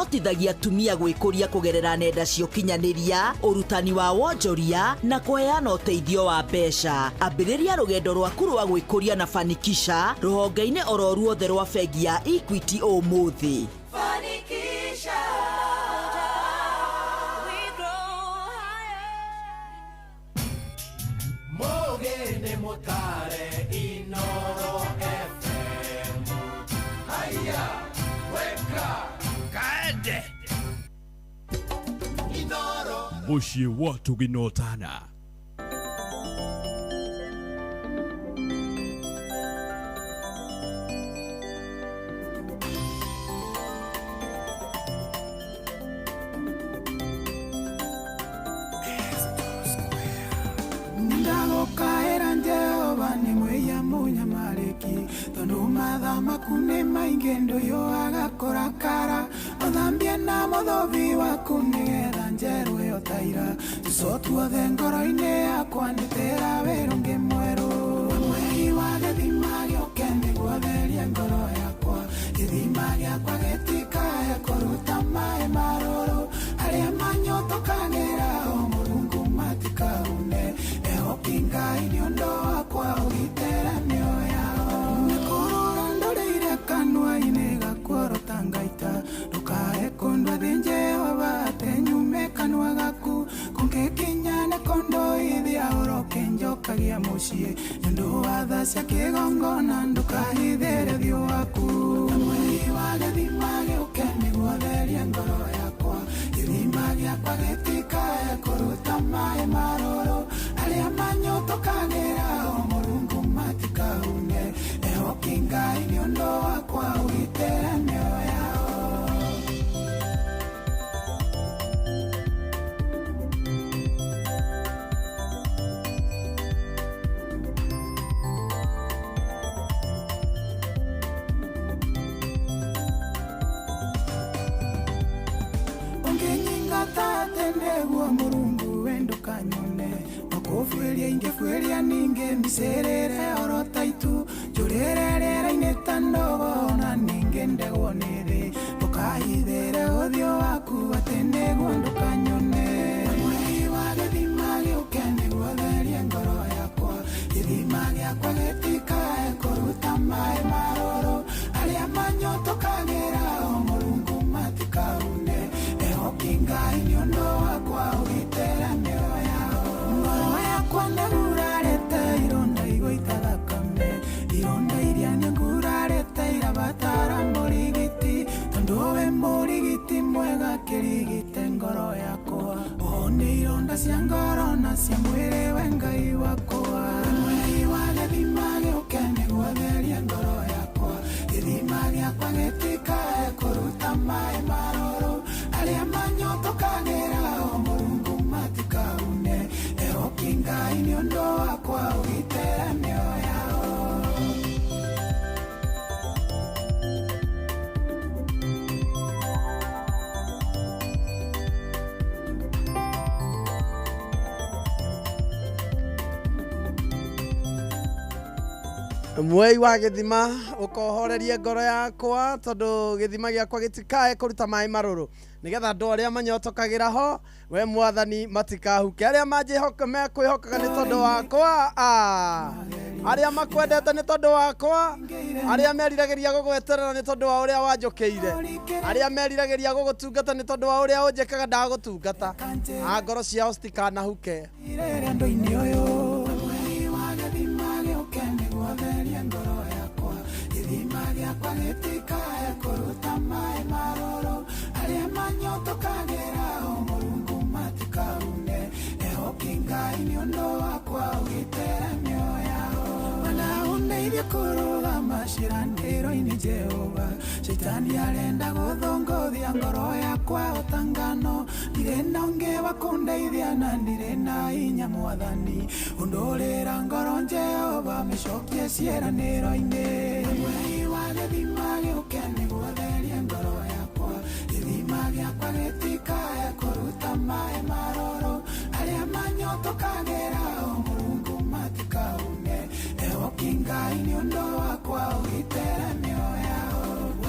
Ũhotithagia atumia gwĩkũria kũgerera nenda cia ũkinyanĩria, ũrutani wa wonjoria na kũheana ũteithio wa mbeca. Ambĩrĩria rũgendo rwaku rwa gwĩkũria na Fanikisha rũhonge-inĩ oro ruothe rwa bengi ya Equity ũmũthĩ. Fanikisha. We grow higher. Mũgĩ nĩ mũtare Inoro FM. Haya, weka Kaende. Inoro. Mũciĩ wa Tũginotana. Ndagũkaĩra Jehova nĩ mwĩia mũnyamarĩki, tondũ matha maku nĩ maingĩ, ndũhiũhaga kũrakara. Ũthambie na mũthobi waku nĩgetha njerũ ĩyo ta ira. Tũco tuothe ngoro-inĩ yakwa ndutĩra wĩra ũngĩ mwerũ. Mweri wa gĩthima gĩũke nĩguo therie ngoro yakwa, gĩthima gĩakwa gĩtikae kũruta maĩ marũrũ. Arĩa manyotokagĩra o Mũrungu matikahune, ehoki Ngai nĩ ũndũ wakwa ũgitĩra mĩoyo yao. Nĩkũrũra ndũrĩire kanua-inĩ gakuorota ngaita, ndũkae kũndua thĩ Jehova atĩ nyume kanua gaku. Kũngĩkinya nĩ kũndũithia ũroke njokagia mũciĩ, nĩ ũndũ wa tha cia kĩgongona ndũkahithĩre ũthiũ waku. Mweri wa gĩthima gĩũke nĩguo therie ngoro yakwa, gĩthima gĩakwa gĩtikae kũruta maĩ marũrũ. Arĩa manyotokagĩra o Mũrungu matikahune, ehoki Ngai nĩ ũndũ wakwa ũgitĩre mĩoyo yao. Ũngĩnyingata nĩguo Mũrungu we ndũkanyone, makũbuĩria ingĩbuĩria ningĩ micĩrĩre oro ta itu, njũrĩre rĩera-inĩ ta ndogo na ningĩ ndegwo nĩ thĩ. Ndũkahithĩre ũthiũ waku atĩ nĩguo ndũkanyone. Mweri wa gĩthima gĩũke nĩguo therie ngoro yakwa, gĩthima gĩakwa gĩtikae kũruta maĩ marũrũ. Arĩa manyotokagĩra o Mũrungu matikahune, ehoki Ngai nĩ ũndũ wakwa ũgitĩra mĩoyo yao. Ngoro yakwa nĩgurarĩte ironda igũita thakame, ironda iria nĩngurarĩte irabatara mũrigiti, tondũ we mũrigiti mwega kĩrigite ngoro yakwa. Ũhone ironda cia ngoro na cia mwĩrĩ we Ngai wakwa. Mweri wa gĩthima gĩũke nĩguo therie ngoro yakwa, gĩthima gĩakwa gĩtikae kũruta maĩ marũrũ. Arĩa manyotokagĩra o Mũrungu matikahune, ehoki Ngai nĩ ũndũ wakwa ũgitĩre mĩoyo yao. Mwei wa gĩthima ũkohorerie ngoro yakwa, tondũ gĩthima gĩakwa gĩtikae kũruta maĩ marũrũ, nĩgetha andũ arĩa manyotokagĩra ho we Mwathani matikahuke. Arĩa manjĩhoka mekwĩhokaga nĩ tondũ wakwa, arĩa makwendete nĩ tondũ wakwa, arĩa meriragĩria gũgweterera nĩ tondũ wa ũrĩa wanjũkĩire, arĩa meriragĩria gũgũtungata nĩ tondũ wa ũrĩa ũnjĩkaga ndagũtungata, ngoro ciao citikanahuke. Irere andũ-inĩ ũyũ. Mweri wa gĩthima gĩũke nĩguo therie ngoro yakwa, gĩthima gĩakwa gĩtikae kũruta maĩ marũrũ. Arĩa manyotokagĩra o Mũrungu matikahune, ehoki Ngai nĩ ũndũ wakwa ũgitĩre mĩoyo yao. Wenda ũndeithie kũrũgama ciĩranĩro-inĩ Jehova, Shaitani arenda gũthũngũthia ngoro yakwa o ta ngano. Ndirĩ na ũngĩ wa kũndeithia na ndirĩ na hinya Mwathani, ũndũrĩra ngoro Jehova mĩcokie ciĩranĩro-inĩ. Mweri wa gĩthima gĩũke nĩguo therie ngoro yakwa, gĩthima gĩakwa gĩtikae kũruta maĩ marũrũ. Arĩa manyotokagĩra o Mũrungu matikahune, ehoki Ngai nĩ ũndũ wakwa ũgitĩre mĩoyo yao.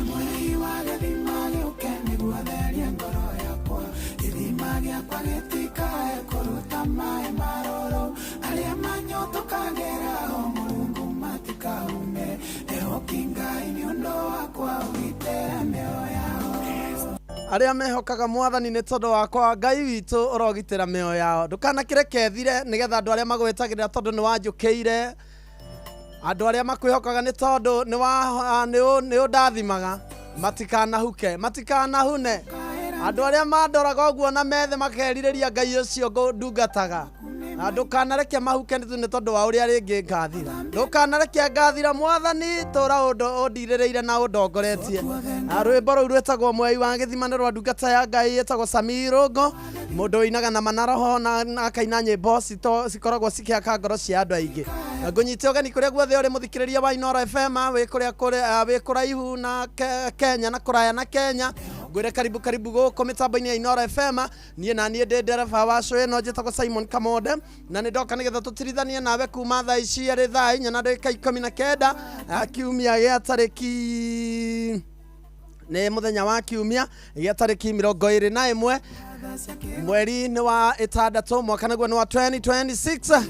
Mweri wa gĩthima gĩũke nĩguo therie Gĩtikae kũruta maĩ marũrũ arĩa manyotokagĩra o Mũrungu matikaume ehoki Ngai nĩ ũndũ wakwa ũgitĩra mĩoyo yao. Arĩa mehokaga mwathani nĩ tondũ wakwa Ngai witũ ũrogitĩra mĩoyo yao. Ndũkanakĩreke thire nĩgetha andũ arĩa magwĩtagĩrĩra tondũ nĩ wanjũkĩire, andũ arĩa makwĩhokaga nĩ tondũ nĩ ũndathimaga, matikanahuke, matikanahune. Andũ arĩa mandoraga ũguo na methe makerirĩria Ngai ũcio ndungataga, na ndũkanareke mahuke nĩ tondũ wa ũrĩa rĩngĩ ngathira. Ndũkanareke ngathira mwathani, tũra ũndirĩrĩire na ũndongoretie. Na rwĩmbo rũu rwĩtagwo Mwei wa Gĩthima nĩ rwa ndungata ya Ngai ĩtagwo Sammy Irũngũ, mũndũ ũinaga na manaroho na akaina nyĩmbo cikoragwo cikĩhaka ngoro cia andũ aingĩ. Na ngũnyite ũgeni kũrĩa guothe ũrĩ mũthikĩrĩria wa Inooro FM, wĩ kũrĩa wĩ kũraihu na Kenya na kũraya na Kenya, ngwĩre karibu karibu gũkũ mĩtambo-inĩ ya Inooro FM. Niĩ na niĩ ndĩ ndereba wa show ĩno njĩtagwo Simon Kamonde, na nĩ ndoka nĩgetha tũtirithanie nawe kuma thaa ici arĩ thaa 4:19, kiumia gĩa tarĩki nĩ mũthenya wa kiumia gĩa tarĩki 21 mweri nĩ wa 6 mwaka naguo nĩ wa 2026.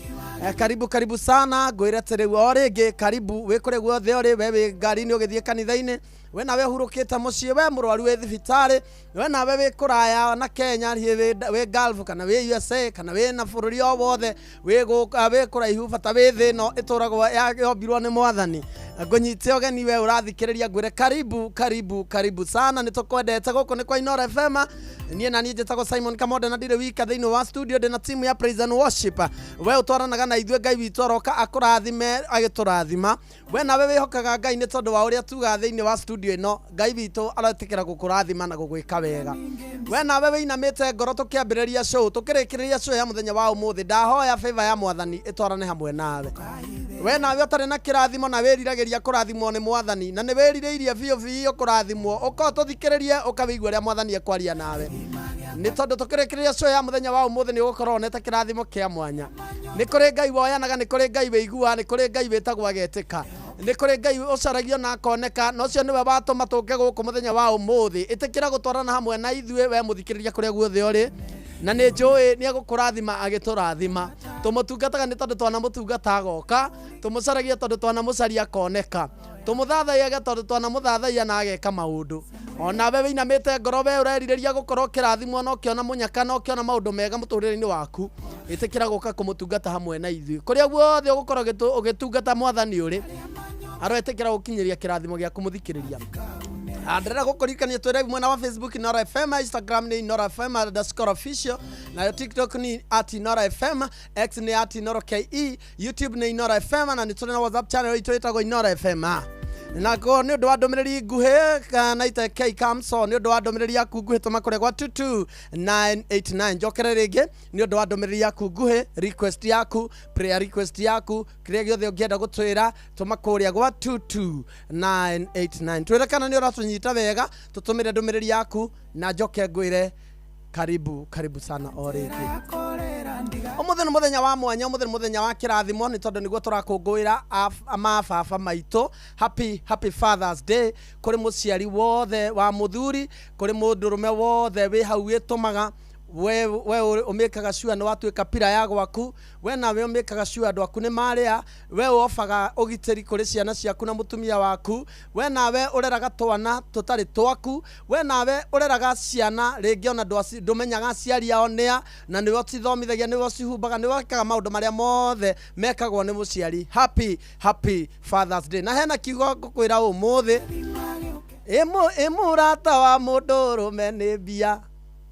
Karibu karibu sana, ngwĩre atĩ rĩu o rĩngĩ karibu wĩ kũrĩa guothe ũrĩ, we wĩ ngari-inĩ ũgĩthiĩ kanitha-inĩ, we nawe ũhurũkĩte mũciĩ, we mũrwaru wĩ thibitarĩ, we nawe wĩ kũraya na Kenya, hihi wĩ Gulf kana wĩ USA kana wĩ na bũrũri o wothe, wĩ kũraihu bata wĩ thĩ ĩno ĩtũragwo yombirwo nĩ mwathani. Ngũnyite ũgeni we ũrathikĩrĩria, ngwĩre karibu karibu karibu sana, nĩ tũkwendete. Gũkũ nĩ kwa Inooro FM. Niĩ na niĩ njĩtagwo Simon Kamonde na ndirĩ wika thĩinĩ wa studio, ndĩ na timu ya Praise and Worship. We ũtwaranaga na ithuĩ, Ngai witũ aroka akũrathime agĩtũrathima. We nawe wĩhokaga Ngai nĩ tondũ wa ũrĩa tugaga thĩinĩ wa studio ĩno, Ngai witũ aretĩkĩra gũkũrathima na gũgwĩka wega. We nawe wĩinamĩte ngoro tũkĩambĩrĩria show, tũkĩrĩkĩrĩria show ya mũthenya wa ũmũthĩ, ndahoya favor ya mwathani ĩtwarane hamwe nawe. We nawe ũtarĩ na kĩrathimo na wĩriragĩria kũrathimwo nĩ mwathani, na nĩ wĩrirĩirie biũ biũ kũrathimwo, ũka ũtũthikĩrĩrie ũkawĩigua ũrĩa mwathani ekwaria nawe. Nĩ tondũ tũkĩrĩkĩrĩria show ya mũthenya wa ũmũthĩ nĩ ũgũkorwo wonete kĩrathimo kĩa mwanya. Nĩ kũrĩ Ngai woyanaga, nĩ kũrĩ Ngai wĩiguaga, nĩ kũrĩ Ngai wĩtagwo agetĩka, nĩ kũrĩ Ngai ũcaragio na akoneka, na ũcio nĩwe watũma tũke gũkũ mũthenya wa ũmũthĩ. Ĩtĩkĩra gũtwarana hamwe na ithuĩ we mũthikĩrĩria kũrĩa guothe ũrĩ, na nĩ njũĩ nĩ egũkũrathima agĩtũrathima. Tũmũtungataga nĩ tondũ twanamũtungata agoka, tũmũcaragia tondũ twanamũcaria akoneka, tũmũthathaiyaga tondũ twanamũthathaiya na ageka maũndũ. Onawe wĩinamĩte ngoro, we ũrerirĩria gũkorwo ũkĩrathimwo na ũkĩona mũnyaka na ũkĩona maũndũ mega mũtũrĩre-inĩ waku, ĩtĩkĩra gũka kũmũtungata hamwe na ithuĩ. Kũrĩa guothe ũgũkorwo ũgĩtungata mwathani ũrĩ, aroetĩkĩra gũkinyĩria kĩrathimo gĩa kũmũthikĩrĩria. Ndĩrenda gũkũririkania twĩ live mwena wa Facebook Inooro FM, Instagram nĩ Inooro FM underscore official, nayo TikTok nĩ at Inooro FM, X nĩ at Inooro KE, YouTube nĩ Inooro FM, na nĩ tũrĩ na WhatsApp channel itũ ĩtagwo Inooro FM. Nako nĩ ũndũ wa ndũmĩrĩri nguhĩ kana ite K Kamso, nĩ ũndũ wa ndũmĩrĩri yaku nguhĩ tũma kũrĩa gwa 22989. Njokere rĩngĩ nĩ ũndũ wa ndũmĩrĩri yaku nguhĩ, request yaku, prayer request yaku, kĩrĩa gĩothe ũngĩenda gũtwĩra tũma kũrĩa gwa 22989. Twĩre kana nĩ ũratũnyita wega, tũtũmĩre ndũmĩrĩri yaku na njoke ngwĩre karibu karibu sana o rĩngĩ. Ũmũthĩ nĩ mũthenya wa mwanya, ũmũthĩ nĩ mũthenya wa kĩrathimo nĩ tondũ nĩguo tũrakũngũĩra mababa maitũ. Happy happy Father's Day kũrĩ mũciari wothe wa mũthuri, kũrĩ mũndũrũme wothe wĩ hau wĩtũmaga we ũmĩkaga sure nĩ watuĩka pira ya gwaku, we nawe ũmĩkaga sure andũ aku nĩ marĩa, we ũobaga ũgitĩri kũrĩ ciana ciaku na mũtumia waku, we nawe ũreraga twana tũtarĩ twaku, we nawe ũreraga ciana rĩngĩ ona ndũmenyaga aciari ao nĩa, na nĩwe ũcithomithagia, nĩwe ũcihumbaga, nĩwe wĩkaga maũndũ marĩa mothe mekagwo nĩ mũciari. Happy happy Father's Day. Na hena kiugo ngũkwĩra ũmũthĩ, ĩ mũrata wa mũndũrũme nĩ mbia,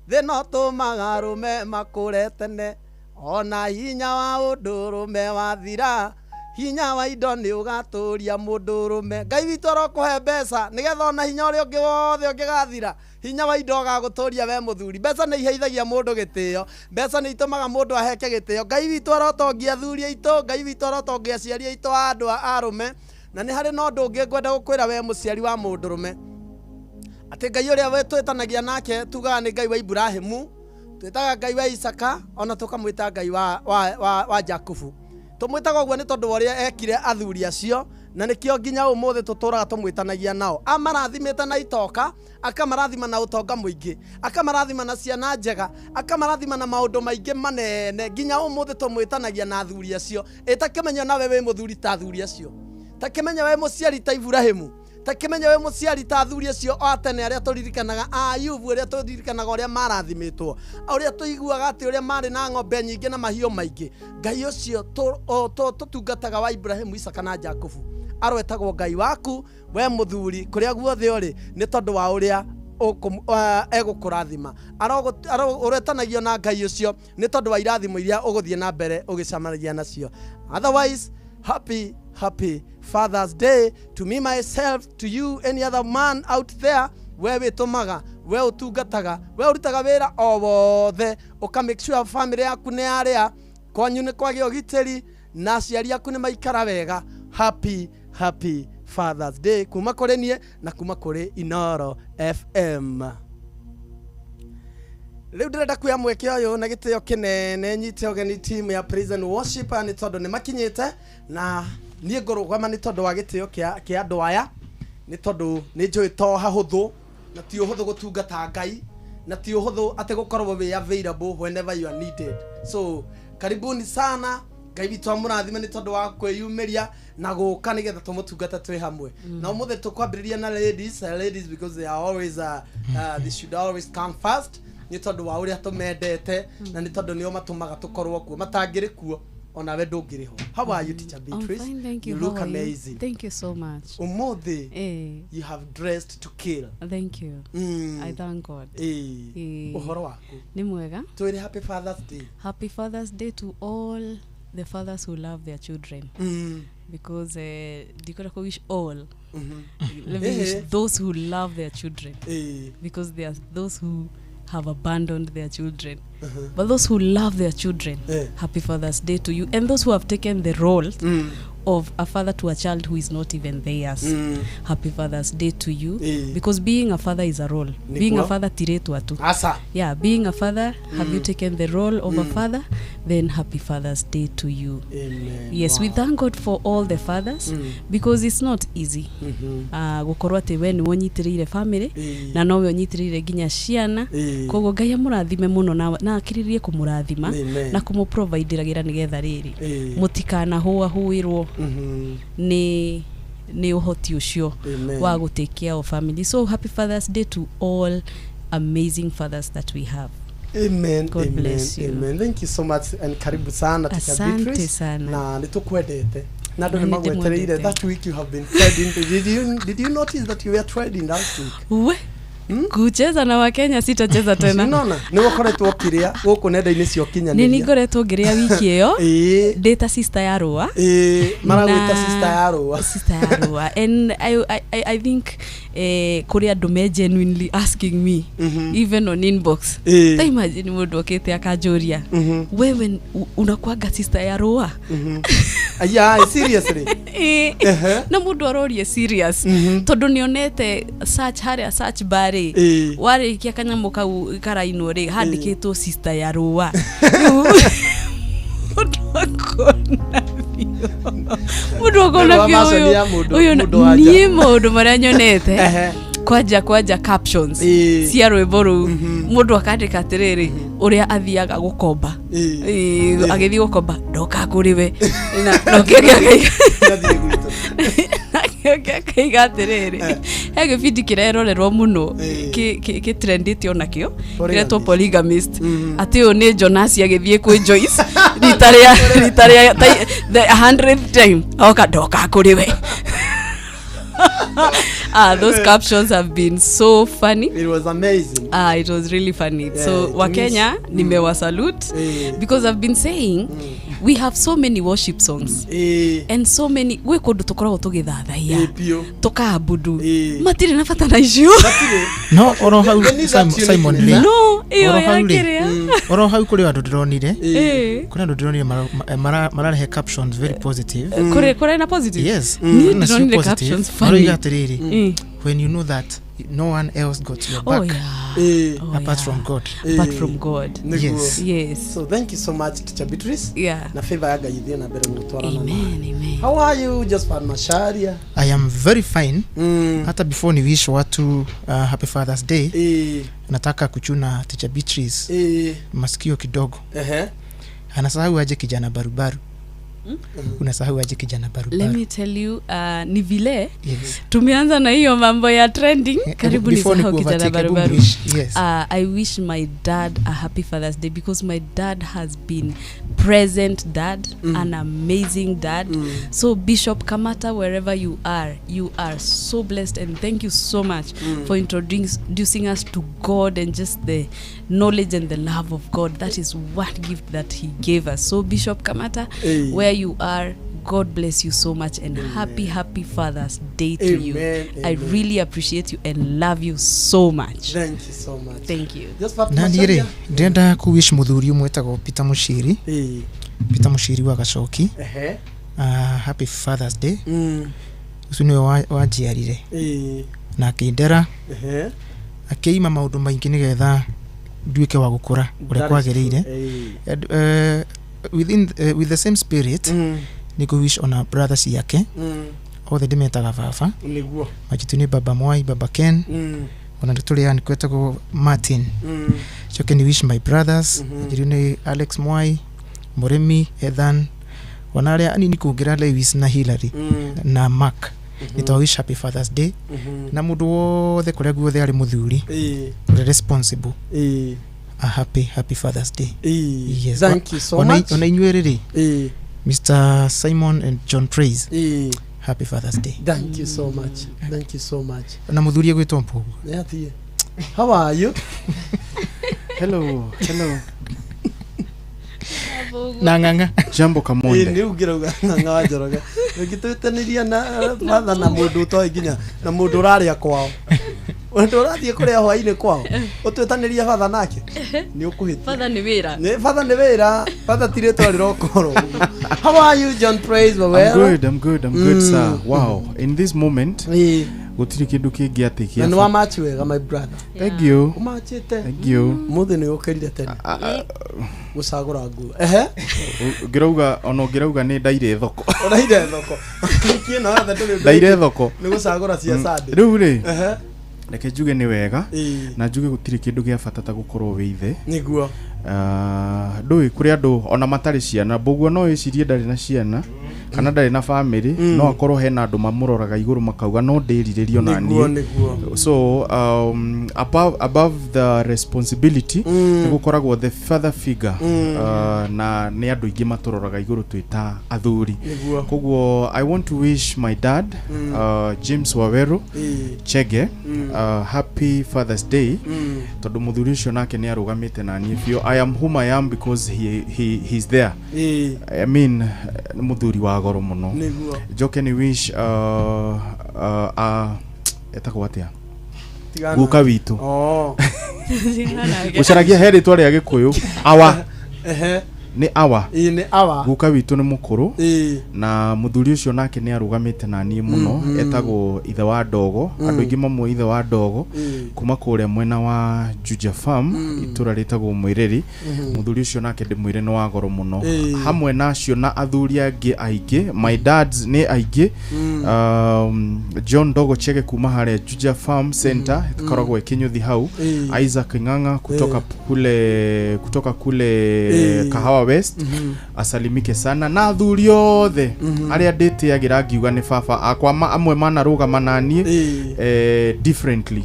thĩ no tũmaga arũme makũre tene, ona hinya wa ũndũrũme wathira, hinya wa indo nĩ ũgatũria mũndũrũme. Ngai witũ arokũhe mbeca nĩgetha ona hinya ũrĩa ũngĩ wothe ũngĩgathira, hinya wa indo ũgagũtũria we mũthuri. Mbeca nĩ iheithagia mũndũ gĩtĩo, mbeca nĩ itũmaga mũndũ aheke gĩtĩo. Ngai witũ arotongia athuri aitũ, Ngai witũ arotongia aciari aitũ a andũ a arũme. Na nĩ harĩ na ũndũ ũngĩ ngwenda gũkwĩra we mũciari wa mũndũrũme, atĩ Ngai ũrĩa we twĩtanagia nake tugaga nĩ Ngai wa Ibrahimu, twĩtaga Ngai wa Isaka, ona tũkamwĩta Ngai wa Jakubu. Tũmwĩtaga ũguo nĩ tondũ wa ũrĩa ekire athuri acio, Na nĩkĩo nginya ũmũthĩ tũtũraga tũmwĩtanagia nao. Amarathimĩte na itoka, akamarathima na ũtonga mũingĩ, akamarathima na ciana njega, akamarathima na maũndũ maingĩ manene. Nginya ũmũthĩ tũmwĩtanagia na athuri acio. Ĩtakĩmenya nawe wĩ mũthuri ta athuri acio, takĩmenya wĩ mũciari ta Ibrahimu, takĩmenya wĩ mũciari ta athuri acio a tene arĩa tũririkanaga, a Ayubu arĩa tũririkanaga ũrĩa marathimĩtwo, ũrĩa tũiguaga atĩ ũrĩa marĩ na ng'ombe nyingĩ na mahiũ maingĩ. Ngai ũcio tũtungataga wa Ibrahimu, Isaka na Jakubu arwetagwo Ngai waku we mũthuri kũrĩa guothe ũrĩ, nĩ tondũ wa ũrĩa egũkũrathima. Ũretanagio na Ngai ũcio nĩ tondũ wa irathimo iria ũgũthiĩ na mbere ũgĩcemanagia nacio. Otherwise, happy happy Father's Day to me myself, to you, any other man out there. We wĩtũmaga, we ũtungataga, we ũrutaga wĩra o wothe ũka make sure family yaku nĩ yarĩa, kwanyu nĩ kwagĩa ũgitĩri na aciari aku nĩ maikara wega. Happy happy Father's Day kuma kũrĩ niĩ na kuma kũrĩ Inoro FM. Rĩu ndĩrenda kuoya mweke ũyũ na gĩtĩo kĩnene nyite ũgeni team ya Praise and Worship, nĩ tondũ nĩ makinyĩte na niĩ ngũrũgama nĩ tondũ wa gĩtĩo kĩa andũ aya, nĩ tondũ nĩ njũĩ to hahũthũ na ti ũhũthũ gũtungata Ngai, na ti ũhũthũ atĩ gũkorwo wĩ available whenever you are needed. So karibuni sana, Ngai witũ amũrathime nĩ tondũ wa kwĩyumĩria na gũka nĩgetha tũmũtungate twĩ hamwe. Na ũmũthĩ tũkwambĩrĩria na ladies, ladies because they are always they should always come first, nĩ tondũ wa ũrĩa tũmendete na nĩ tondũ nĩo matũmaga tũkorwo kuo. Matangĩrĩ kuo onawe ndũngĩrĩ ho. How are you, Teacher Beatrice? I'm fine, thank you. You look How are you? amazing. Thank you so much. Ũmũthĩ you have dressed to kill. Thank you. I thank God. Ũhoro waku? Nĩ mwega. Twĩre happy Father's Day. Happy Father's Day to all the fathers who love their children. Because ndikwenda kũ wish all. Let me wish those who love their children. Because there are those who have abandoned their children. But those who love their children, happy Father's Day to you. And those who have taken the role of a father to a child who is not even theirs, happy Father's Day to you. Because being a father is a role. Nikuwa. Being a father tiretwa tu. Asa. Yeah, being a father, have you taken the role of a father? Then happy Father's Day to you. Amen. Yes, we thank God for all the fathers because it's not easy. Gũkorwo atĩ we nĩwe ũnyitĩrĩire family na nowe ũnyitĩrĩire nginya ciana, koguo Ngai amũrathime mũno na akĩrĩrie kũmũrathima Amen. na kũmũprovidĩragĩra nĩgetha rĩrĩ mũtikanahũahũĩrwo nĩ ũhoti ũcio Amen. wa gũ take care of family. So happy Father's Day to all amazing fathers that we have. Amen. God amen, bless you. Amen. Thank you so much and karibu sana Teacher Asante Beatrice. sana. Na nĩ tũkwendete na andũ Na nĩ nĩ magwetereire. ndĩmwendete. That week you have been trending. Did you notice that you were trending last week? We kucheza na Wakenya sitacheza tena. Nona nĩ ũkoretwo ũkĩrĩa gũkũ nenda-inĩ cia Nĩ ũkinyanĩria. nĩngoretwo ngĩrĩa wiki ĩyo Ĩĩ. ndĩ ta sister ya rũa. Ĩĩ, maragwĩta Na- sister ya rũa. Sister ya rũa. And I think kũrĩ andũ me genuinely asking me even on inbox. Ta imagine mũndũ okĩte akanjũria, wewe unakuanga sister ya rũa? Aya, seriously? Ĩĩ. Na mũndũ arorie serious tondũ nĩonete search harĩa search bar rĩ, warĩkia kanyamũ kau karainwo rĩ, handĩkĩtwo sister ya rũa. Rĩu mũndũ akona biũ, mũndũ akona Nĩ ũndũ wa biũ version ũyũ ya mũndũ- ũyũ mũndũ wa nja. niĩ maũndũ marĩa nyonete kwanja captions cia rwĩmbo rũu, mũndũ akandĩka atĩrĩrĩ, ũrĩa athiaga gũkomba. Ĩĩ, agĩthiĩ gũkomba ndoka kũrĩ we na ũngĩ akaiga Ndathiĩ gwitũ. nake akaiga atĩrĩrĩ, he gĩbindi kĩrerorerwo mũno kĩtrendĩte onakĩo kĩretwo Polygamist, atĩ ũyũ nĩ Jonas agĩthiĩ kwĩ Joyce rita rĩa the 100th time, oka ndoka kũrĩ we. Ah, those captions have been so funny. It was amazing. Ah, it was really funny. Yeah, So it Wakenya, nimewasalute because I've been saying we have so many worship songs and so many gwĩ kũndũ tũkoragwo tũgĩthathaiya Ĩĩ, biũ. tũkaabudu, Ĩĩ. matirĩ na bata na icio. No oro hau They need that Simon uniqueness, rĩ, eh? No ĩyo oro ya hau rĩ, kĩrĩa oro hau kũrĩ andũ ndĩronire, Ĩĩ. kũrĩ andũ ndĩronire mararehe captions very positive. Kũrĩ na positive. Yes, Niĩ na cio ndĩronire positive. captions funny. Maroiga atĩrĩrĩ, When you know that no one else got your back Oh yeah. Ĩĩ. Oh, apart yeah. from God. Apart Ĩĩ. from God. Nĩguo. Yes. Yes. So thank you so much, Teacher Beatrice. Yeah. Na favor ya Ngai ithiĩ na mbere gũgũtwarana nawe. Amen. Amen. How are you, Josephat Macharia? I am very fine. Mm. Hata before ni wish watu happy Father's Day, Ĩĩ. nataka kuchuna Teacher Beatrice Ĩĩ. masikio kidogo. Ehe. Anasahau aje kijana barubaru. Unasahau aje kijana barubaru. Let me tell you, ni vile Yes. tumeanza na hiyo mambo ya trending. Karibu Before nisahau ni kijana kuovertake, hebu barubaru. wish. Yes. I wish my dad a happy Father's Day because my dad has been present dad, an amazing dad. So Bishop Kamata, wherever you are so blessed, and thank you so much for introducing us to God and just the knowledge and the love of God. That is one gift that he gave us. So Bishop Kamata, Hey. where you are, God bless you so much, and happy, happy Father's Day to you. Amen, I amen. really appreciate you and love you so much. Thank you so much. Thank you. Josephat Na niĩ rĩ, Macharia? ndĩrenda ku wish mũthuri ũmwe wĩtagwo Peter Mũciri. Ĩĩ. Peter Mũciri wa Gacoki. Ehe. Happy Father's Day. Mm. Ũcio nĩwe wanjiarire Ĩĩ. na akĩndera, Ehe. akĩima maũndũ maingĩ nĩgetha nduĩke wa gũkũra ũrĩa That is kwagĩrĩire. true. Ĩĩ. And, within, with the same spirit, nĩ ngũ wish ona brothers yake othe ndĩmetaga baba. Nĩguo. Majitu nĩ Baba Mwai, Baba Ken, ona nĩ tũrĩ ani kwetagwo Martin. Coke ni wish my brothers, mm nĩ Alex Mwai, Mũrĩmi, Ethan, ona arĩa anini kũngĩra Lewis na Hillary na Mark. Nĩ twa wish happy Father's Day na mũndũ wothe kũrĩa guothe arĩ mũthuri Ĩĩ. ũrĩa responsible, Ĩĩ. a happy, happy Father's Day. Ĩĩ. Yes. Thank you so Ona much. ona inyuĩ rĩ, Ĩĩ. Mr Simon and John Praise, Ĩĩ. happy Father's Day. Thank you so much. Thank you so much. Na mũthuri egwĩtwo Mpugu. Nĩ athiĩ. How are you? Hello, hello. Na ng'ang'a. Jambo Ĩĩ, Kamonde. nĩ ũngĩrauga ng'ang'a wa Njoroge. Ũngĩtũĩtanĩria na batha na mũndũ ũtoĩ nginya na mũndũ ũrarĩa kwao. Mũndũ ũrathiĩ kũrĩa hwainĩ kwao. Ũtwĩtanĩrie batha nake. Nĩ ũkũhĩtia. Father nĩ wĩra. Nĩ batha nĩ wĩra, batha ti rĩtwa rĩrokorwo. How are you, John Praise? I'm Wawera? good, I'm good, I'm good, sir. Wow. In this moment, Ĩĩ. gũtirĩ kĩndũ kĩngĩ atĩ Na kĩa nĩ wamachi wega, my brother. Thank you. Ũmachĩte. Thank you. Mũthĩ nĩ ũkĩrire tene. Gũcagũra nguo. Ehe. Ũngĩrauga ona ũngĩrauga nĩ ndaire thoko. Ũraire thoko. Wiki ĩno yothe ndũrĩ ũndũ. Ndaire thoko. Nĩ gũcagũra cia Sunday. Rĩu rĩ, Ehe. reke njuge nĩ wega Ĩĩ. na njuge gũtirĩ kĩndũ gĩa bata ta gũkorwo wĩ ithe. Nĩguo. Ndũĩ kũrĩ andũ ona matarĩ ciana, mbũguo no ĩcirie ndarĩ na ciana kana ndarĩ na bamĩrĩ, no akorwo hena andũ mamũroraga igũrũ makauga no ndĩrirĩrio na Nĩguo, niĩ. nĩguo. So above the responsibility, nĩ gũkoragwo the father figure, na nĩ andũ aingĩ matũroraga igũrũ twĩ ta athuri. Nĩguo. Koguo I want to wish my dad, James Waweru Ĩĩ. Chege, happy Father's Day, tondũ mũthuri ũcio nake nĩ arũgamĩte na niĩ biũ. I am whom I am because he's there. Ĩĩ. I mean, nĩ mũthuri wa goro mũno. Nĩguo. Njoke nĩ wish etagwo atĩa? Tigana. Guka witũ. Oh. Gũcaragia he rĩtwa rĩa Gĩkũyũ awa. Ehe. Nĩ awa. Ĩĩ, nĩ awa. Guka witũ nĩ mũkũrũ Ĩĩ. na mũthuri ũcio nake nĩ arũgamĩte na niĩ mũno, etagwo ithe wa ndogo, andũ aingĩ mamũĩ ithe wa ndogo, Ĩĩ. kuma kũrĩa mwena wa Juja Farm, itũra rĩtagwo Mwĩrĩri. Mũthuri ũcio nake ndĩmwĩre nĩ wa goro mũno. Ĩĩ. Hamwe na acio na athuri angĩ aingĩ, my dads nĩ aingĩ, John Ndogo Chege kuma harĩa Juja Farm Center, ĩkoragwo ĩkĩnyũthi hau. Ĩĩ. Isaac Ng'ang'a kutoka kule, kutoka kule Ĩĩ. Kahawa West, asalimike sana, na athuri othe arĩa ndĩtĩagĩra ngiuga nĩ baba akwa, amwe manarũgama na niĩ Ĩĩ. Differently.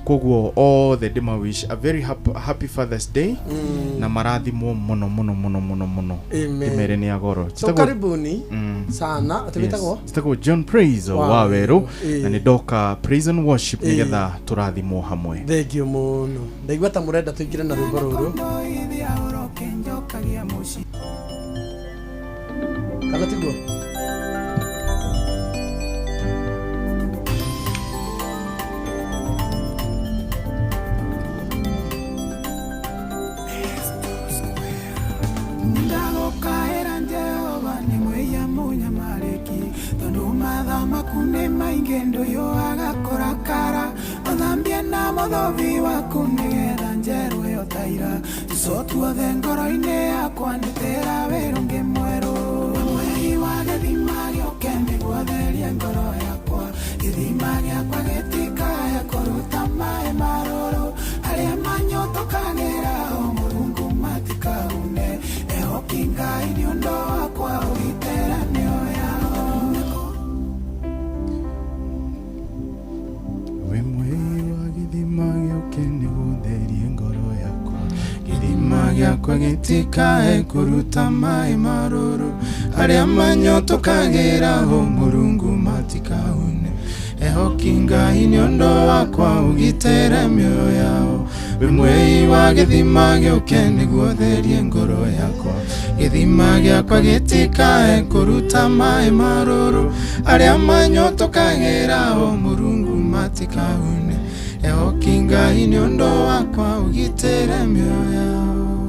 Koguo othe ndĩmawish a very happy, happy Father's Day, na marathimwo mũno mũno mũno mũno mũno. Amen. Ndĩmere nĩ agoro. So karibuni sana. Atĩ wĩtagwo? Njĩtagwo John Praise Wa wa Werũ, Ĩĩ. na nĩ ndoka praise and worship Ĩĩ. nĩgetha tũrathimwo hamwe. Thank you mũno. Ndaigua ta mũrenda tũingĩre na rwĩmbo rũrũ. Ndoithia ũroke njokagia mũciĩ. Kana tiguo? Ndagũkaĩra Jehova nĩ mwĩia mũnyamarĩki, tondũ matha Matha maku nĩ maingĩ ndũyũaga kũrakara ũthambie na mũthobi waku nĩgetha njerũ ĩyo taira tũco tuothe ngoro-inĩ yakwa ndutĩra wĩra ũngĩ mwerũ mweri wa gĩthima gĩũke nĩguo therie ngoro yakwa gĩthima gĩakwa gĩtikae kũruta maĩ marũrũ arĩa manyotokagĩra o Mũrungu matikahune ehoki Ngai nĩ ũndũ wakwa ũgitĩra mĩoyo yao. We mwei wa gĩthima gĩũke nĩguo therie ngoro yakwa gĩthima gĩakwa gĩtikae kũruta maĩ marũrũ arĩa manyotokagĩra o Mũrungu matikahune ehoki Ngai nĩ ũndũ wakwa ũgitĩre mĩoyo yao. We mwei wa gĩthima gĩũke nĩguo therie ngoro yakwa gĩthima gĩakwa gĩtikae kũruta maĩ marũrũ arĩa manyotokagĩra o Mũrungu matikahune ehoki Ngai nĩ ũndũ wakwa ũgitĩre mĩoyo yao.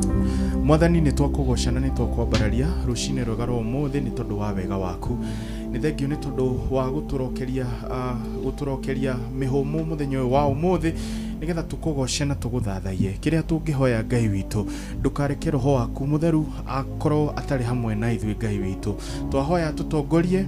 Mwathani nĩ twakũgocana nĩ twakwambararia rũcinĩ rwega rwa ũmũthĩ nĩ tondũ wa wega waku nĩ thengio nĩ tondũ wa gũtũrokeria mĩhũmũ mũthenya ũyũ wa ũmũthĩ nĩgetha tũkũgoce na tũgũthathaiye kĩrĩa tũngĩhoya Ngai witũ ndũkareke roho waku mũtheru akorwo atarĩ hamwe na ithuĩ Ngai witũ twahoya tũtongorie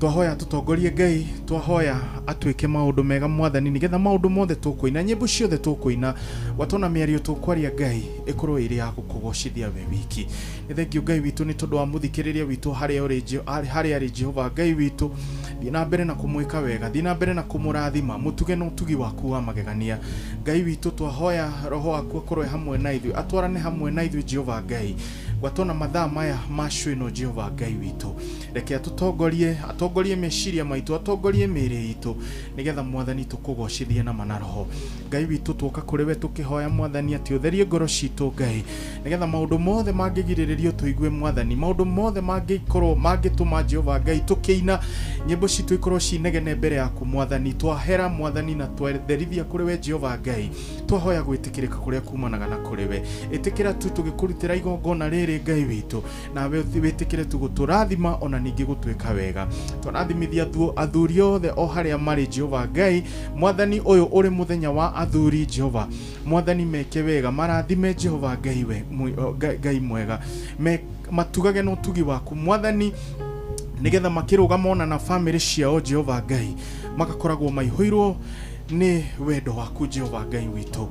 twahoya tũtongorie Ngai twahoya atuĩke maũndũ mega Mwathani nĩgetha maũndũ mothe tũkũina nyĩmbo ciothe tũkũina gwatona mĩario tũkwaria Ngai ĩkorwo ĩrĩ ya gũkũgocithia we wiki nĩ thengio Ngai witũ nĩ tondũ wa mũthikĩrĩria witũ harĩa arĩ Jehova Ngai witũ thiĩ na mbere na kũmwĩka wega thiĩ na mbere na kũmũrathima mũtuge na ũtugi waku wa magegania Ngai witũ twahoya roho waku akorwo hamwe na ithuĩ atwarane hamwe na ithuĩ Jehova Ngai gwatona mathaa maya ma cwĩno Jehova Ngai witũ reke atũtongorie atongorie meciria maitũ atongorie mĩĩrĩ itũ nĩgetha Mwathani tũkũgocithie na mana roho Ngai witũ twoka kũrĩ we tũkĩhoya Mwathani atĩ ũtherie ngoro citũ Ngai nĩgetha maũndũ mothe mangĩgirĩrĩrio tũigue Mwathani maũndũ mothe mangĩkorwo mangĩtũma Jehova Ngai tũkĩina nyĩmbo citũ ikorwo cinegene mbere yaku Mwathani twahera Mwathani na twatherithia kũrĩ we Jehova Ngai twahoya gwĩtĩkĩrĩka kũrĩa kumanaga na kũrĩ we ĩtĩkĩra tu tũgĩkũrutĩra igongona rĩrĩ Ngai witũ nawe wĩtĩkĩre tu gũtũrathima ona ningĩ gũtwĩka wega twarathimithia athuri othe o harĩa marĩ Jehova Ngai Mwathani ũyũ ũrĩ mũthenya wa athuri Jehova Mwathani meke wega marathime Jehova Ngai we Ngai mwega matugage na ũtugi waku Mwathani nĩgetha makĩrũgama ona na bamĩrĩ ciao Jehova Ngai magakoragwo maihũirwo nĩ wendo waku Jehova Ngai witũ.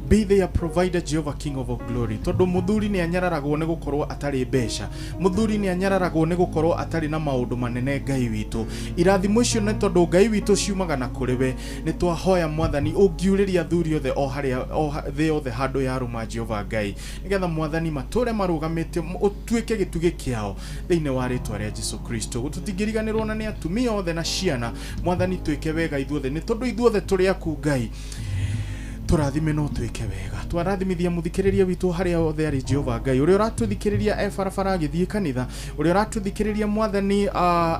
Be their provider Jehovah King of all glory tondu muthuri ni anyararagwo ni gukorwo atari mbeca muthuri ni anyararagwo ni gukorwo atari na maundu manene Ngai witũ irathimo icio ni tondu Ngai witũ ciumaga na kuri we ni twahoya Mwathani ungiuriria athuri othe o haria o thĩ yothe handũ ya rũma Jehovah Ngai nigetha Mwathani mature marugamĩte ũtuĩke gĩtugĩ kĩao thĩinĩ wa rĩtwa rĩa Jesu Kristo gũtũtingĩriganĩrwo na nĩ atumia othe na ciana Mwathani twĩke wega ithuothe nĩ tondũ ithuothe tũrĩ aku Ngai tũrathime no twĩke wega twarathimithia mũthikĩrĩria witũ harĩa othe arĩ Jehova Ngai ũrĩa ũratũthikĩrĩria e barabara agĩthiĩ kanitha ũrĩa ũratũthikĩrĩria Mwathani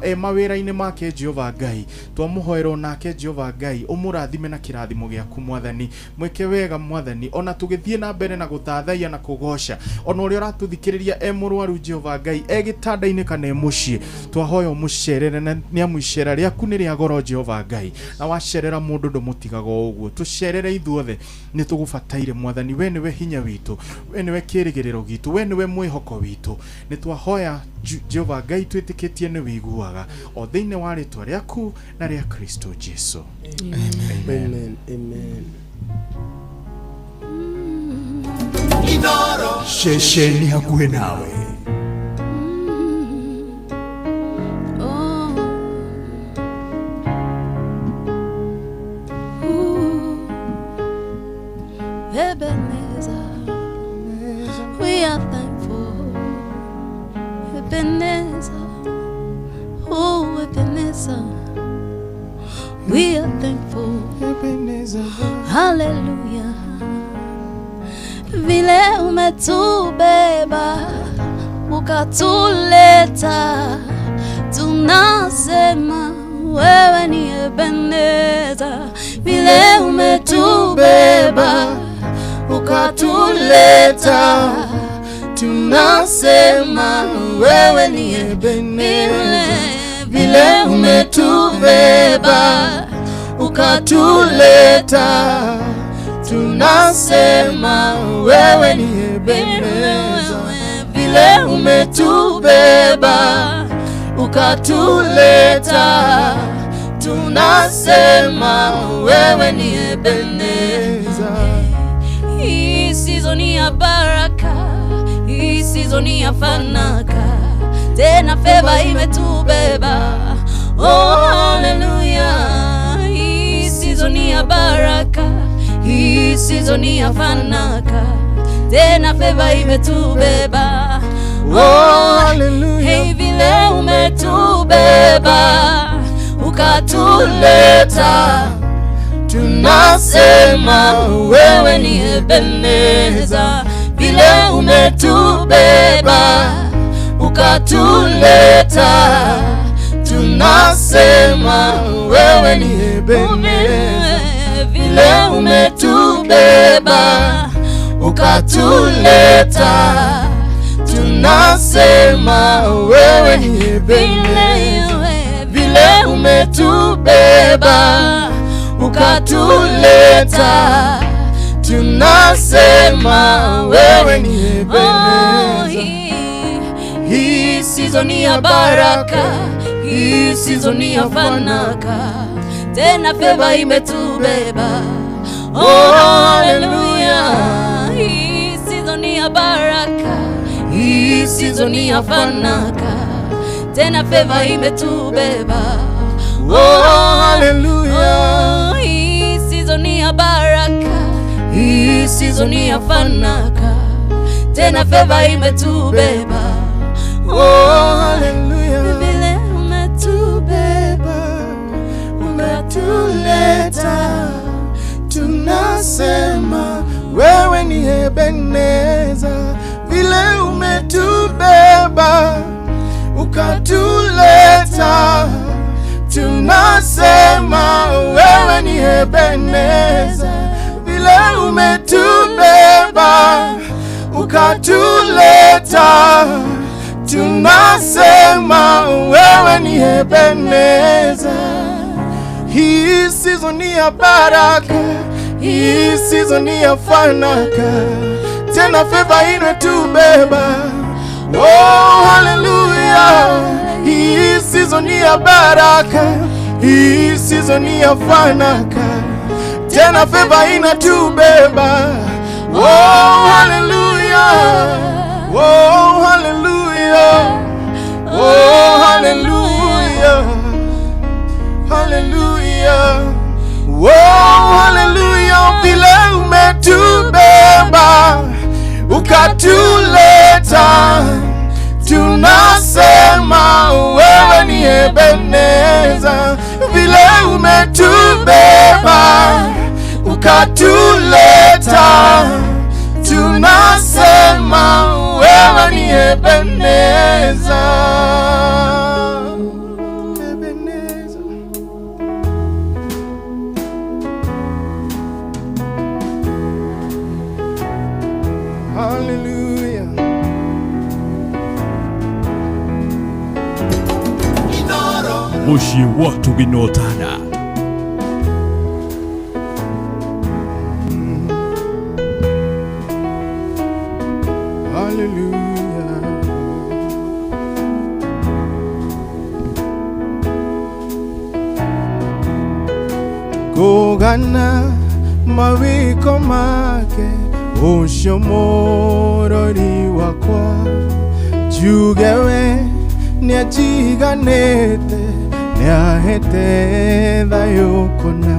e mawĩra-inĩ make Jehova Ngai twamũhoera nake Jehova Ngai ũmũrathime na kĩrathimo gĩaku Mwathani mwĩke wega Mwathani ona tũgĩthiĩ na mbere na gũthathaiya na kũgoca ona ũrĩa ũratũthikĩrĩria e mũrwaru Jehova Ngai e gĩtanda-inĩ kana e mũciĩ twahoya ũmũcerere na nĩamu icera rĩaku nĩ rĩa goro Jehova Ngai na wacerera mũndũ ndũmũtigaga o ũguo tũcerere ithuothe nĩ tũgũbataire Mwathani we nĩwe hinya witũ we nĩwe kĩrĩgĩrĩro gitũ we nĩwe mwĩhoko witũ nĩ twahoya Jehova Ngai twĩtĩkĩtie nĩ wĩiguaga o thĩinĩ wa rĩtwa rĩaku na rĩa Kristo Jesu. Amen. Amen. Amen. Inoro ceceni hakuhĩ nawe Ebenezer, we are thankful. Ebenezer, oh Ebenezer, we are thankful. Ebenezer, hallelujah. Vile umetubeba ukatuleta, tunasema wewe ni Ebenezer. Vile umetubeba ukatuleta, tunasema wewe ni Ebenezer. vile umetubeba ukatuleta, tunasema wewe ni Ebeneza, vile umetubeba ukatuleta, tunasema wewe ni Ebeneza. Hii season ya baraka, hii season ya fanaka, tena favor imetubeba. Oh hallelujah. Hii season ya baraka, hii season ya fanaka, tena favor imetubeba. Oh, hallelujah. Hey, vile umetubeba ukatuleta, tunasema wewe ni Ebeneza, vile umetubeba ukatuleta, tunasema wewe ni Ebeneza, vile umetubeba ukatuleta, tunasema wewe ni Ebeneza, vile umetubeba ukatuleta, tunasema wewe ni Ebeneza. Hii season ya baraka, hii season ya fanaka, tena favor imetubeba. Oh hallelujah. Hii season ya baraka, hii season ya fanaka, tena favor imetubeba. Oh, hallelujah. Oh, hii season ya baraka, hii season ya fanaka, tena favor imetubeba. Oh, hallelujah. Vile umetubeba umetuleta, tunasema wewe ni Ebeneza, vile umetubeba ukatuleta, tunasema wewe ni Ebeneza, vile umetubeba ukatuleta, tunasema wewe ni Ebeneza. Hii season ya baraka, hii season ya fanaka, tena favor imetubeba. Oh hallelujah. Hii season ya baraka, hii season ya fanaka, tena favor inatubeba. Oh hallelujah. Oh hallelujah. Oh hallelujah. Hallelujah. Oh hallelujah. Vile umetubeba ukatuleta, tunasema wewe ni Ebeneza, vile umetubeba ukatuleta, tunasema wewe ni Ebeneza. Ebeneza. Hallelujah. Muciĩ wa Tũginotana. Hallelujah. Kugana mawiko make ucio mũrori wakwa, njuge we nĩanjiganĩte, nĩahete thayũ kũna,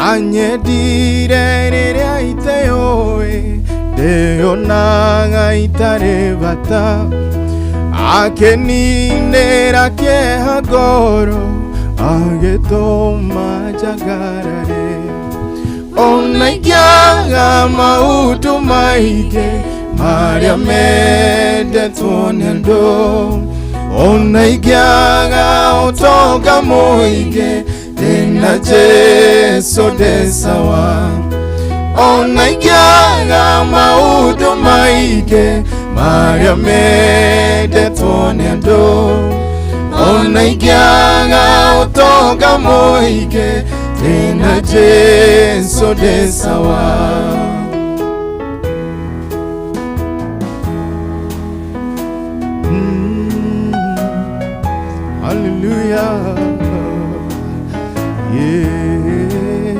anyendire rĩrĩa iteyũĩ, ndĩonaga itarĩ bata, akeninĩra kĩeha ngoro, agĩtũma njangarare. Ona ingĩaga maũndũ maingĩ marĩa mendetwo nĩ andũ, ona ingĩaga ũtonga mũingĩ, ndĩna Jesũ ndĩ sawa. Ona ingĩaga maũndũ maingĩ marĩa mendetwo nĩ andũ, Ona ingĩaga ũtonga mũingĩ ndĩna Jesũ ndĩ sawa. Hallelujah. Yeah.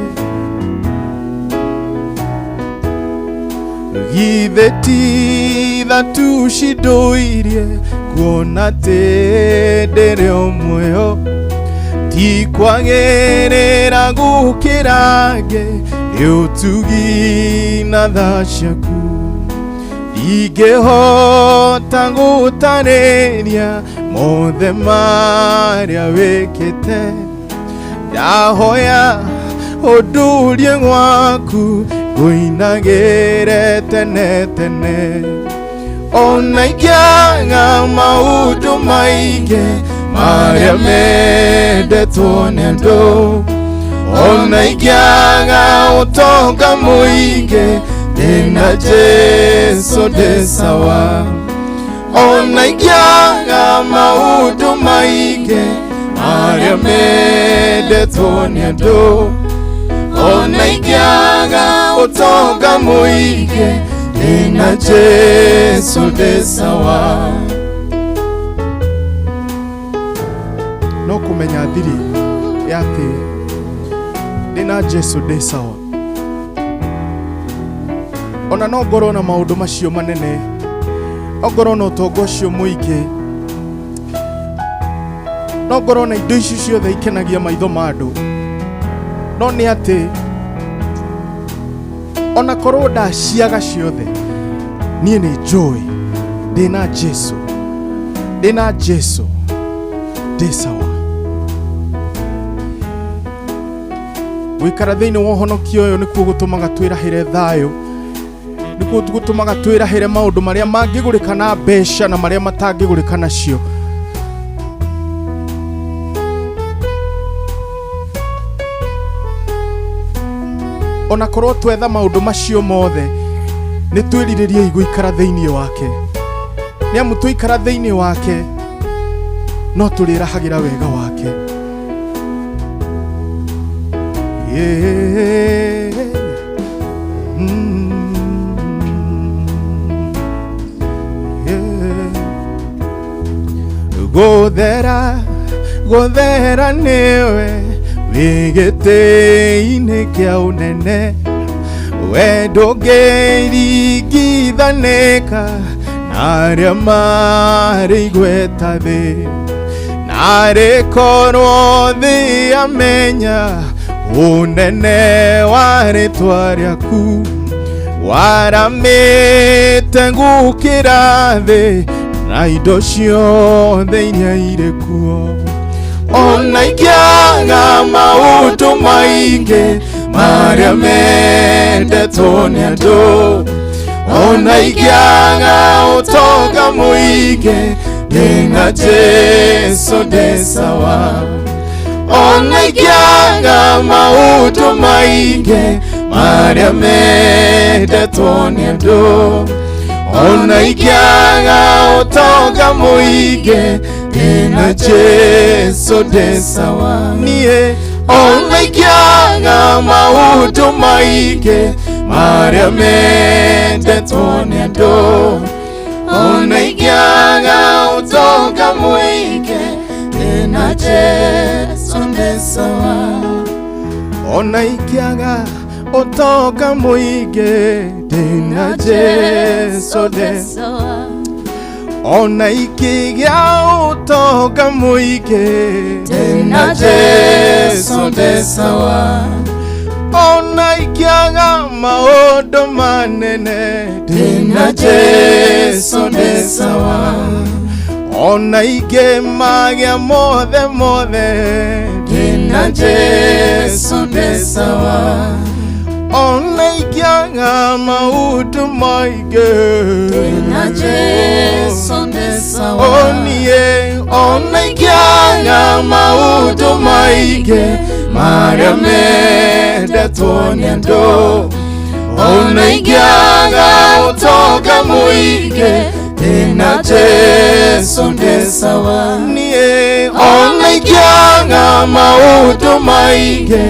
Githĩ ti tha tu cindũirie kuona atĩ ndĩrĩ o muoyo ti kwagĩrĩra gũkĩra angĩ nĩ ũtugi na tha ciaku ndingĩhota gũtarĩria mothe marĩa wĩkĩte ndahoya ũndurie gwaku ngũinagĩre tene tene ona ingĩaga maũndũ maingĩ marĩa mendetwo nĩ andũ ona ingĩaga ũtonga mũingĩ ndĩna Jesũ ndĩ sawa ona ingĩaga maũndũ maingĩ marĩa mendetwo nĩ andũ ona ingĩaga ũtonga mũingĩ ndĩna Jesũ ndĩ sawa. No kũmenya thiri ya atĩ ndĩna Jesũ ndĩ sawa. Ona no ngorwo na maũndũ macio manene, ongorwo na ũtonga ũcio mũingĩ, no ngorwo na indo ici ciothe ikenagia maitho ma andũ, no nĩ atĩ ona korwo ndaciaga ciothe niĩ nĩ njũĩ ndĩna Jesũ, ndĩna Jesũ ndĩ sawa. Gũikara thĩinĩ wa ũhonokio ũyũ nĩkuo gũtũmaga twĩrahĩre thayũ, nĩkuo gũtũmaga twĩrahĩre maũndũ marĩa mangĩgũrĩka na mbeca na marĩa matangĩgũrĩka nacio. Ona korwo twetha maũndũ macio mothe nĩ twĩrirĩriei gũikara thĩinĩ wake, nĩ amu twaikara thĩinĩ wake no tũrĩrahagĩra wega wake. Yeah. Yeah. Gũthera gũthera nĩwe wĩ gĩtĩ-inĩ kĩa ũnene, we ndũngĩringithanĩka na arĩa marĩ igweta thĩ, narĩ korwo thĩ amenya ũnene wa rĩtwa rĩaku, waramĩte gũkĩra thĩ na indo ciothe iria irĩ kuo. Ona ingĩaga maũndũ maingĩ marĩa mendetwo nĩ andũ, ona ingĩaga ũtonga mũingĩ ndĩna Jesũ ndĩ sawa. Ona ingĩaga maũndũ maingĩ marĩa mendetwo nĩ andũ, ona ingĩaga ũtonga mũingĩ ndĩna Jesũ ndĩ sawa. Niĩ ona ingĩaga maũndũ maingĩ marĩa mendetwo nĩ andũ, ona ingĩaga ũtonga mũingĩ ndĩna Jesũ ndĩ sawa. Ona ingĩaga ũtonga mũingĩ ndĩna Jesũ ndĩ sawa. Ona ingĩgĩa ũtonga mũingĩ Ndĩna Jesũ ndĩ sawa. Ona ingĩaga maũndũ manene Ndĩna Jesũ ndĩ sawa. Ona ingĩmagĩa mothe mothe Ndĩna Jesũ ndĩ sawa. Ona ingĩaga maũndũ maingĩ Ndĩna Jesũ ndĩ sawa. Oniĩ Ona ingĩaga maũndũ maingĩ marĩa mendetwo nĩ andũ, ona ingĩaga ũtonga mũingĩ Ndĩna Jesũ ndĩ sawa. Niĩ ona ingĩaga maũndũ maingĩ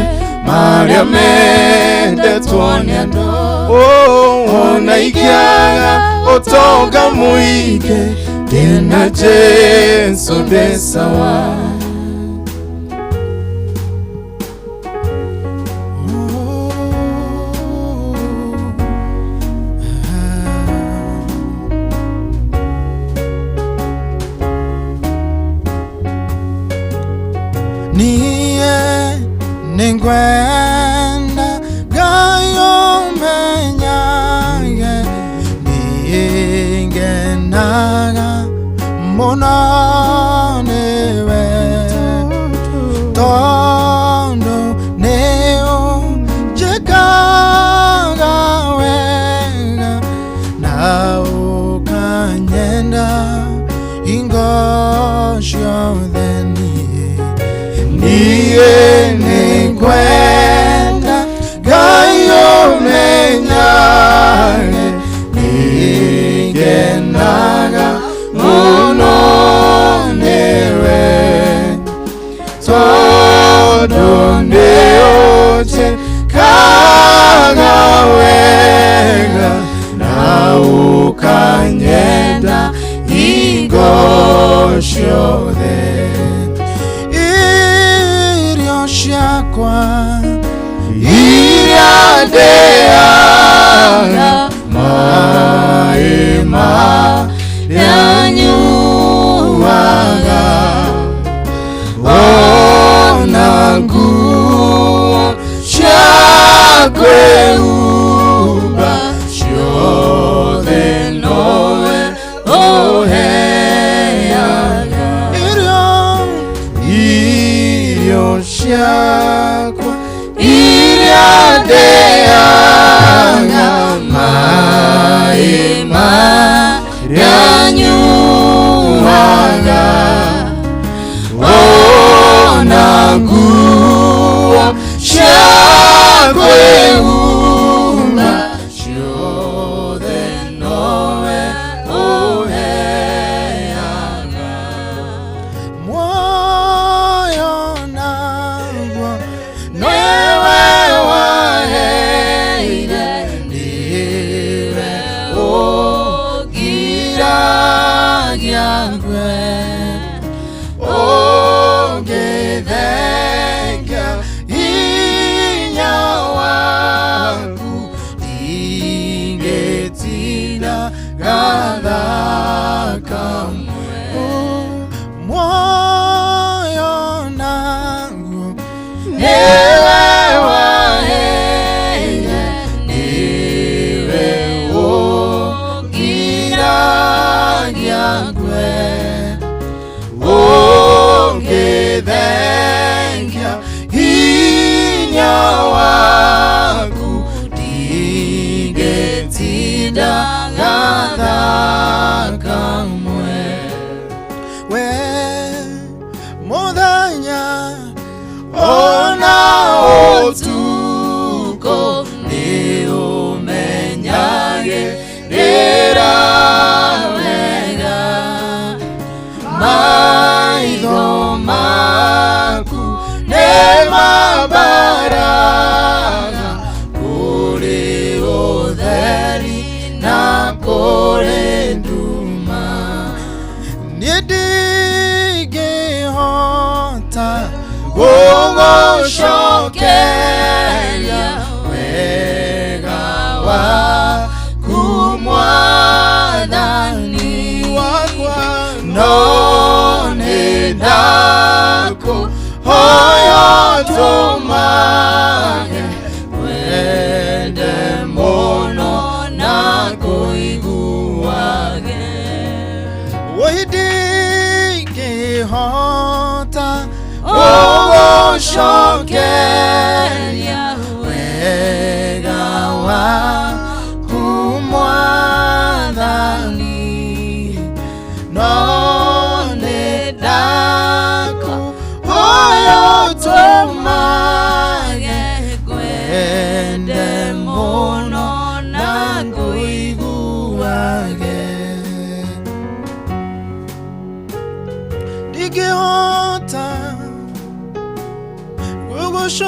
marĩa mendetwo nĩ andũ, ona ingĩaga ũtonga mũingĩ, ndĩna Jesũ ndĩ sawa. Niĩ nĩngwenda Ngai ũmenyage, niĩ ngenaga mũno nĩwe, tondũ nĩũnjĩkaga wega na ũkanyenda hingo ciothe. Niĩ nĩngwenda Ngai ũmenyage, niĩ ngenaga mũno nĩwe, tondũ nĩũnjĩkaga wega na ũkanyenda hingo ciothe. Irio ciakwa iria ndĩaga, maĩ marĩa nyuaga, ona nguo cia kwĩhumba, ciothe nowe ũheaga. Irio ciakwa iria ndĩaga, maĩ marĩa nyuaga, ona nguo cia kwĩhumba, ciothe nowe ũheaga. Muoyo naguo nĩwe waheire, nĩwe ũngiragia ngue, ũngĩthengia hinya waku, ndingĩtinda gathaka mwe. Muoyo naguo nĩwe waheire, nĩwe ũngiragia ngue, ũngĩthengia hinya waku, ndingĩtinda gathaka mwe. We mũthenya ona ũtukũ nĩũmenyagĩrĩra wega, maitho maku nĩmambaraga kũrĩ ũtheri na kũrĩ nduma. Niĩ ndingĩhota gũgũcokeria wega waku Mwathani wakwa, no nĩndakũhoya ũtũmage wende mũno na kũiguage. Woi ndingĩhota gũgũcokeria wega waku Mwathani, no nĩndakũhoya ũtũmage ngwende.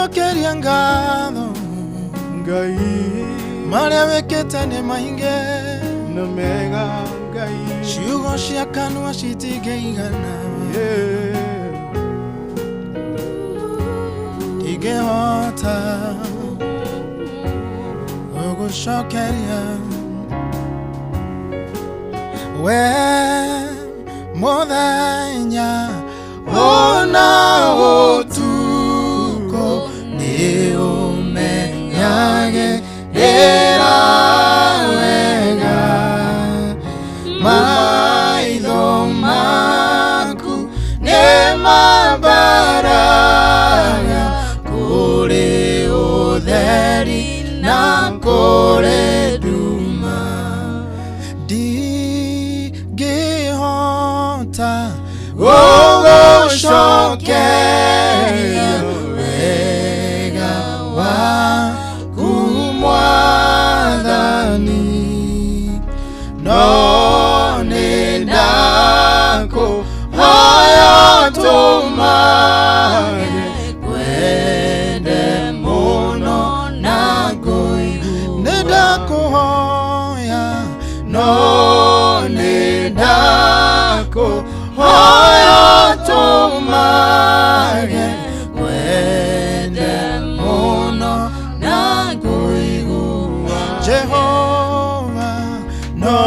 Ndagũcokeria ngatho Ngai marĩa wĩkĩte nĩ maingĩ na mega Ngai ciugo cia kanua citingĩigana ndingĩhota gũgũcokeria we mũthenya ona ũtukũ nĩ ũmenyagĩrĩra wega maitho maku nĩ mambaraga kũrĩ ũtheri na kũrĩ nduma ndingĩhota gũgũcokeria wega waku Mwathani no nĩ ndakũhoya ũtũmage ngwende mũno na ngũigue nĩ ndakũhoya no nĩ ndakũhoya ũtũmage ngwende mũno na ngũigua Jehova no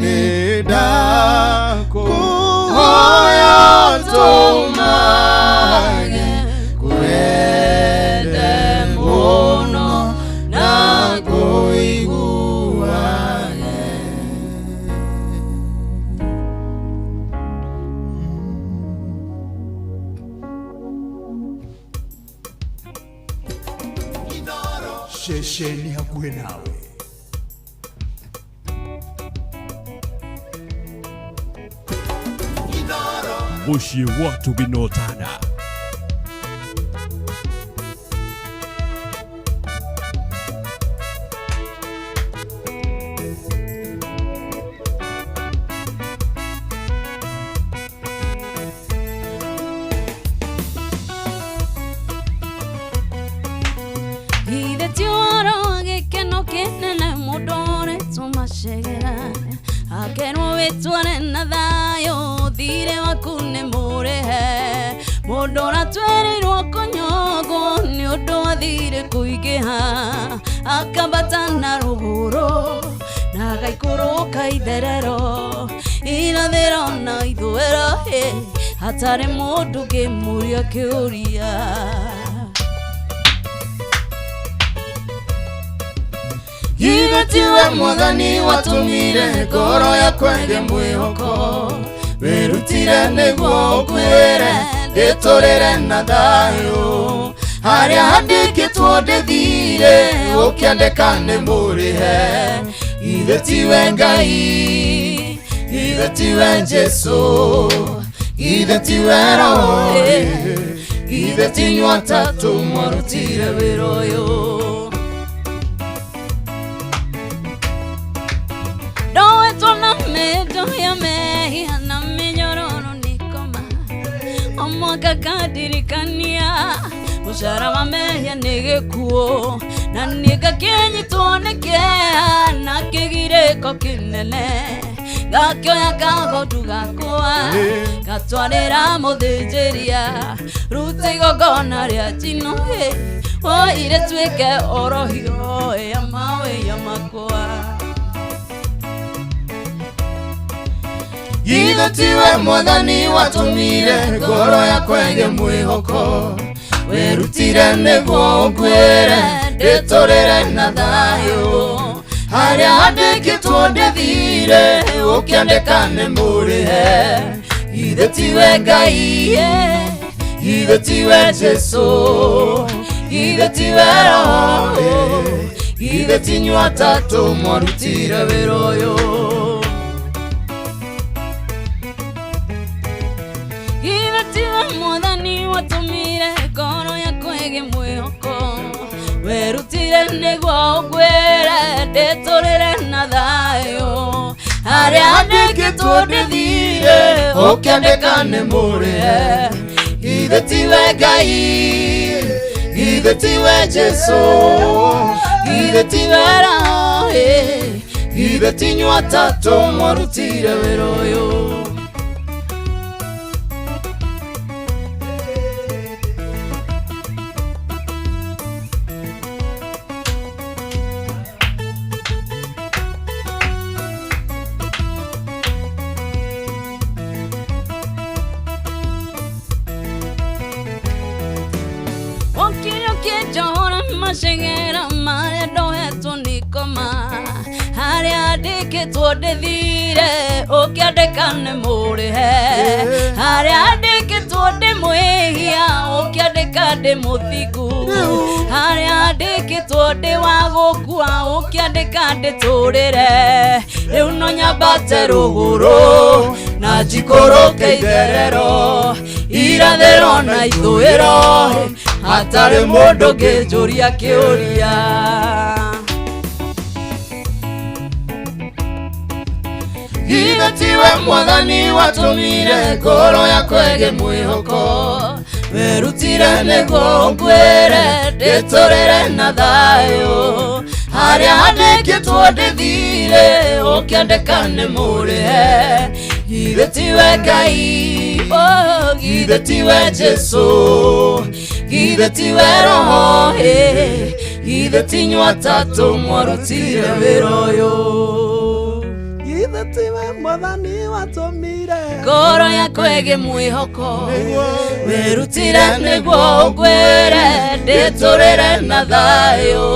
nĩ ndakũhoya ũtũmage ngwende mũno na ngũiguage. Ceceni hakuhĩ nawe. Mũciĩ wa Tũginotana. Ithe ti ũhoro wa gĩkeno kĩnene mũndũ ũrĩtwo macegera akerwo wĩtware na thayũ thirĩ waku nĩ mũrĩhe mũndũ ũratwĩrĩirwo kũnyongwo nĩ ũndũ wa thirĩ kũingĩha akambata na rũgũrũ na agaikũrũka itherero irathĩro na ithũĩro hatarĩ mũndũ ũngĩmũria kĩũria. Githĩ tiwe Mwathani watũmire ngoro yakwa ĩgĩe mwĩhoko wĩrutire nĩguo ũnguĩre ndĩtũrĩre na thayũ harĩa handĩkĩtwo ndĩthire ũkĩandĩka nĩ mũrĩhe githĩ tiwe Ngai githĩ tiwe Jesũ githĩ tiwe Roho githĩ ti inyuĩ atatũ mwarutire wĩra ũyũ. Ndowetwo na mĩndo ya mehia na mĩnyororo nĩ koma o mwaka kandirikania mũcara wa mehia nĩ gĩkuũ na niĩ ngakĩnyitwo nĩ kĩeha na kĩgirĩko kĩnene gakĩoya kagondu gakwa gatwarĩra mũthĩnjĩria ruta igongona rĩa njino oire tuĩke orohio ya mawĩya makwa. Githĩ tiwe Mwathani watũmire ngoro yakwa ĩgĩe mwĩhoko wĩrutire nĩguo ũnguĩre ndĩtũrĩre na thayũ harĩa handĩkĩtwo ndĩthire ũkĩandĩka nĩ mũrĩhe githĩ tiwe Ngai githĩ tiwe Jesũ githĩ tiwe Roho githĩ ti inyuĩ atatũ mwarutire wĩra ũyũ. Githĩ tiwe Mwathani watũmire ngoro yakwa ĩgĩe mwĩhoko werutire nĩguo ũnguĩre ndĩtũrĩre na thayũ harĩa handĩkĩtwo ndĩthire ũkĩandĩka nĩ mũrĩhe githĩ tiwe Ngai Githĩ tiwe Jesu, githĩ tiwe Roho, githĩ ti inyuĩ atatũ mwarutire wĩra ũyũ. Macegera marĩa ndohetwo nĩ koma harĩa andĩkĩtwo ndĩthire ũkĩandĩka nĩ mũrĩhe harĩa andĩkĩtwo ndĩmwĩhia ũkĩandĩka ndĩ mũthingu harĩa andĩkĩtwo ndĩ wa gũkua ũkĩandĩka ndĩtũrĩre rĩu no nyambate rũgũrũ na njikũrũke itherero irathĩro na ithũĩro hatarĩ mũndũ ũngĩnjũria kĩũria. Githĩ tiwe Mwathani watũmire ngoro yakwa ĩgĩe mwĩhoko, werutire nĩguo ũnguĩre ndĩtũrĩre na thayũ harĩa handĩkĩtwo ndĩthire ũkĩandĩka nĩ mũrĩhe. Githĩ tiwe Ngai, oh, githĩ tiwe Jesu, githĩ tiwe Roho, githĩ ti inyuĩ atatũ mwarutire wĩra ũyũ. Githĩ tiwe Mwathani watũmire ngoro yakwa ĩgĩe mwĩhoko, werutire nĩguo ũnguĩre ndĩtũrĩre na thayũ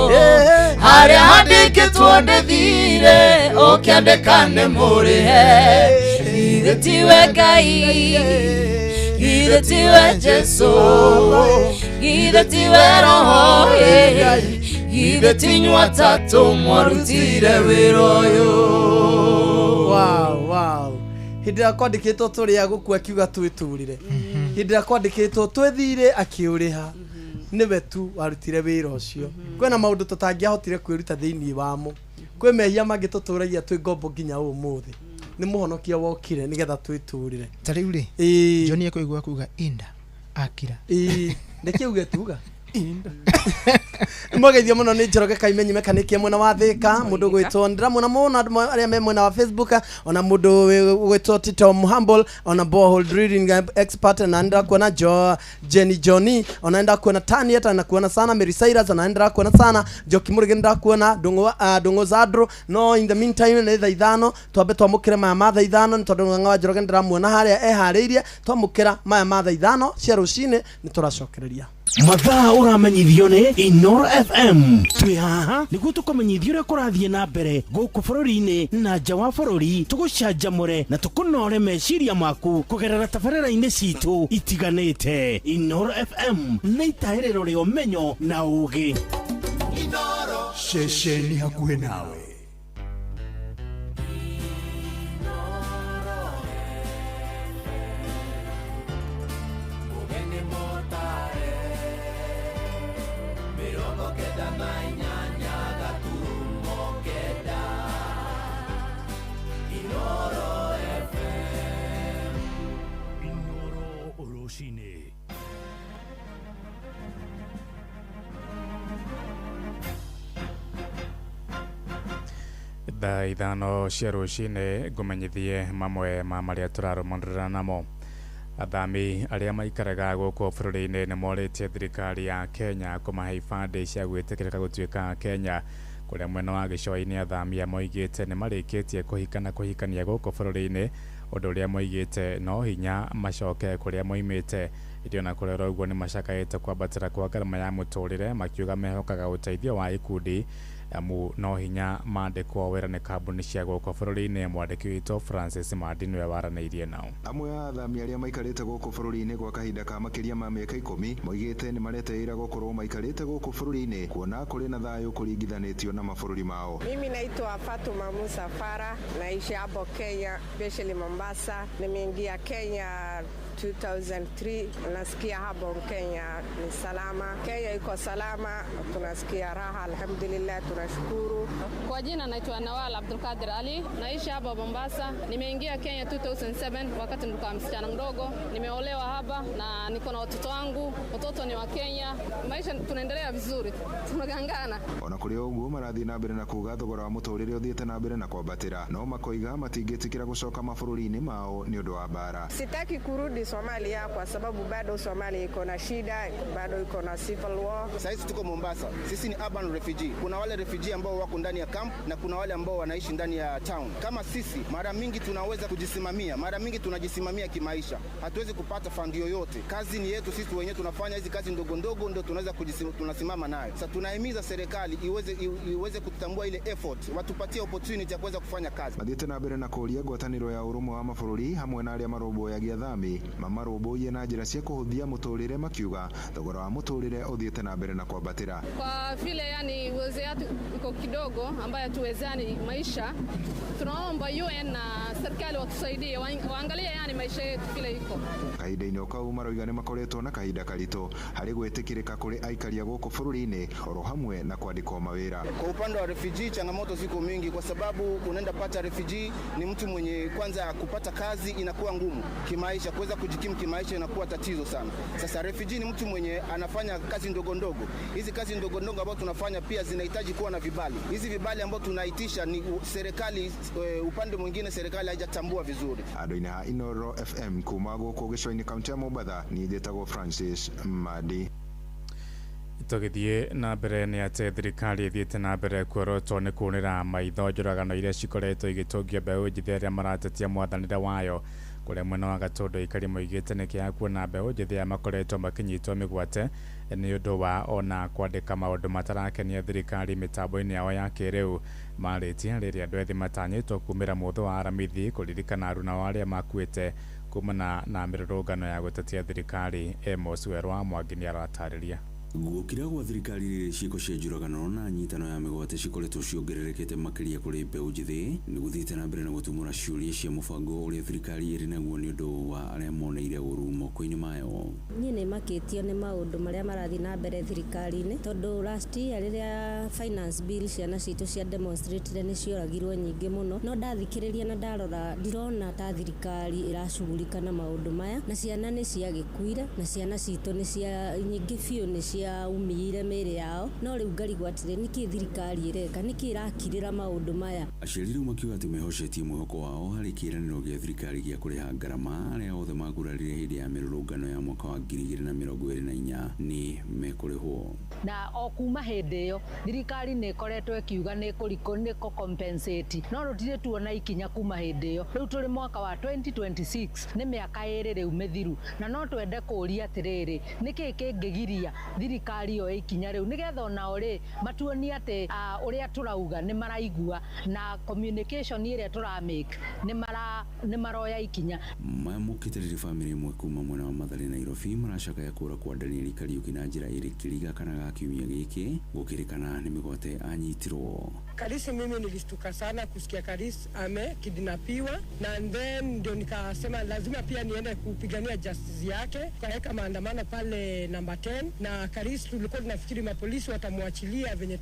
harĩa handĩkĩtwo ndĩthire ũkĩandĩka nĩ mũrĩhe. Githĩ tiwe Ngai, githĩ tiwe Jesu, githĩ tiwe Roho, githĩ ti inyuĩ atatũ mwarutire wĩra ũyũ. Wow, wow. Hĩndĩ ĩrĩa kwandĩkĩtwo tũrĩ a gũkua akiuga twĩtũrĩre, hĩndĩ ĩrĩa kwandĩkĩtwo twĩthire akĩũrĩha, nĩwe tu warutire wĩra ũcio. Kwĩna maũndũ tũtangĩahotire kwĩruta thĩinĩ wamo, kwĩ mehia mangĩ tũtũragia twĩ ngombo nginya ũmũthĩ. Nĩ mũhonokia wokire nĩgetha twĩtũrĩre. Ta rĩu rĩ, John ekũigua kuga inda akira. Nĩ kĩuge tuga inda. Mwageithio mũno nĩ Njoroge Kaimenyi mekanĩkie mwena wa Thĩka, mũndũ gwĩtwo ndĩramuona mũno andũ arĩa me mwena wa Facebook, ona mũndũ gwĩtwo Tito Muhumble, ona borehole drilling expert, na ndĩrakuona Jenny Johnny, ona ndĩrakuona Tanieta, na kuona sana Mary Cyrus, ona ndĩrakuona sana Njoki Mũrĩge, ndĩrakuona Ndung'u Zadro. No in the meantime nĩ thaa ithano twambe twamũkĩre maya ma thaa ithano, nĩ tondũ Ng'ang'a wa Njoroge ndĩramuona harĩa eharĩirie. Twamũkĩra maya ma thaa ithano cia rũcinĩ nĩ tũracokereria. Mathaa ũramenyithio nĩ Inoro FM. Twĩ haha nĩguo tũkũmenyithie ũrĩa kũrathiĩ na mbere gũkũ bũrũri-inĩ na nja wa bũrũri, tũgũcanjamũre na tũkũnore meciria maku kũgerera tabarĩra-inĩ citũ itiganĩte. Inoro FM nĩ itahĩrĩro rĩa ũmenyo na ũũgĩ. Ceceni hakuhĩ nawe. Thaa ithano cia rũcinĩ ngũmenyithie mamwe ma marĩa tũrarũmanĩrĩra namo. Athami arĩa maikaraga gũkũ bũrũri-inĩ nĩ morĩtie thirikari ya Kenya kũmahe ibandĩ cia gwĩtĩkĩrĩka gũtuĩka Kenya. Kũrĩa mwena wa gĩcũa-inĩ athami moigĩte nĩ marĩkĩtie kũhika na kũhikania gũkũ bũrũri-inĩ, ũndũ ũrĩa moigĩte no hinya macoke kũrĩa moimĩte. Ĩndĩ ona kũrĩ ũguo nĩ macakaĩte kwambatĩra kwa ngarama ya mũtũrĩre, makiuga mehokaga ũteithio wa ikundi amu no hinya mandĩkwo wĩra nĩ kambuni cia gũkũ bũrũri-inĩ. Mwandĩki witũ Francis Mandi nĩwe waranĩirie nao. Amwe a athami arĩa maikarĩte gũkũ bũrũri-inĩ gwa kahinda ka makĩria ma mĩaka 10 moigĩte nĩ maretereire gũkorwo maikarĩte gũkũ bũrũri-inĩ kuona kũrĩ na thayũ kũringithanĩtio na mabũrũri mao. Mimi naitwa Fatuma Musa Farah, naishi hapo Kenya, especially Mombasa. Nimeingia Kenya 2003, nasikia hapo Kenya ni salama. Kenya iko salama, tunasikia raha, alhamdulillah, tunashukuru. Kwa jina naitwa Nawal Abdulkadir Ali, naishi hapa Mombasa. Nimeingia Kenya 2007 wakati nilikuwa msichana mdogo. Nimeolewa hapa na niko na watoto wangu, watoto ni wa Kenya. Maisha tunaendelea vizuri, tunagangana. Ona kũrĩ o ũguo, marathiĩ na mbere na kuga thogora wa mũtũrĩre ũthiĩte na mbere na kwambatĩra, no makoiga matingĩtĩkĩra gũcoka mabũrũri-inĩ mao nĩ ũndũ wa mbara. Sitaki kurudi Somalia kwa sababu bado Somalia iko na shida, bado iko na civil war. Saizi tuko Mombasa, sisi ni urban refugee. Kuna wale refugee ambao wako ndani ya camp na kuna wale ambao wanaishi ndani ya town. Kama sisi, mara mingi tunaweza kujisimamia, mara mingi tunajisimamia kimaisha, hatuwezi kupata fund yoyote. Kazi ni yetu sisi wenyewe, tunafanya hizi kazi ndogo ndogo ndio tunaweza tunasimama nayo. Sasa tunahimiza serikali iweze kutambua ile effort, watupatie opportunity ya kuweza kufanya kazi. Mathiĩte na mbere na kũũria ngwatanĩro ya ũrũmwe wa mabũrũri hamwe na arĩa marũmbũyagia athami mamarũmbũiye na njĩra cia kũhũthia mũtũrĩre, makiuga thogora wa mũtũrĩre ũthiĩte na mbere na kwambatĩra. Kwa vile yani uwezo yetu iko kidogo ambayo tuwezani maisha, tunaomba UN na serikali watusaidie, waangalie yani maisha yetu vile iko. Kahinda-inĩ o kau, maroiga nĩ makoretwo na kahinda karitũ harĩ gwĩtĩkĩrĩka kũrĩ aikari a gũkũ bũrũri-inĩ oro hamwe na kwandĩkwo mawĩra. Kwa upande wa refugee, changamoto ziko mingi kwa sababu unaenda pata refugee ni mtu mwenye kwanza kupata kazi inakuwa ngumu kimaisha, kuweza kujikimu kimaisha inakuwa tatizo sana. Sasa refugee ni mtu mwenye anafanya kazi ndogo ndogo. Hizi kazi ndogo ndogo ambazo tunafanya pia zinahitaji kuwa na vibali. Hizi vibali ambazo tunaitisha ni serikali, upande mwingine serikali haijatambua vizuri. Andũ-inĩ ha Inoro FM kuma gũkũ gĩcũa-inĩ, kaunti ya Mombatha, niĩ njĩtagwo Francis Madi. Tũgĩthiĩ na mbere nĩ atĩ thirikari ĩthiĩte na mbere kuorotwo nĩ kunĩra maitho njũragano iria cikoretwo igĩtũngio mbeũ njĩthĩ arĩa maratetia mwathanĩre wayo. Kũrĩa mwena wa Gatũndũ, aikari moigĩte nĩ kĩeha kuona mbeũ njĩthĩ aya makoretwo makĩnyitwo mĩgwate nĩ ũndũ wa ona kwandĩka maũndũ matarakenia thirikari mĩtambo-inĩ yao ya kĩrĩu. Marĩtie rĩrĩa andũ ethĩ matanyĩtwo kumĩra mũthĩ wa Aramithi kũririkana aruna ao arĩa makuĩte kumana na mĩrũrũngano ya gũtetia thirikari. Amos Werũ wa Mwangi nĩ aratarĩria. Gũkira gwa thirikari rĩrĩ ciĩko cia njũragano na nyitano ya mĩgwate cikoretwo ciongererekete makĩria kũrĩ mbeũ njĩthĩ nĩ gũthiĩte na mbere na gũtumũra ciũria cia mũbango ũrĩa thirikari ĩrĩ naguo nĩ ũndũ wa arĩa moneire ũru moko-inĩ mayo. Niĩ nĩ makĩtio nĩ maũndũ marĩa marathiĩ na mbere thirikari-inĩ, tondũ last year rĩrĩa finance bill ciana citũ cia demonstrate nĩ cioragirwo nyingĩ mũno, no ndathikĩrĩria na ndarora ndirona ta thirikari ĩracugurika na maũndũ maya, na ciana nĩ ciagĩkuire na ciana citũ nĩ cia nyingĩ biũ nĩ cia umire mĩĩrĩ yao, no rĩu ngarigwo atĩrĩ, nĩkĩ thirikari ĩreka, nĩkĩ ĩrakirĩra maũndũ maya. Aciari rĩu makiuga atĩ mehocetie mwĩhoko wao harĩ kĩĩranĩro gĩa thirikari gĩa kũrĩha ngarama arĩa othe magurarire hĩndĩ ya mĩrũrũngano ya mwaka wa 2024 nĩ mekũrĩhwo. Na o kuma hĩndĩ ĩyo thirikari nĩ ĩkoretwo ĩkiuga nĩ kũ compensate, no rũtirĩ tuona ikinya kuma hĩndĩ ĩyo. Rĩu tũrĩ mwaka wa 2026, nĩ mĩaka 2 rĩu mĩthiru, na no twende kũũria atĩrĩrĩ, nĩkĩ kĩngĩgiria thirikari yoe ikinya rĩu nĩgetha onao rĩ matuonie atĩ ũrĩa tũrauga nĩ maraigua na communication ĩrĩa tũramake nĩ maroya ikinya. Maya mokĩte rĩrĩ bamĩrĩ ĩmwe kuma mwena wa Mathare, Nairobi, maracakaya kũra kwa Daniel Kariuki na njĩra ĩrĩ kĩriga kana ga kiumia gĩkĩ gũkĩrĩkana nĩ mĩgwate anyitirwo. Karisi, mimi nilistuka sana kusikia Karisi amekidnapiwa, na then ndio nikasema lazima pia niende kupigania justice yake. Tukaweka maandamano pale namba 10 na Karisi tulikuwa tunafikiri mapolisi watamwachilia venye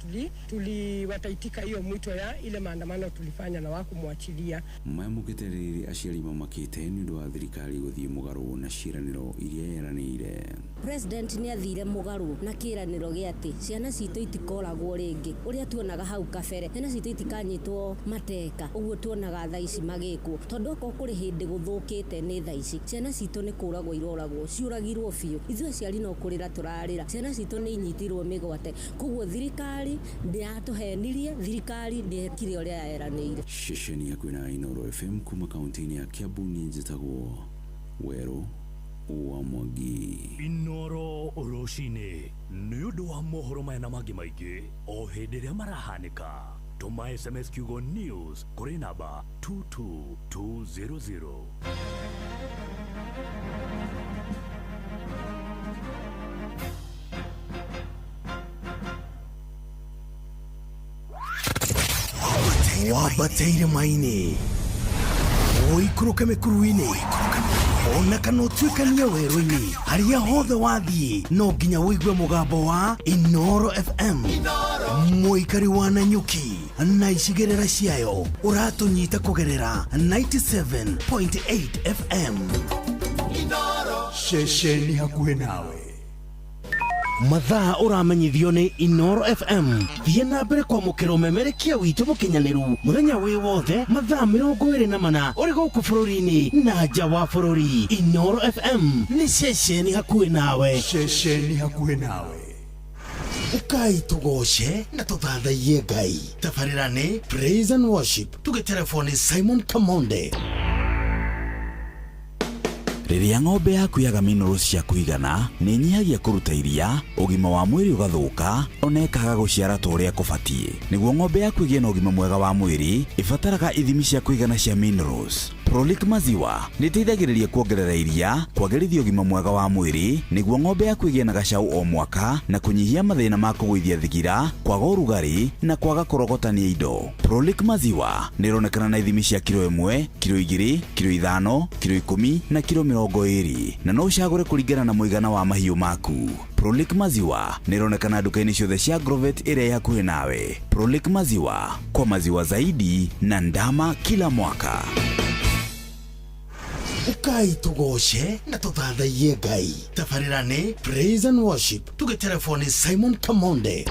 tuli wataitika hiyo mwito ya ile maandamano tulifanya, na wakumwachilia. Maya mokĩte rĩrĩ aciari mamakĩte nĩ ũndũ wa thirikari gũthiĩ mũgarũ na ciĩranĩro iria yeranĩire. President nĩ athire mũgarũ na kĩĩranĩro gĩa atĩ ciana citũ itikoragwo rĩngĩ ũrĩa tuonaga hau kabere, ciana citũ itikanyitwo mateka ũguo tuonaga thaa ici magĩkwo, tondũ okorwo kũrĩ hĩndĩ gũthũkĩte nĩ thaa ici. Ciana citũ nĩ kũragwo iroragwo, ciũragirwo biũ, ithuĩ aciari no kũrĩra tũrarĩra, ciana citũ nĩ inyitirwo mĩgwate. Koguo thirikari ndĩratũhenirie, thirikari ndĩekire ũrĩa yeranĩire. Ceceni ya kwĩna Inoro FM kuma kaunti-inĩ ya Kiambu, niĩ njĩtagwo Werũ wa Mwangi. Inoro rũcinĩ nĩ ũndũ wa mohoro maya na mangĩ maingĩ o hĩndĩ ĩrĩa marahanĩka, tũma SMS kiugo news kũrĩ namba 22200. Wambateire maini, ũikũrũke mĩkuru-inĩ, ona kana ũtuĩkanie werũ-inĩ, harĩa hothe wathiĩ no nginya ũigue mũgambo wa Inoro FM. Mũikari wa Nanyuki. Na icigĩrĩra ciayo ũratũnyita kũgerera 97.8 FM. Ceceni hakuhĩ nawe. Mathaa ũramenyithio nĩ Inoro FM. Thiĩ na mbere kwamũkĩra ũmemerekia witũ mũkinyanĩru mũthenya wĩ wothe mathaa 24 ũrĩ gũkũ bũrũri-inĩ na nja wa bũrũri. Inoro FM nĩ ceceni hakuhĩ nawe. Ceceni hakuhĩ nawe. Ukai tũgoce na tũthathaiye Ngai. Tabarĩra nĩ Praise and Worship. Tũgĩterebwo nĩ Simon Kamonde. Rĩrĩa ng'ombe yaku yaga minerals cia kũigana, nĩ ĩnyihagia kũruta iria, ũgima wa mwĩrĩ ũgathũka, ona ĩkaga gũciara ta ũrĩa kũbatiĩ. Nĩguo ng'ombe yaku ĩgĩe na ũgima mwega wa mwĩrĩ, ĩbataraga ithimi cia kũigana cia minerals. Prolic Maziwa nĩ ĩteithagĩrĩria kuongerera iria, kwagĩrithia ũgima mwega wa mwĩrĩ, nĩguo ng'ombe yaku ĩgĩe na gacau o mwaka, na kũnyihia mathĩna ma kũgũithia thigira, kwaga ũrugarĩ, na kwaga kũrogotania indo. Prolic Maziwa nĩ ĩronekana na ithimi cia kiro 1, kiro 2, kiro 5, kiro 10 na kiro 20, na no ũcagũre kũringana na mũigana wa mahiũ maku. Prolic Maziwa nĩ ĩronekana nduka-inĩ ciothe cia Agrovet ĩrĩa ĩ hakuhĩ nawe. Prolic Maziwa, kwa maziwa zaidi na ndama kila mwaka. Ukai tũgoce na tũthathaiye Ngai. Tabarĩra nĩ Praise and Worship. Tũgĩterebwo nĩ Simon Kamonde.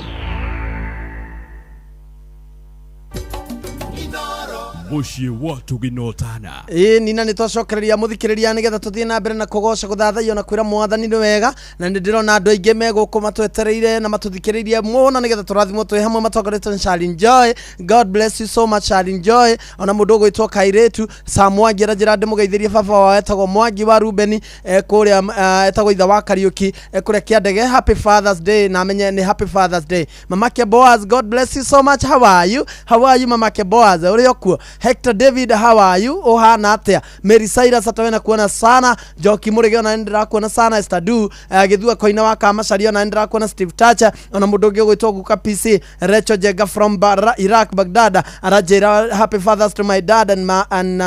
Mũciĩ wa tũginotana. Ĩĩ nina nĩ twacokereria mũthikĩrĩria nĩgetha tũthiĩ na mbere na kũgoca, gũthathaiya na kwĩra mwathani nĩ wega, na nĩ ndĩrona andũ aingĩ me gũkũ matwetereire na matũthikĩrĩirie mũno nĩgetha tũrathimwo twĩ hamwe matongoretio nĩ Charlene Joy. God bless you so much, Charlene Joy. Ona mũndũ ũgwĩtwo Kairĩtu Sam Mwangi aranjĩra ndĩmũgeithĩrie baba wao etagwo Mwangi wa Rubeni, kũrĩa etagwo ithe wa Kariũki, kũrĩa Kĩandege. Happy Father's Day, na amenye nĩ Happy Father's Day. Mamake Boaz, God bless you so much. How are you? How are you, Mamake Boaz? Ũrĩ o kuo? Hector David, how are you? Ũhana atĩa? Mary Cyrus atawe na kuona sana. Njoki Mũrĩge ona nĩndĩrakuona sana. Esther Du, Gĩthua Koina wa Kamacaria ona nĩndĩrakuona. Steve Tacha, ona mũndũ ũngĩ ũgwĩtwo Guka PC Recho Jenga from Iraq Baghdad aranjĩra happy Fathers to my dad and, ma, and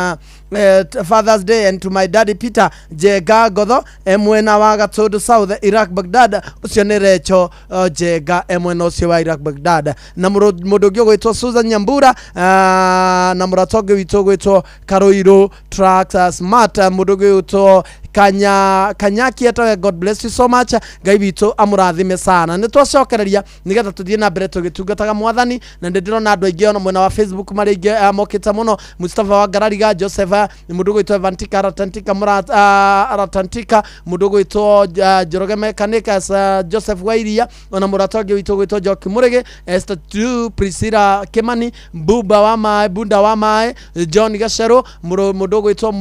Father's Day and to my daddy Peter Jenga Ngotho e mwena wa Gatundu South, Iraq Baghdad. Ũcio nĩ Recho Jenga e mwena ũcio wa Iraq Baghdad. Na mũndũ ũngĩ ũgwĩtwo Susan Nyambura, na mũrata ũngĩ witũ ũgwĩtwo Karoiro Trucks, Smart, mũndũ ũngĩ ũgwĩtwo Kanyaki etawe. God bless you so much. Ngai witũ amũrathime sana. Nĩ twacokereria nĩgetha tũthiĩ na mbere tũgĩtungataga mwathani, na nĩ ndĩrona andũ aingĩ ona mwena wa Facebook marĩ aingĩ, mokĩte mũno. Mustafa wa Ngarariga Joseph, mũndũ ũgwĩtwo Evantika Aratantika Aratantika, mũndũ ũgwĩtwo Njoroge Mekanika, Joseph Wairia, ona mũrata ũngĩ witũ ũgwĩtwo Njoki Mũrĩgĩ, Esther Tu, Priscilla Kimani, Buba wa Maĩ, Bunda wa Maĩ, John Gacerũ, mũndũ ũgwĩtwo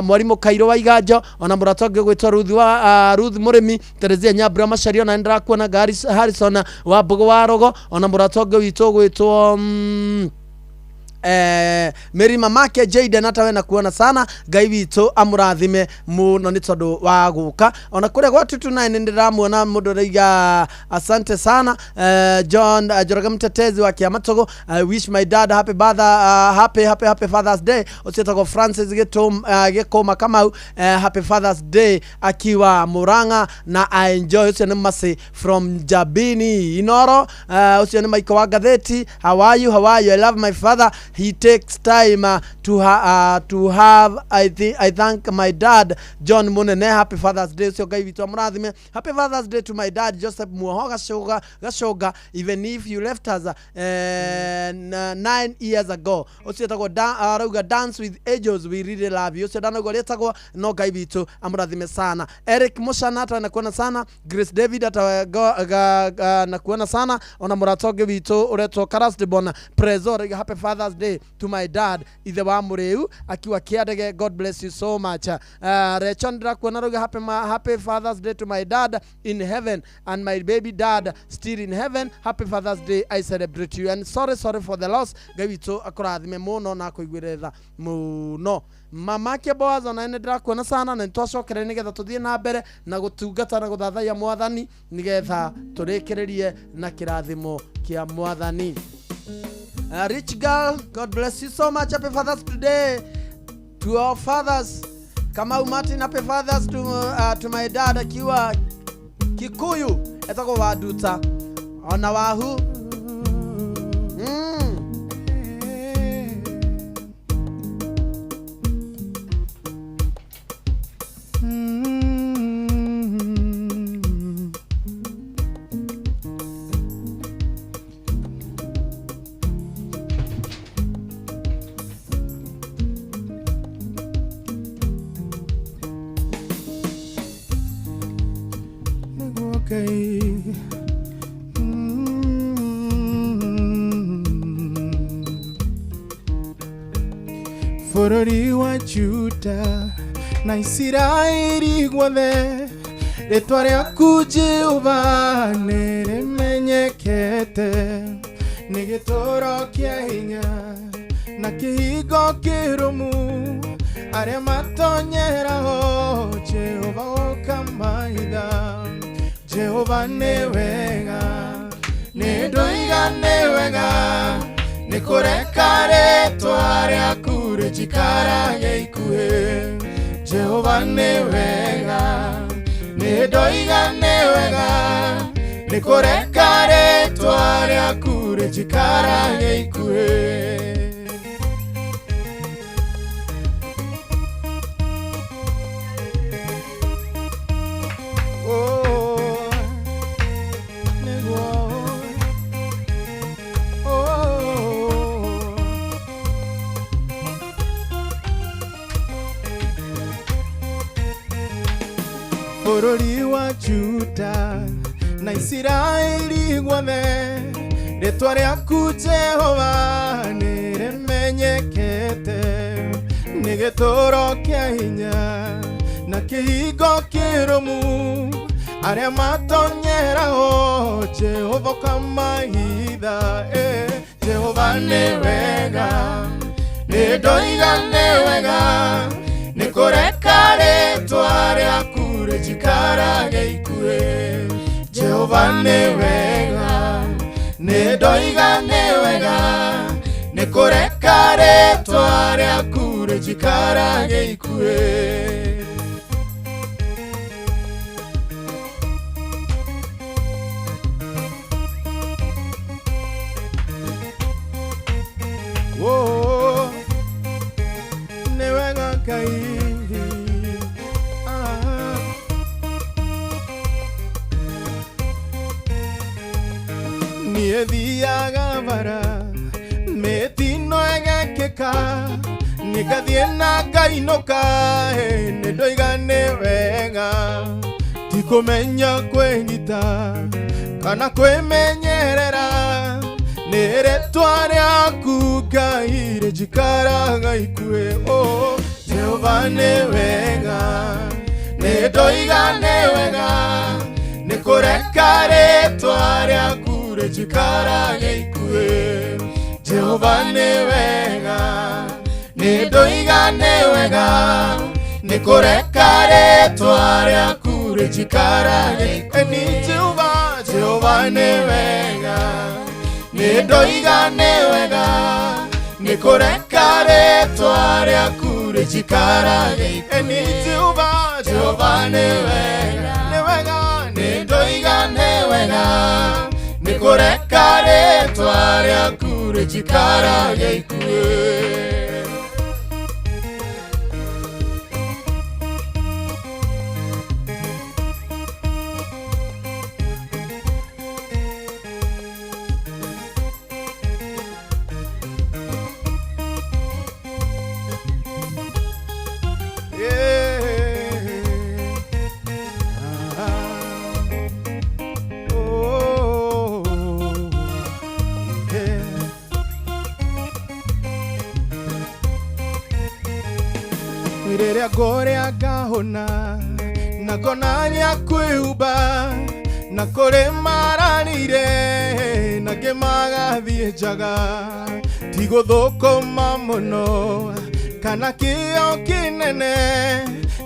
mwarimu Kairũ wa Iganjo, ona mũrata ũngĩ ũgwĩtwo Ruth wa Ruth Mũrĩmi, Teresia Nyambura Macharia, ona nĩndĩrakuona Harrison wa Mbũgũ wa Rogo, ona mũrata ũngĩ witũ ũgwĩtwo Mary mamake Jaden atawe na kuona sana. Ngai witũ amũrathime mũno nĩ tondũ wa gũka ona kũrĩa gwa 229. Nĩndĩramuona mũndũ ũraiga asante sana. John Njoroge Mtetezi wa Kĩamatogo, I wish my dad happy birthday, happy happy happy Father's Day. Ũcio etagwo Francis Gĩkũma Kamau, happy Father's Day akiwa Murang'a na I enjoy. Ũcio nĩ Masi from Jabini Inoro. Ũcio nĩ Michael wa Gatheti. How are you? How are you? I love my father. He takes time to have I thank my dad John Munene. Happy Father's Day. Ũcio Ngai witũ amũrathime. Happy Father's Day to my dad Joseph Muoho Gacoga, even if you left us 9 years ago. Ũcio etagwo arauga dance with angels, we really love you. Ũcio ndanauga ũrĩa etagwo, no Ngai witũ amũrathime sana. Eric Mushana ata nakuona sana. Grace David ata nakuona sana. Ona mũrata ũngĩ witũ ũretwo Karasdibon Prezo arauga happy Father's Day to my dad ithe wa Mũrĩu akiwa Kĩandege. God bless you so much. Recho ndĩrakuona, arauga happy Father's Day to my dad in heaven and my baby dad still in heaven. Happy Father's Day, I celebrate you and sorry sorry for the loss. Ngai witũ akũrathime mũno na akũiguĩre tha mũno. Mamake Boaz ona nĩ ndĩrakuona sana, na nĩtwacokereria nĩgetha tũthiĩ na mbere na gũtungata na gũthathaiya mwathani nĩgetha tũrĩkĩrĩrie na kĩrathimo kĩa mwathani. Rich girl, God bless you so much. Happy Father's Day to our fathers. Kamau Martin, happy Fathers to my dad akiwa Kikuyu etagwo Wanduta ona wahu. Ngai. Bũrũri wa Juda na Isiraeli guothe, rĩtwa rĩaku Jehova nĩrĩmenyekete, nĩ gĩtũũro kĩa hinya na kĩhingo kĩrũmu, arĩa matonyeraho Jehova ũkamahitha. Jehova nĩ wega, nĩ ndoiga nĩ wega, nĩ kũreka rĩtwa rĩaku rĩnjikarage ikuhĩ. Jehova nĩ wega, nĩ ndoiga nĩ wega, nĩ kũreka rĩtwa rĩaku rĩnjikarage ikuhĩ. Oh, nĩguo. Oh. Bũrũri wa Juda na Isiraeli guothe, rĩtwa rĩaku Jehova nĩrĩmenyekete, nĩ gĩtũũro kĩa hinya na kĩhingo kĩrũmu, arĩa matonyeraho Jehova ũkamahitha. Jehova nĩ wega, nĩ ndoiga nĩ wega, nĩ kũreka rĩtwa rĩaku rĩnjikarage ikuhĩ. Jehova nĩ wega, nĩ ndoiga nĩ wega, nĩ kũreka rĩtwa rĩaku rĩnjikarage ikuhĩ. Oh, nĩ wega Ngai. Ah. Niĩ thiaga bara mĩtino ĩgekĩka, nĩngathiĩ na ngainũka, nĩ ndoiga nĩ wega, ti kũmenya kwĩgita kana kwĩmenyerera, nĩ rĩtwa rĩaku Ngai rĩnjikaraga ikuhĩ. Oh, Jehova nĩ wega, nĩ ndoiga nĩ wega, nĩ kũreka rĩtwa rĩaku rĩnjikarage ikuhĩ. Jehova nĩ wega, nĩ ndoiga nĩ wega, nĩ kũreka rĩtwa rĩaku rĩnjikarage ikuhĩ. Nĩ Jehova, Jehova nĩ wega, nĩ ndoiga nĩ wega, nĩ kũreka rĩtwa rĩaku rĩnjikarage ikuhĩ. Nĩ Jehova, Jehova nĩ wega, nĩ wega, nĩ ndoiga nĩ wega, nĩ kũreka rĩtwa rĩaku rĩnjikarage ikuhĩ. Rĩrĩa ngũrĩa ngahũna na ngona gĩa kwĩhumba, na kũrĩ maranire na angĩ magathiĩ njaga, ti gũthũkũma mũno kana kĩo kĩnene,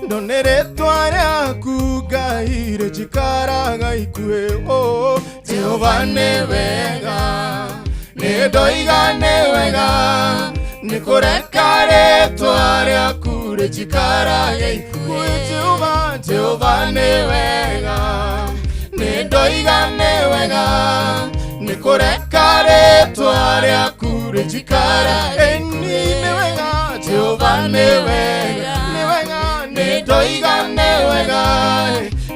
no nĩ rĩtwa rĩaku Ngai rĩnjikaraga ikuhĩ. Oh, Jehova nĩ wega, nĩ ndoiga nĩ wega, nĩ kũreka rĩtwa rĩaku rĩnjikarage ikuhĩ. Jehova, Jehova nĩ wega, nĩ ndoiga nĩ wega, nĩ kũreka rĩtwa rĩaku rĩnjikarage. Nĩ wega, Jehova nĩ wega, nĩ wega, nĩ ndoiga nĩ wega,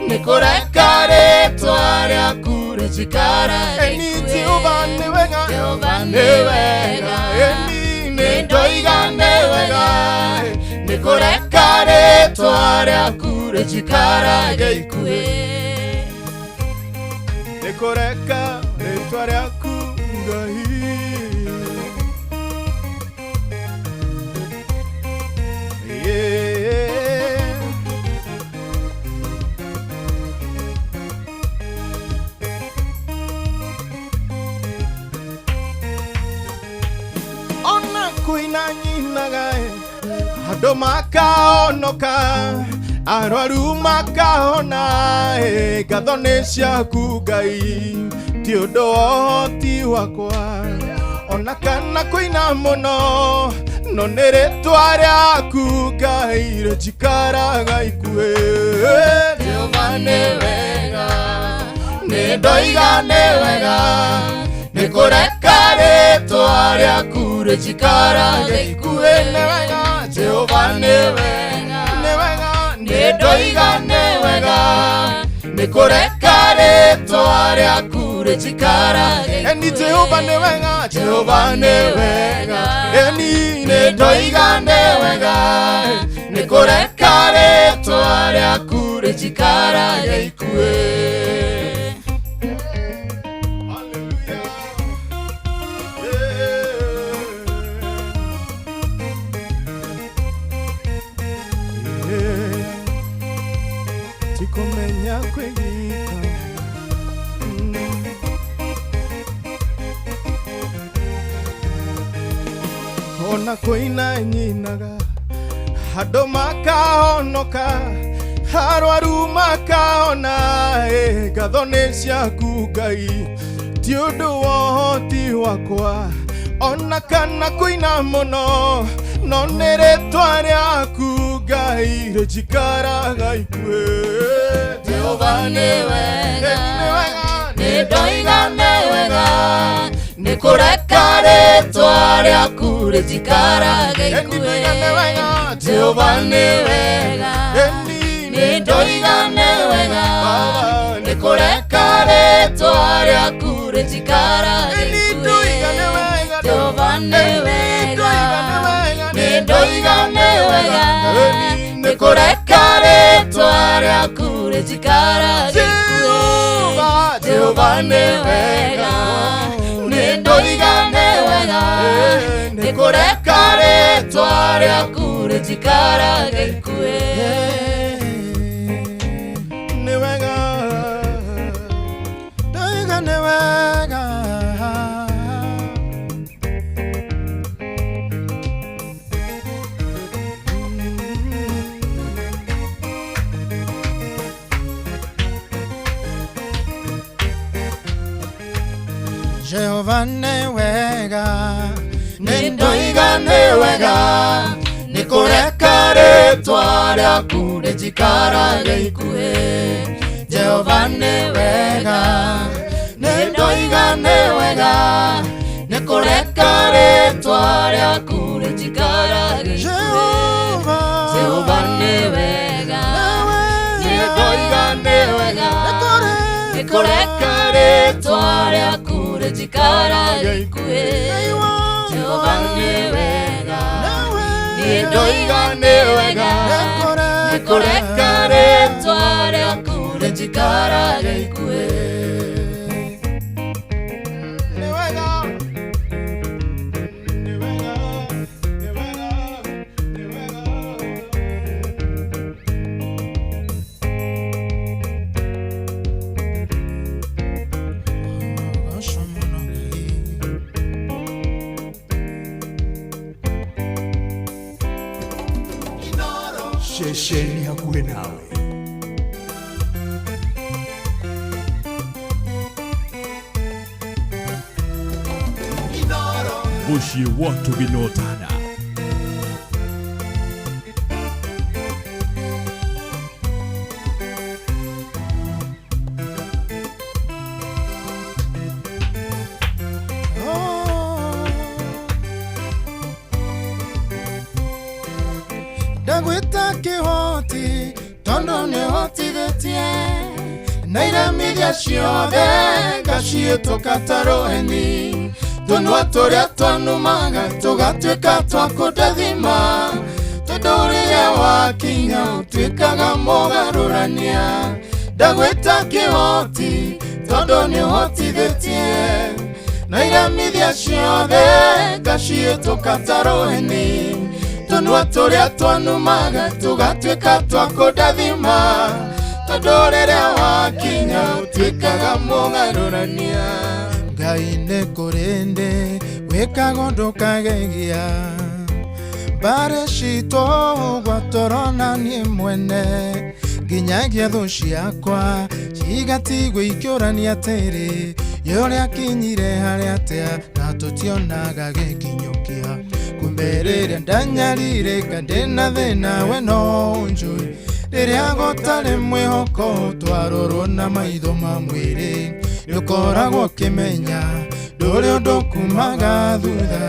nĩ kũreka rĩtwa rĩaku rĩnjikarage. Jehova nĩ wega, Jehova nĩ wega, nĩ ndoiga nĩ wega, nĩ kũreka rĩtwa rĩaku rĩnjikarage ikuhĩ. Nĩ kũreka rĩtwa rĩaku Ngai. Yeah. Ona kuina nyinaga andũ makaonoka arwaru makahona ngatho nĩ ciaku Ngai ti ũndũ wa ũhoti wakwa ona kana kũina mũno no nĩ rĩtwa rĩaku Ngai rĩnjikaraga ikuhĩ. Jehova nĩ wega, nĩ ndoiga nĩ wega, nĩ kũreka rĩtwa rĩaku rĩnjikaraga ikuhĩ. Nĩ wega, Jehova nĩ wega, nĩ wega, nĩ ndoiga nĩ wega, nĩ kũreka rĩtwa rĩaku rĩnjikaraga. Eni Jehova nĩ wega, Jehova nĩ wega, eni nĩ ndoiga nĩ wega, nĩ kũreka rĩtwa rĩaku rĩnjikaraga ikuhĩ. Tikumenya kwĩgita. Ona kũina nyinaga andũ makahonoka arwaru makahona ngatho nĩ ciaku Ngai ti ũndũ wa ũhoti wakwa ona kana kũina mũno no nĩ rĩtwa rĩaku Ngai rĩnjikaraga ikuhĩ. Jehova nĩ wega, nĩ ndoiga nĩ wega, nĩ kũreka rĩtwa rĩaku rĩnjikaraga ikuhĩ. Jehova nĩ wega, nĩ ndoiga nĩ wega, nĩ kũreka rĩtwa rĩaku rĩnjikaraga ikuhĩ. Jehova nĩ wega, nĩ ndoiga nĩ wega, nĩ kũreka rĩtwa rĩaku rĩnjikaraga ikuhĩ. Jehova nĩ wega, nĩ ndoiga nĩ wega, nĩ kũreka rĩtwa rĩaku rĩnjikaraga ikuhĩ. Nĩ wega, ndoiga nĩ wega. Jehova nĩ wega, nĩ ndoiga nĩ wega, nĩ kũreka rĩtwa rĩaku rĩnjikaraga ikuhĩ. Jehova nĩ wega, nĩ ndoiga nĩ wega, nĩ kũreka rĩtwa rĩaku rĩnjikaraga ikuhĩ. Jehova nĩ wega, nĩ ndoiga nĩ wega, nĩ kũreka rĩtwa rĩaku rĩnjikaraga ikuhĩ. Jehova nĩ wega, nĩ ndoiga nĩ wega, nĩ kũreka rĩtwa rĩaku rĩnjikaraga ikuhĩ. Nĩ wega, nĩ wega, nĩ wega, nĩ wega. Ceceni hakuhĩ nawe. Mũciĩ wa Tũginotana. Ndagwĩta kĩhoti tondũ nĩhotithĩtie na iremithia ciothe ngaciĩtũka ta rũheni tũnua tũrĩa twanumaga tũgatuĩka twa kũndathima tondũ rĩrĩa wakinya ũtuĩkaga mũgarũrania. Ndagwĩta kĩhoti Tondũ nĩ ũhotithĩtie na iremithia ciothe ngaciĩtũka ta rũheni tũnua tũrĩa twanumaga tũgatuĩka twa kũndathima tondũ rĩrĩa wakinya ũtuĩkaga mũgarũrania. Ngai nĩ kũrĩ ndĩ wĩkaga ũndũ ũkagegia mbarĩ citũ ũguo tũrona niĩ mwene nginyagia thũ ciakwa cigatigwo ikĩũrania atĩrĩ ye ũrĩa akinyire harĩa atĩa na tũtionaga gĩkinyũkia kumbe rĩrĩa ndanyarirĩka ndĩna thĩna we no ũnjũĩ rĩrĩa gũtarĩ mwĩhoko twarorwo na maitho ma mwĩrĩ nĩũkoragwo ũkĩmenya ndũrĩ ũndũ kumaga thutha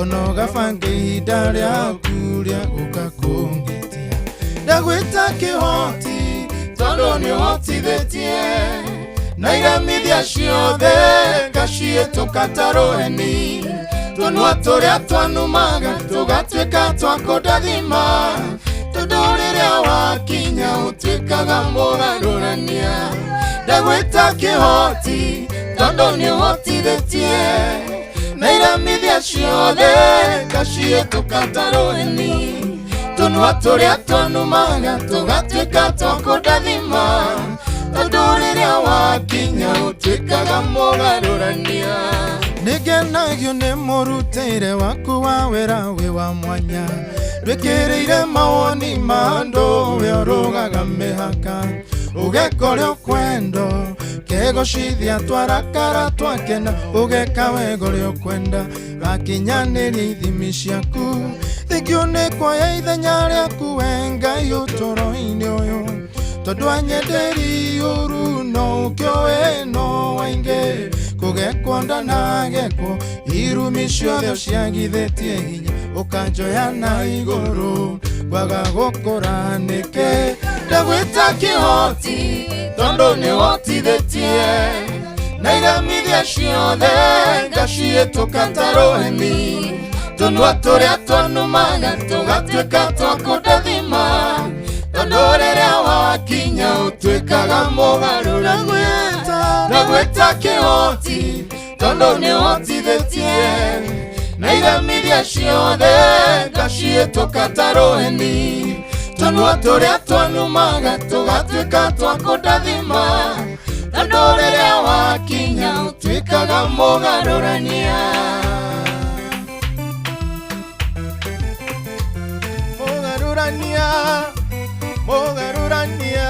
ona ũgabanga ihinda rĩaku rĩa gũka kũngĩtia ndagwĩta kĩhoti tondũ nĩ ũhotithĩtie na iremithia ciothe ngaciĩtũka ta rũheni tũnua tũrĩa twanumaga tũgatuĩka twa kũndathima tondũ rĩrĩa wakinya ũtuĩkaga mũgarũrania ndagwĩta kĩhoti tondũ nĩ ũhotithĩtie na iremithia ciothe ngaciĩtũka ta rũheni tũnua tũrĩa twanumaga tũgatuĩka twa kũndathima tondũ rĩrĩa wakinya ũtuĩkaga mũgarũrania. Nĩngenagio nĩ mũrutĩre waku wa wĩra wĩ wa mwanya ndwĩkĩrĩire mawoni ma andũ we ũrũgaga mĩhaka ũgeka ũrĩa ũkwenda kegocithia twarakara twakena ũgeka wega ũrĩa ũkwenda wakinyanĩria ithimi ciaku thengio nĩ kuoya ithenya rĩaku we Ngai ũtũũro-inĩ ũyũ tondũ anyenderi ũru no ũkĩoe no waingĩ kũgekwo ndanagekwo irumi ciothe ũciagithĩtie hinya ũkanjoya na igũrũ kwaga gũkũra nĩkĩ ndagwĩta kĩhoti tondũ nĩ ũhotithĩtie na iremithia ciothe ngaciĩtũka ta rũheni tũnua tũrĩa twanumaga tũgatuĩka twa kũndathima tondũ rĩrĩa wakinya ũtuĩkaga mũgarũrania ndagwĩta kĩhoti tondũ nĩ ũhotithĩtie na iremithia ciothe ngaciĩtũka ta rũheni tũnua tũrĩa twanumaga tũgatuĩka twa kũndathima tondũ rĩrĩa wakinya ũtuĩkaga mũgarũrania. Mũgarũrania, mũgarũrania.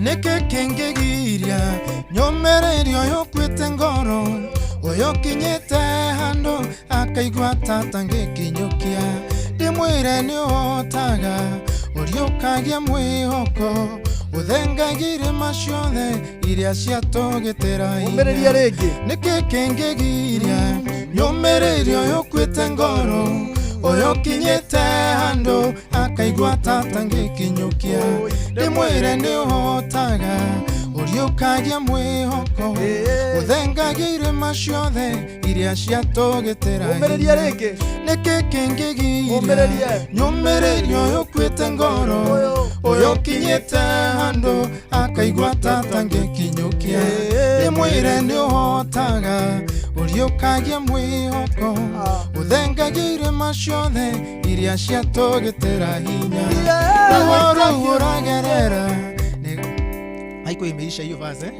Nĩkĩ kĩngĩgiria nyũmĩrĩrie ũyũ ũkuĩte ngoro ũyũ ũkinyĩte handũ akaigua ta atangĩkinyũkia ndĩmwĩre nĩ ũhotaga ũriũkagia mwĩhoko ũthengagia irĩma ciothe iria ciatũgĩtĩra Ũmĩrĩria rĩngĩ. Nĩkĩ kĩngĩgiria nyũmĩrĩrie ũyũ ũkuĩte ngoro ũyũ ũkinyĩte handũ akaigua ta atangĩkinyũkia ndĩmwĩre nĩ ũhotaga ũriũkagia mwĩhoko ũthengagia irĩma ciothe iria ciatũgĩtĩra Ũmĩrĩria rĩngĩ. Nĩkĩ kĩngĩgiria Ũmĩrĩrie. nyũmĩrĩrie ũyũ ũkuĩte ngoro ũyũ ũkinyĩte handũ akaigua ta atangĩkinyũkia ndĩmwĩre nĩ ũhotaga ũriũkagia mwĩhoko ũthengagia irĩma ciothe iria ciatũgĩtĩra hinya ruo rũu ũragerera haikuwa imeisha hiyo verse eh?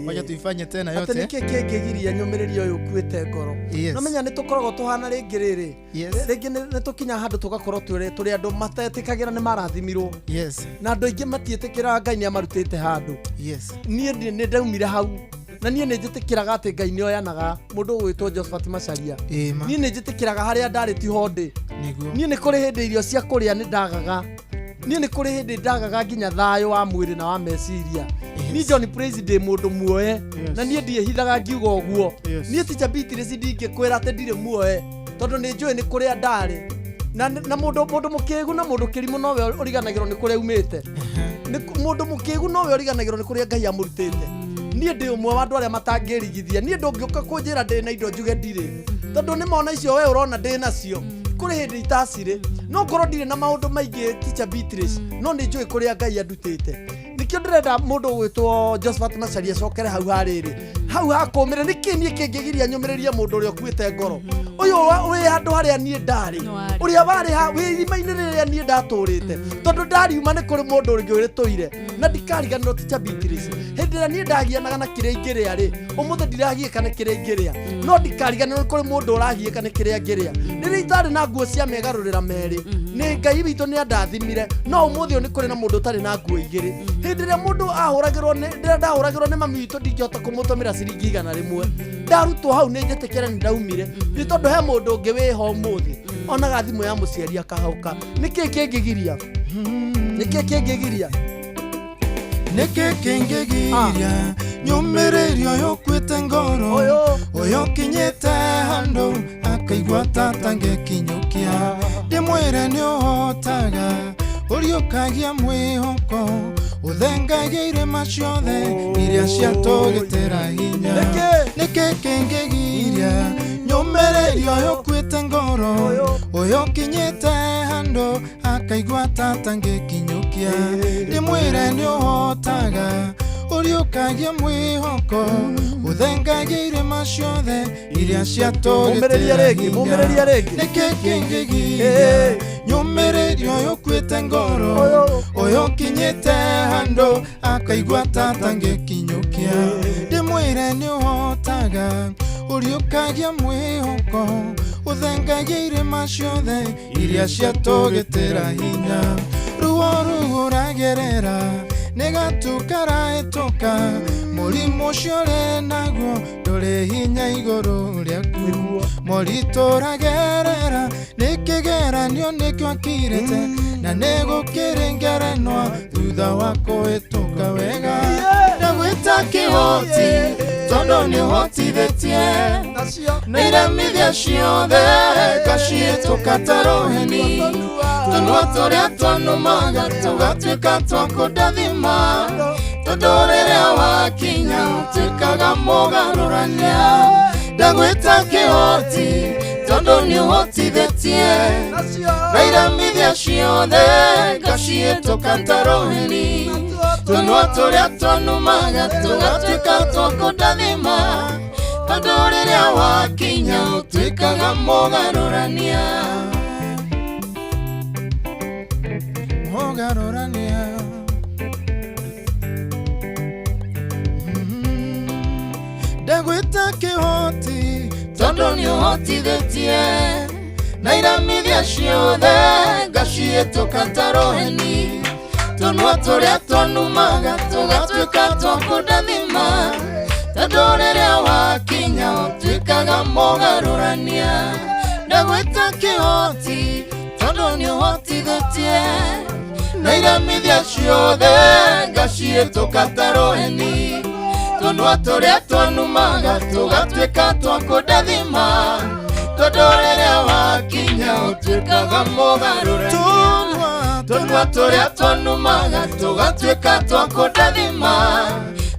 Wacha tuifanye tena Atĩ yote. nĩkĩ kĩngĩgiria nyũmĩrĩrie ũyũ ũkuĩte ngoro Yes. no menya nĩ tũkoragwo tũhana rĩngĩ rĩrĩ Yes. rĩngĩ nĩ tũkinya handũ tũgakorwo tũrĩ andũ matetĩkagĩra nĩ marathimirwo Yes. na andũ aingĩ matiĩtĩkĩraga Ngai nĩ amarutĩte handũ Yes. niĩ nĩ ndaumire hau na niĩ nĩ njĩtĩkĩraga atĩ Ngai nĩ oyanaga mũndũ ũgwĩtwo Josephat Macharia Ĩma. niĩ nĩ njĩtĩkĩraga harĩa ndarĩ tiho ndĩ Nĩguo. niĩ nĩ kũrĩ hĩndĩ irio cia kũrĩa nĩ ndagaga niĩ nĩ kũrĩ hĩndĩ ndagaga nginya thayũ wa mwĩrĩ na wa meciria niĩ John Praise ndĩ mũndũ muoe na niĩ ndiĩhithaga ngiuga ũguo niĩ Teacher Beatrice ndingĩkwĩra atĩ ndirĩ muoe tondũ nĩ njũĩ nĩ kũrĩa ndarĩ na na mũndũ mũndũ mũkĩgu na mũndũ kĩrimũ nowe ũriganagĩrwo nĩ kũrĩa aumĩte Nĩ mũndũ mũkĩgu nowe ũriganagĩrwo nĩ kũrĩa Ngai amũrutĩte niĩ ndĩ ũmwe wa andũ arĩa matangĩrigithia niĩ ndũngĩũka kũnjĩra ndĩ na indo njuge ndirĩ Tondũ nĩ mona icio we ũrona ndĩ nacio kũrĩ hĩndĩ itacirĩ, no ngorwo ndirĩ na maũndũ maingĩ, Teacher Beatrice, no nĩ njũĩ kũrĩa Ngai andutĩte. Nĩkĩo ndĩrenda mũndũ ũgwĩtwo Josephat Macharia acokere hau harĩrĩ, hau hakũmĩre. Nĩkĩ niĩ kĩngĩgiria nyũmĩrĩrie mũndũ ũrĩa ũkuĩte ngoro ũyũ wĩ handũ harĩa niĩ ndarĩ, ũrĩa warĩ wĩ irima-inĩ rĩrĩa niĩ ndatũrĩte, tondũ ndariuma nĩ kũrĩ mũndũ ũngĩ ũrĩtũire. Na ndikariganĩrwo, Teacher Beatrice, hĩndĩ ĩrĩa niĩ ndagianaga na kĩrĩa ingĩrĩa rĩ, ũmũthĩ ndiragiĩka nĩ kĩrĩa ingĩrĩa, no ndikariganĩrwo nĩ kũrĩ mũndũ ũragiĩka nĩ kĩrĩa ngĩrĩa. Rĩrĩa itarĩ na nguo cia megarũrĩra merĩ, nĩ Ngai witũ nĩ andathimire, no ũmũthĩ ũyũ nĩ kũrĩ na mũndũ ũtarĩ na nguo igĩrĩ. Hĩndĩ ĩrĩa mũndũ ahũragĩrwo nĩ rĩrĩa ndahũragĩrwo nĩ mami witũ, ndingĩhota kũmũtũmĩra ciringi 100. Ndarutwo hau nĩ njĩtĩkĩre nĩ ndaumire, nĩ tondũ he mũndũ ũngĩ wĩho ũmũthĩ onaga thimũ ya mũciari akahauka. Nĩkĩ kĩngĩgiria? Nĩkĩ kĩngĩgiria? Nĩkĩ kĩngĩgiria nyũmĩrĩrio ũyũ ũkuĩte ngoro, ũyũ ũkinyĩte handũ akaigua tatangĩkinyũkia? Ndĩmwĩre nĩ ũhotaga, ũriũkagia mwĩhoko, ũthengagia irĩma ciothe iria ciatũgĩtĩra hinya. Nĩkĩ kĩngĩgiria nyũmĩrĩrio ũyũ ũkuĩte ngoro, ũyũ ũkinyĩte handũ akaigua tatangĩkinyũkia? Ndĩmwĩre nĩ ũhotaga, ũriũkagia mwĩhoko, ũthengagia irĩma ciothe iria Mũmĩrĩrie ciatũgĩtĩra rĩngĩ, hinya. mũmĩrĩrie rĩngĩ. Nĩkĩ kĩngĩgiria nyũmĩrĩrio ũyũ ũkuĩte ngoro, ũyũ ũkinyĩte handũ akaigua tatangĩkinyũkia? Ndĩmwĩre nĩ ũhotaga, ũriũkagia mwĩhoko, ũthengagia irĩma ciothe iria ciatũgĩtĩra hinya. Ruo rũu ũragerera nĩ gatu karahĩtũka, mũrimũ ũcio ũrĩ naguo ndũrĩ hinya igũrũ rĩaku. Moritũ ũragerera nĩ kĩgeranio nĩkĩo akirĩte, na nĩ gũkĩrĩ ngerenwa thutha wa kũhĩtũka wega. Ndagwĩta kĩhoti tondũ nĩ ũhotithĩtie na iremithia ciothe ngaciĩtũka ta rũheni, tũnua tũrĩa twanumaga tũgatuĩka twa kũndathima, tondũ rĩrĩa wakinya ũtuĩkaga mũgarũrania. Ndagwĩta kĩhoti tondũ nĩ ũhotithĩtie na iremithia ciothe ngaciĩtũka ta rũheni, tũnua tũrĩa twanumaga tũgatuĩka twa kũndathima, tondũ rĩrĩa wakinya ũtuĩkaga mũgarũrania, mũgarũrania. Ndagwĩta kĩhoti tondũ nĩ ũhotithĩtie na iremithia ciothe ngaciĩtũka ta rũheni, tũnua tũrĩa twanumaga tũgatuĩka twa kũndathima, tondũ rĩrĩa wakinya ũtuĩkaga mũgarũrania. Ndagwĩta kĩhoti tondũ nĩ ũhotithĩtie na iremithia ciothe ngaciĩtũka ta rũheni, tũnua tũrĩa twanumaga tũgatuĩka twa kũndathima, tondũ rĩrĩa wakinya ũtuĩkaga mũgarũrania. Tũnua tũrĩa twanumaga tũgatuĩka twa kũndathima,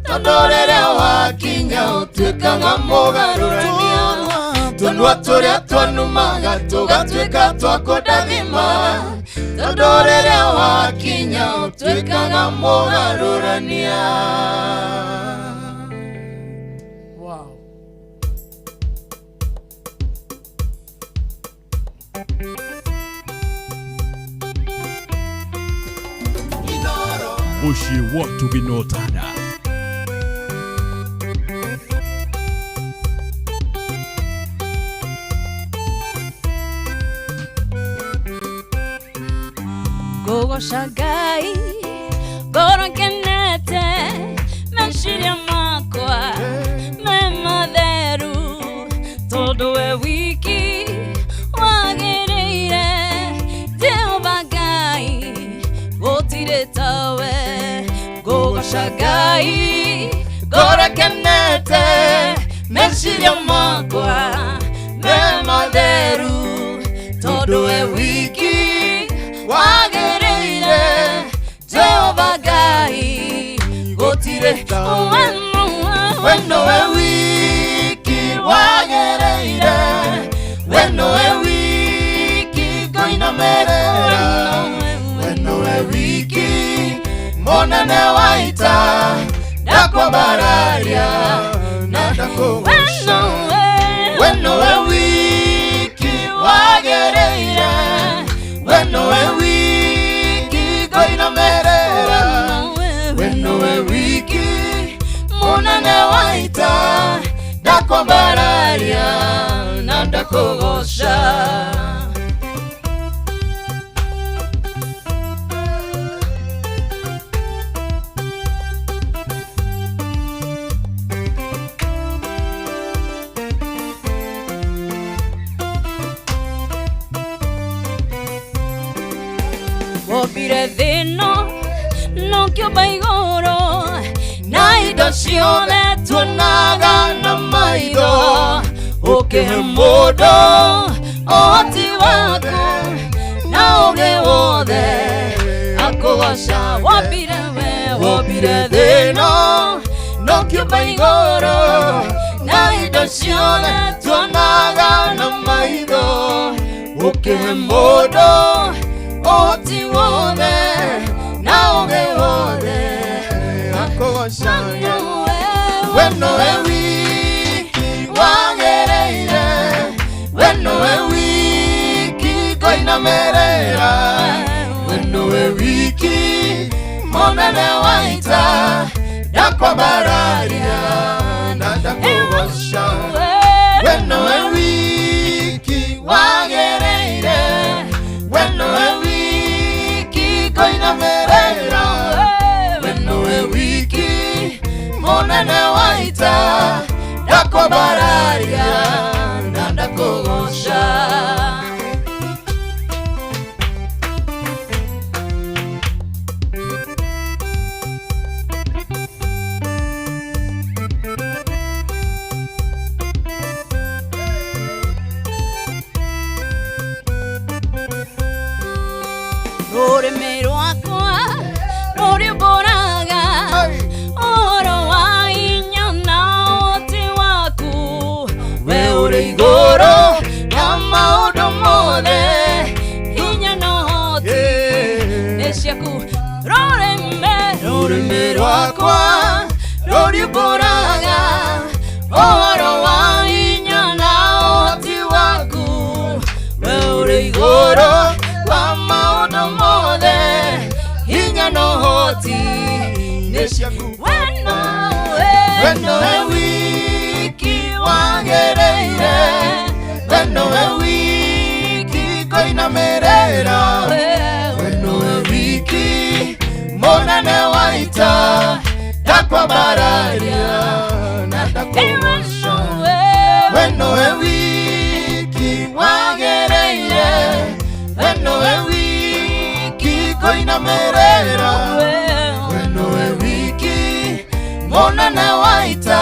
tondũ rĩrĩa wakinya ũtuĩkaga mũgarũrania. Tũnua tũrĩa twanumaga tũgatuĩka twa kũndathima, tondũ rĩrĩa wakinya ũtuĩkaga mũgarũrania. Wow. Mũciĩ wa Tũginotana. Ngũgoca Ngai ngoro ngenete, meciria makwa me matheru, tondũ we wiki wagĩrĩire. Jehova Ngai, gũtirĩ tawe. Ngũgoca Ngai ngoro ngenete, meciria makwa me matheru, tondũ we wiki wagĩrĩire. Jehova Ngai, gũtirĩ We nowe wiki wagĩrĩire. nowe wiki ngoinamĩrĩra we nowe wiki mũnene wa ita ndakwambararia na ndakũgoca we nowe wiki wagĩrĩire we nowe wiki ngoinamĩrĩra we nowe wiki mũnene wa ita ndakwambararia na ndakũgoca. Wombire thĩ-ĩno no kĩũmba igũrũ na indo ciothe tuonaga na maitho ũkĩhe mũndũ ũhoti waku na ũgĩ wothe akũgoca. Wombire we wombire thĩ-ĩno no kĩũmba igũrũ na indo ciothe tuonaga na maitho ũkĩhe mũndũ ũhoti wothe na ũgĩ wothe akũgoca. We nowe wiki wagĩrĩire we nowe wiki ngoinamĩrĩra we nowe wiki mũnene wa ita ndakwambararia na ndakũgoca we nowe wiki wagĩrĩire we nowe wiki ngoinamĩrĩra we nowe wiki mũnene wa ita ndakwambararia na ndakũgoca. Rũrĩmĩ rwakwa rũriumbũraga ũhoro wa hinya na ũhoti waku we ũrĩ igũrũ ya maũndũ mothe hinya na ũhoti nĩ ciaku. Rũrĩmĩ rwakwa rũriumbũraga ũhoro wa hinya na ũhoti waku we ũrĩ igũrũ wa maũndũ mothe hinya na ũhoti nĩ ciaku. We nowe wiki wagĩrĩire we nowe wiki ngoinamĩrĩra we nowe wiki mũnene wa ita ndakwambararia na ndakũgoca we nowe wiki wagĩrĩire we nowe wiki ngoinamĩrĩra we nowe wiki mũnene wa ita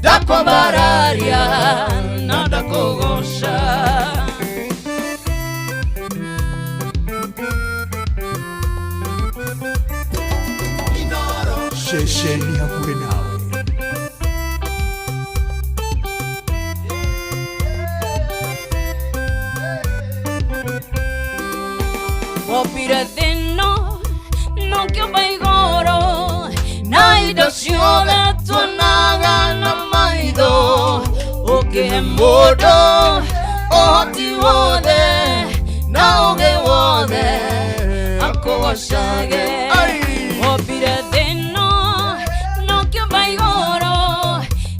ndakwambararia na ndakũgoca. Ceceni hakuhĩ nawe. Wombire thĩ-ĩno no kĩũmba igũrũ na indo ciothe tuonaga na maitho ũkĩhe mũndũ ũhoti wothe na ũgĩ wothe akũgocage. Wombire thĩ-ĩno no kĩũmba igũrũ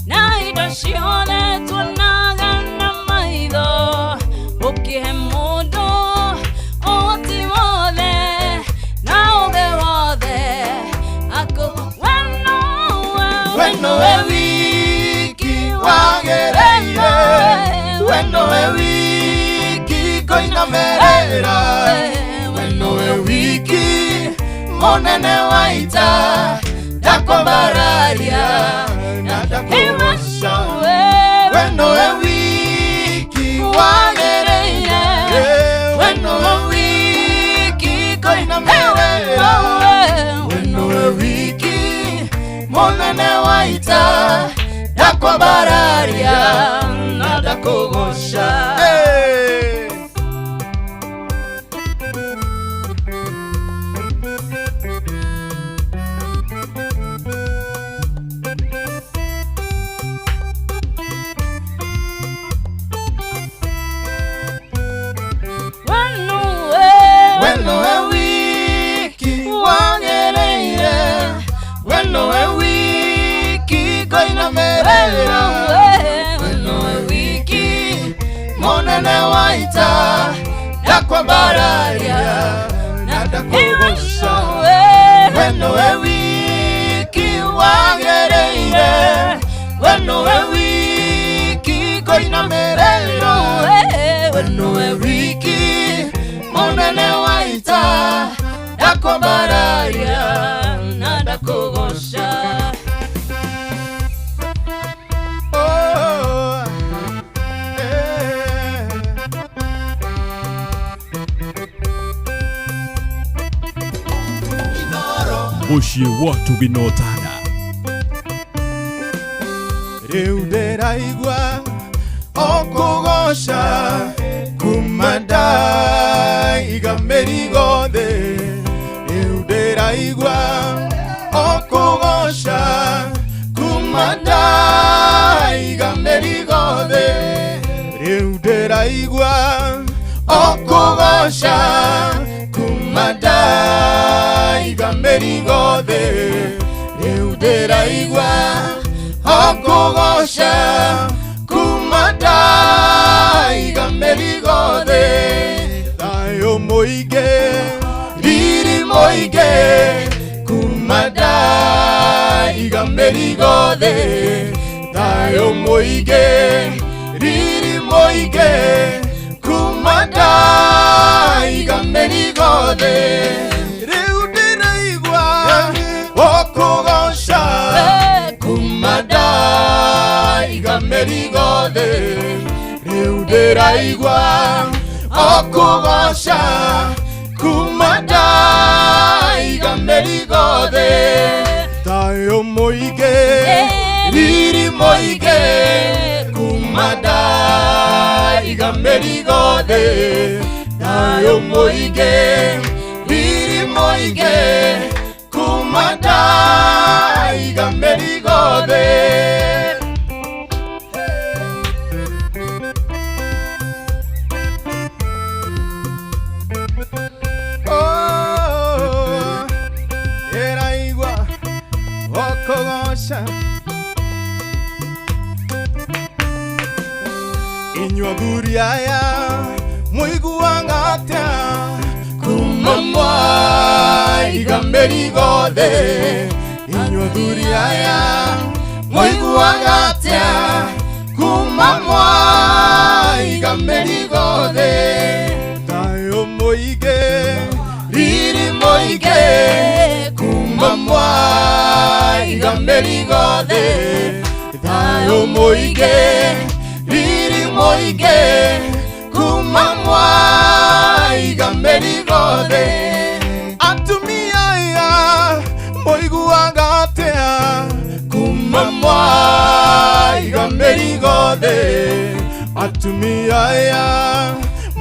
na indo ciothe tuonaga na maitho ũkĩhe mũndũ ũhoti wothe na ũgĩ wothe akũ we nowe wiki wagĩrĩire we nowe wiki ngoinamĩrĩra we nowe wiki mũnene wa ita ndakwambararia na ndakũgoca we nowe wiki wagĩrĩire we nowe wiki ngoinamĩrĩra we nowe wiki mũnene wa ita ndakwambararia na ndakũgoca. Ndakwambararia na ndakũgoca. We nĩwe wiki wagĩrĩire, we nĩwe wiki ngũinamĩrĩra, we nĩwe wiki mũnene wa ita, ndakwambararia na ndakũgoca. Oh, eh. Mũciĩ wa Ũtugi na Ũtana. Rĩu ndĩraigua o kũgoca kuma ndaiga mĩrigo thĩ. Rĩu ndĩraigua o kũgoca kuma ndaiga mĩrigo thĩ. Rĩu ndĩraigua o kũgoca kuma ndaiga mĩrigo thĩ. Rĩu ndĩraigua o kũgoca kuma ndaiga mĩrigo thĩ. Thayũ mũingĩ, riri mũingĩ, kuma ndaiga mĩrigo thĩ. Thayũ mũingĩ, riri mũingĩ, kuma ndaiga mĩrigo thĩ. Rĩu ndĩraigua o kũgoca kuma ndaiga mĩrigo thĩ. Rĩu ndĩraigua o kũgoca kuma ndaiga mĩrigo thĩ. Thayũ mũingĩ, riri mũingĩ, kuma ndaiga mĩrigo thĩ. Thayũ mũingĩ, riri mũingĩ, kuma ndaiga mĩrigo thĩ. Oh, ĩraigua o kũgoca. Inyuĩ athuri aya mũiguaga atĩa kuma mwaiga mĩrigo thĩ? Inyuĩ athuri aya mũiguaga atĩa kuma mwaiga mĩrigo thĩ? Thayũ mũingĩ, riri mũingĩ, kuma mwaiga mĩrigo thĩ. Thayũ mũingĩ, riri mũingĩ, kuma mwaiga mĩrigo thĩ. Atumia aya mũiguaga atĩa kuma mwaiga mĩrigo thĩ? Atumia aya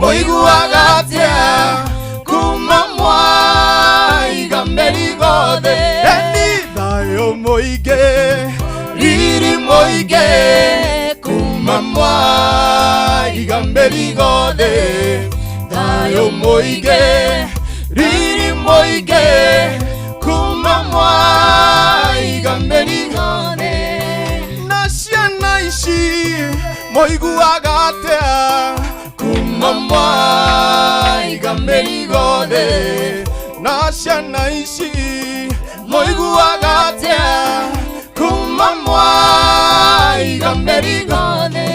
mũiguaga atĩa kuma mwaiga mĩrigo thĩ? Eni thayũ mũingĩ, riri mũingĩ, kuma mwaiga mĩrigo thĩ. Thayũ mũingĩ, riri mũingĩ, kuma mwaiga mĩrigo thĩ. Na ciana ici mũiguaga atĩa kuma mwaiga mĩrigo thĩ? Na ciana ici mũiguaga atĩa kuma mwaiga mĩrigo thĩ?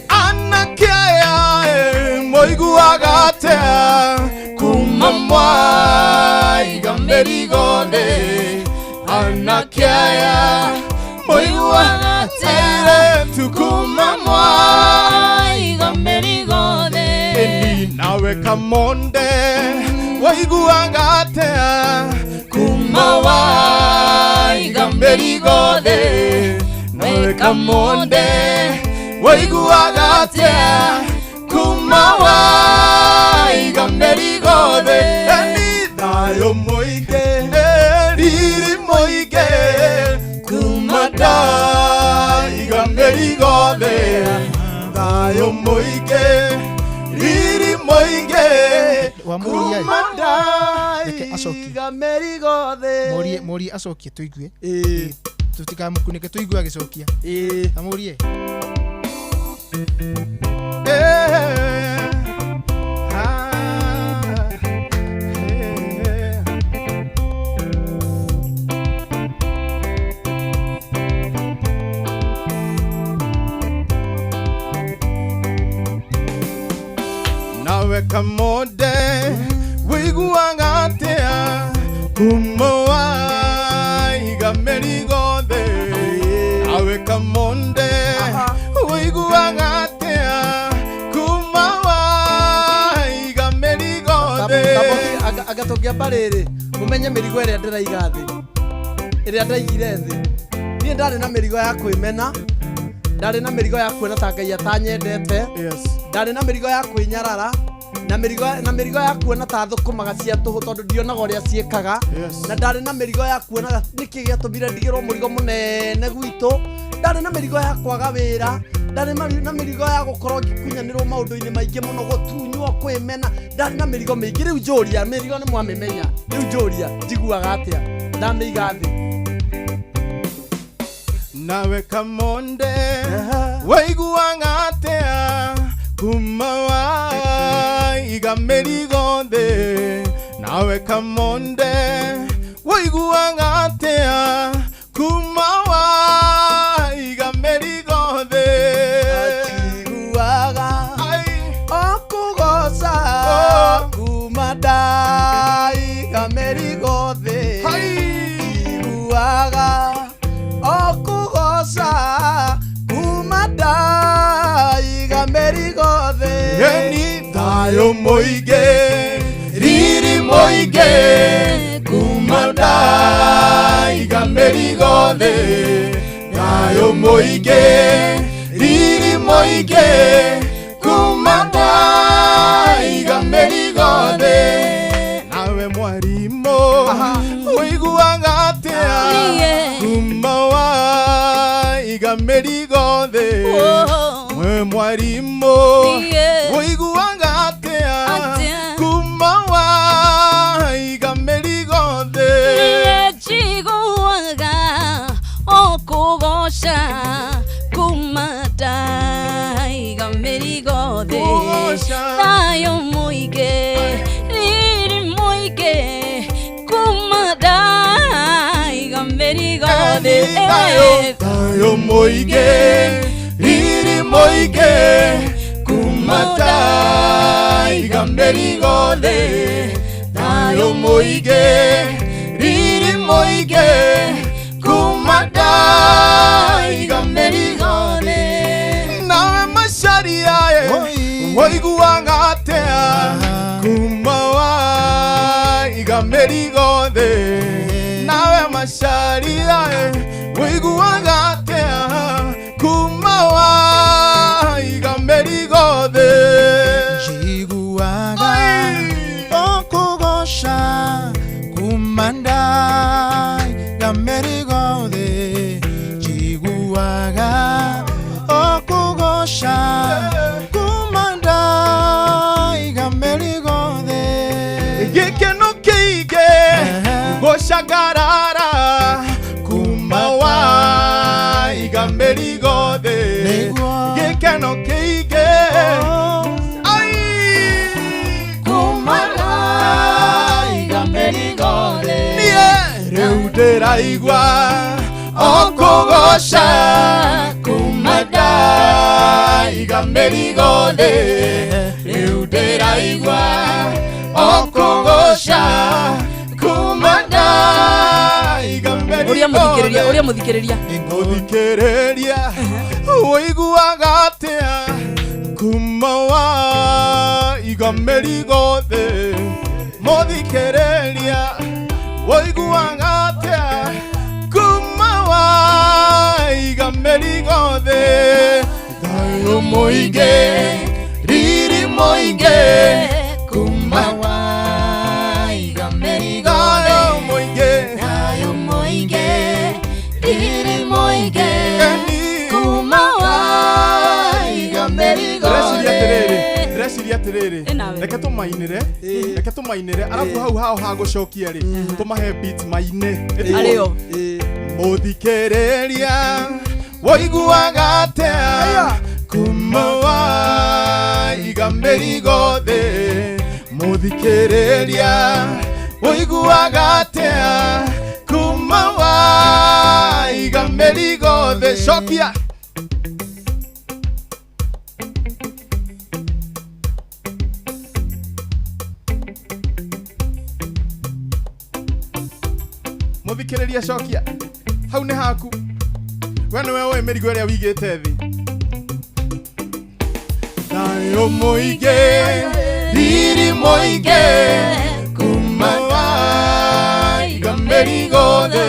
Anake aya mũiguaga atĩa kuma mwaiga mĩrigo thĩ? Anake aya mũiguaga atĩa kuma mwaiga mĩrigo thĩ? Eni nawe kamonde waiguaga atĩa kuma waiga mĩrigo thĩ? Nawe kamonde waiguaga atĩa kuma waiga mĩrigo thĩ? Eni thayũ mũingĩ, riri mũingĩ, kuma ndaiga mĩrigo thĩ. Thayũ mũingĩ, riri mũingĩ, Wamũria kuma Reke acokie. ndaiga mĩrigo thĩ. Mũrie mũrie acokie tũigue. Tũtikamũkunĩke tũigue agĩcokia. Amũrie. Eh, ah. Kamonde wĩiguaga atĩa kuma waiga mĩrigo thĩ? Nawe Kamonde wĩiguaga atĩa kuma waiga mĩrigo thĩ? Anga tũngĩamba rĩrĩ mũmenye mĩrigo ĩrĩa ndĩraiga thĩ, ĩrĩa ndaigire thĩ. Niĩ ndarĩ na mĩrigo ya kwĩmena, ndarĩ na mĩrigo ya kuona ta Ngai atanyendete, ndarĩ na mĩrigo ya kwĩnyarara, na mĩrigo ya kuona ta thũkũmaga cia tũhũ tondũ ndionaga ũrĩa ciĩkaga, na ndarĩ na mĩrigo ya kuonaga nĩkĩ gĩatũmire ndigĩrwo mũrigo mũnene gwitũ, ndarĩ na mĩrigo ya kwaga wĩra, ndarĩ na mĩrigo ya gũkorwo ngĩkunyanĩrwo maũndũ-inĩ maingĩ mũno, gũtunywo, kwĩmena, ndarĩ na mĩrigo mĩingĩ. Rĩu njũria, mĩrigo nĩ mwamĩmenya, rĩu njũria njiguaga atĩa ndamĩiga thĩ? Nawe Kamonde waiguaga atĩa kuma waiga mĩrigo thĩ? Nawe Kamonde waiguaga atĩa kuma waiga mĩrigo thĩ? Njiguaga o kũgoca kuma ndaiga mĩrigo thĩ, njiguaga o kũgoca kuma ndaiga mĩrigo thĩ. Eni thayũ mũingĩ, riri mũingĩ, kuma ndaiga mĩrigo thĩ. Thayũ mũingĩ, riri mũingĩ, kuma ndaiga mĩrigo thĩ. Nawe mwarimũ ũiguaga atĩa kuma waiga mĩrigo thĩ? We mwarimũ ũiguaga atĩa kuma waiga mĩrigo thĩ? Njiguaga o kũgoca kuma ndaiga mĩrigo thĩ, thayũ mũingĩ, riri mũingĩ, kuma ndaiga mĩrigo thĩ. Thayũ mũingĩ, riri mũingĩ, kuma ndaiga mĩrigo thĩ. Thayũ mũingĩ, riri mũingĩ, kuma ndaiga mĩrigo thĩ. Nawe Macharia waiguaga atĩa kuma waiga mĩrigo thĩ? Nawe Macharia waiguaga atĩa kuma waiga mĩrigo thĩ? Njiguaga o kũgoca kuma ndaiga mĩrigo thĩ, njiguaga o kũgoca kuma ndaiga mĩrigo thĩ. Gĩkeno kĩingĩ gũcangarara kuma waiga mĩrigo thĩ. Gĩkeno kĩingĩ kuma waiga mĩrigo thĩ. Niĩ rĩu ndĩraigua o kũgoca kuma ndaiga mĩrigo thĩ. Rĩu ndĩraigua o kũgoca kuma ndaiga mĩrigo Ũrĩa mũthikĩrĩria, thĩ. ũrĩa mũthikĩrĩria, Mũthikĩrĩria ũiguaga atĩa kuma waiga mĩrigo thĩ? Mũthikĩrĩria ũiguaga atĩa kuma waiga mĩrigo thĩ? Thayũ mũingĩ, riri mũingĩ, kuma waiga mĩrigo thayũ mũingĩ, thayũ mũingĩ, riri mũingĩ, kuma waiga mĩrigo thĩ. Ndĩreciria atĩrĩrĩ, reke tũmainĩre, reke tũmainĩre, arabu hau hao ha gũcokia rĩ tũmahe beat maine. Arĩo. Mũthikĩrĩria waiguaga atĩa kuma waiga mĩrigo thĩ? Mũthikĩrĩria ũiguaga atĩa kuma waiga mĩrigo thĩ? Cokia. Mũthikĩrĩria cokia hau nĩ haku, we nĩwe ũĩ mĩrigo ĩrĩa wigĩte thĩ. Thayũ mũingĩ, riri mũingĩ, kuma waiga mĩrigo thĩ.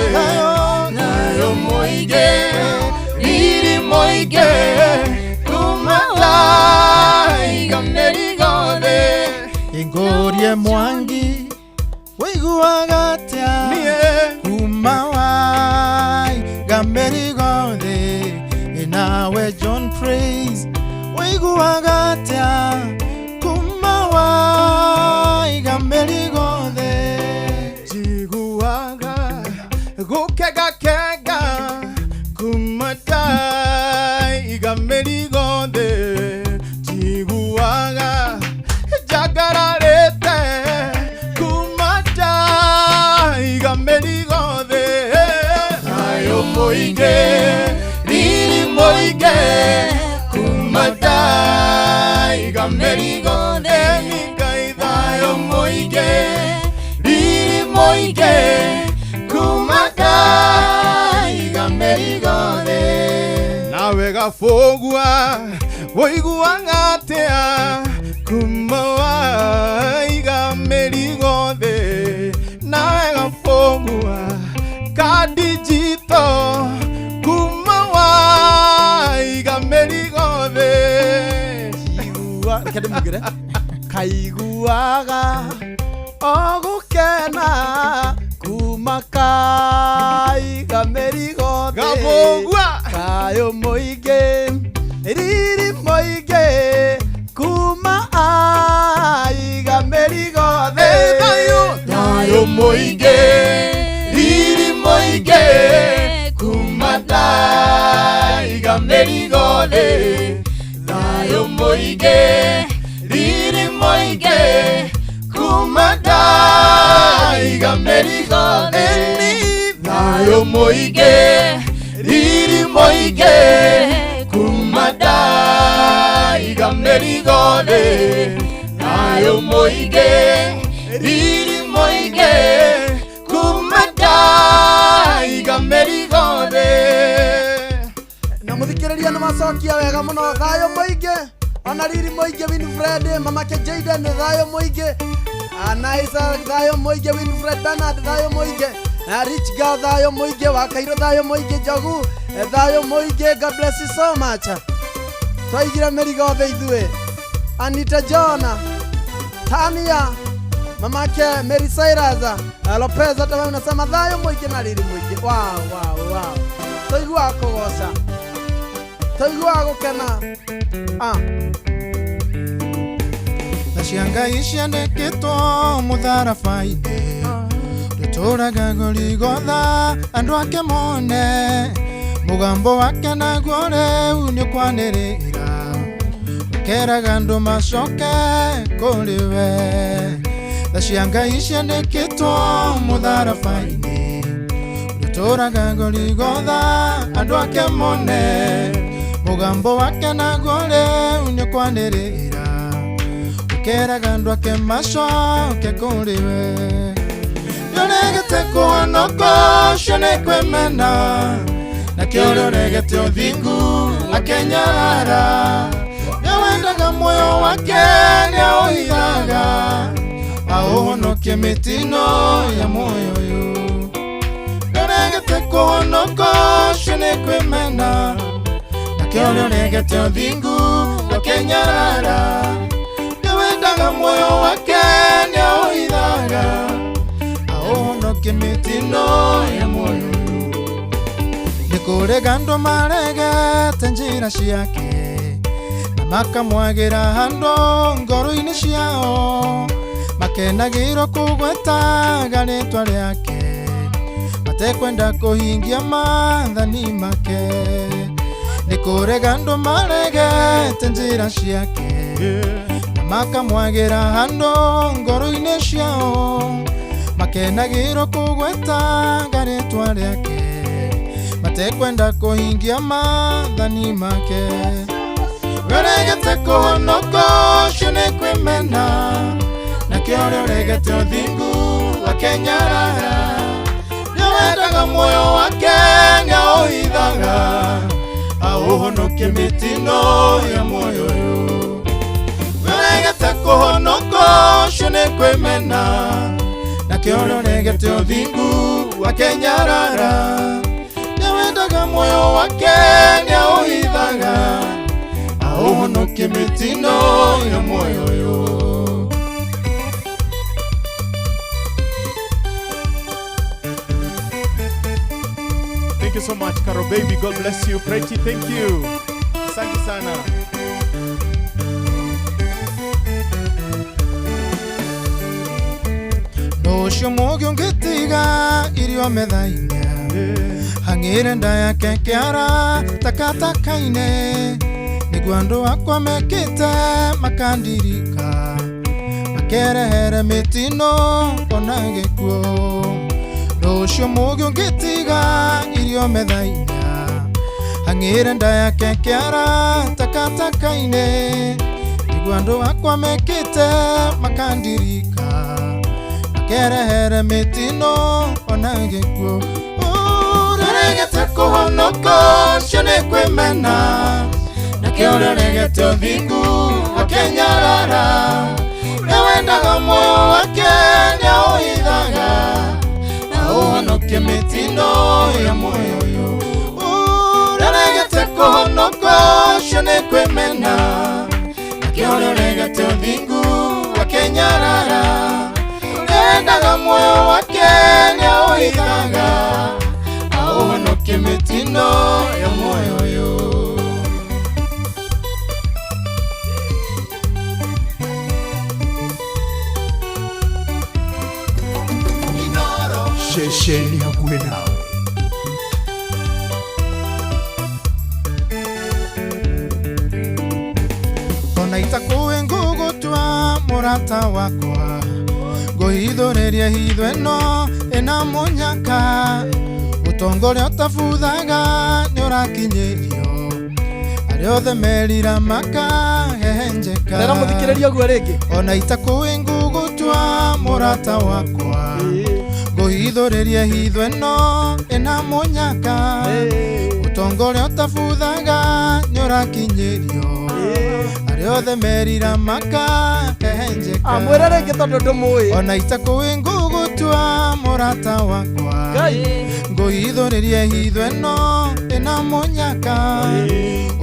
Thayũ mũingĩ, riri mũingĩ, kuma waiga mĩrigo thĩ. Ingorie Mwangi wĩiguaga atĩa kuma waiga mĩrigo thĩ? Nawe John Praise wĩiguaga atĩa kuma waiga mĩrigo thĩ? Njiguaga gũkengakenge kuma ndaiga mĩrigo thĩ. Njiguaga njangararĩte kuma ndaiga mĩrigo thĩ. Thayũ mũingĩ, riri mũingĩ, kuma ndaiga mĩrigo thĩ. Ngai thayũ mũingĩ, riri mũingĩ, kuma ndaiga mĩrigo thĩ. Nawe gabũgua wĩiguaga atĩa kuma waiga mĩrigo thĩ? Nawe gabũgua kadijito kuma waiga mĩrigo thĩ. Njigua reke ndĩmugĩre kaiguaga o gũkena kuma kaiga mĩrigo thĩ. Gabũgua thayũ mũingĩ, riri mũingĩ, kuma aiga mĩrigo thĩ. Thayũ mũingĩ, riri mũingĩ, kuma ndaiga mĩrigo thĩ. Thayũ mũingĩ, riri mũingĩ, kuma ndaiga mĩrigo thĩ. Thayũ mũingĩ, riri mũingĩ, kuma ndaiga mĩrigo thĩ. Thayũ mũingĩ, riri mũingĩ, kuma ndaiga mĩrigo thĩ. Na mũthikĩrĩria nĩ macokia wega mũno. Thayũ mũingĩ ona riri mũingĩ, Winfred mamake Jaden thayũ mũingĩ, Anaisa thayũ mũingĩ, Winfred Bernard thayũ mũingĩ, Rich Girl thayũ mũingĩ, Wakairũ thayũ mũingĩ, Njogu thayũ mũingĩ. God bless you so much. Twaigire mĩrigo thĩ ithuĩ. Anita Jona, Tania, mamake Mary Cyrus, Lopez, hata wewe unasema thayũ mũingĩ na riri mũingĩ. Wow, wow, wow. Twaiguaga kũgoca, twaiguaga gũkena. Tha cia Ngai ciandĩkĩtwo mũtharaba-inĩ, rĩtũraga Gorigotha andũ ake mone. Mũgambo wake naguo rĩu nĩũkwanĩrĩra, ũkeraga andũ macoke kũrĩ we. Tha cia Ngai ciandĩkĩtwo mũtharaba-inĩ, rĩtũraga Gorigotha andũ ake mone. Mũgambo wake naguo rĩu nĩũkwanĩrĩra, ũkeraga andũ ake macoke kũrĩ we. Nĩũregete kũhonoka ũcio nĩ kwĩmena, nakĩo ũrĩa ũregete ũthingu akenyarara. Nĩwendaga muoyo wake nĩaũhithaga, aũhonokie mĩtino ya muoyo ũyũ. Nĩũregete kũhonoka ũcio nĩ kwĩmena, nakĩo ũrĩa ũregete ũthingu akenyarara. Nĩwendaga muoyo wake nĩaũhithaga, aũhonokie mĩtino ya muoyo ũyũ. Nĩ kũrega andũ maregete njĩra ciake, na makamwagĩra handũ ngoro-inĩ ciao. Makenagĩrwo kũgwetaga rĩtwa rĩake, matekwenda kũhingia maathani make. Nĩ kũrega andũ maregete njĩra ciake, na makamwagĩra handũ ngoro-inĩ ciao. Makenagĩrwo kũgwetaga rĩtwa rĩake, matekwenda kũhingia maathani make. Ũregete kũhonoka ũcio nĩ kwĩmena, nakĩo ũrĩa ũregete ũthingu akenyarara. Nĩwendaga Aũhonokie mĩtino ya muoyo ũyũ. Ũrĩa ũregete kũhonoka ũcio nĩ kwĩmena, nake ũrĩa ũregete ũthingu akenyarara. Nĩwendaga muoyo wake nĩaũhithaga, aũhonokie mĩtino ya muoyo ũyũ. Thank you so much, Caro Baby. God bless you. Pretty, thank you. Asante sana. Ũcio mũũgĩ ũngĩtiga irio metha-inĩ, hang'ĩre nda yake kĩara takataka-inĩ, nĩguo andũ akwa mekĩte makandirika, makerehere mĩtino ona gĩkuũ. Ũcio mũũgĩ ũngĩtiga irio metha-inĩ, hang'ĩre nda yake kĩara takataka-inĩ, nĩguo andũ akwa mekĩte makandirika, makerehere mĩtino ona gĩkuũ. Ũrĩa ũregete kũhonoka ũcio nĩ kwĩmena, nake ũrĩa ũregete ũthingu akenyarara. Ũrĩa wendaga muoyo wake nĩaũhithaga, aũhonokie mĩtino ya muoyo ũyũ. Ũrĩa ũregete kũhonoka ũcio nĩ kwĩmena, nake ũrĩa ũregete ũthingu akenyarara. Ũrĩa wendaga muoyo wake nĩaũhithaga, aũhonokie mĩtino ya muoyo ũyũ. Ceceni hakuhĩ nawe. Ona itakũĩ ngũgũtua mũrata wakwa, ngũhithũrĩrie hitho ĩno ĩna mũnyaka, ũtonga ũrĩa ũtabuthaga nĩũrakinyĩrio, arĩa othe merira makahehenjeka. Rera mũthikĩrĩrie ũguo rĩngĩ. Ona itakũĩ ngũgũtua mũrata wakwa, ngũhithũrĩrie hitho ĩno ĩna mũnyaka, ũtonga ũrĩa ũtabuthaga nĩũrakinyĩrio, arĩa othe merira makahehenjeka. Amwĩre rĩngĩ tondũ ndũmũĩ. Ona itakũĩ ngũgũtua mũrata wakwa, ngũhithũrĩrie hitho ĩno ĩna mũnyaka,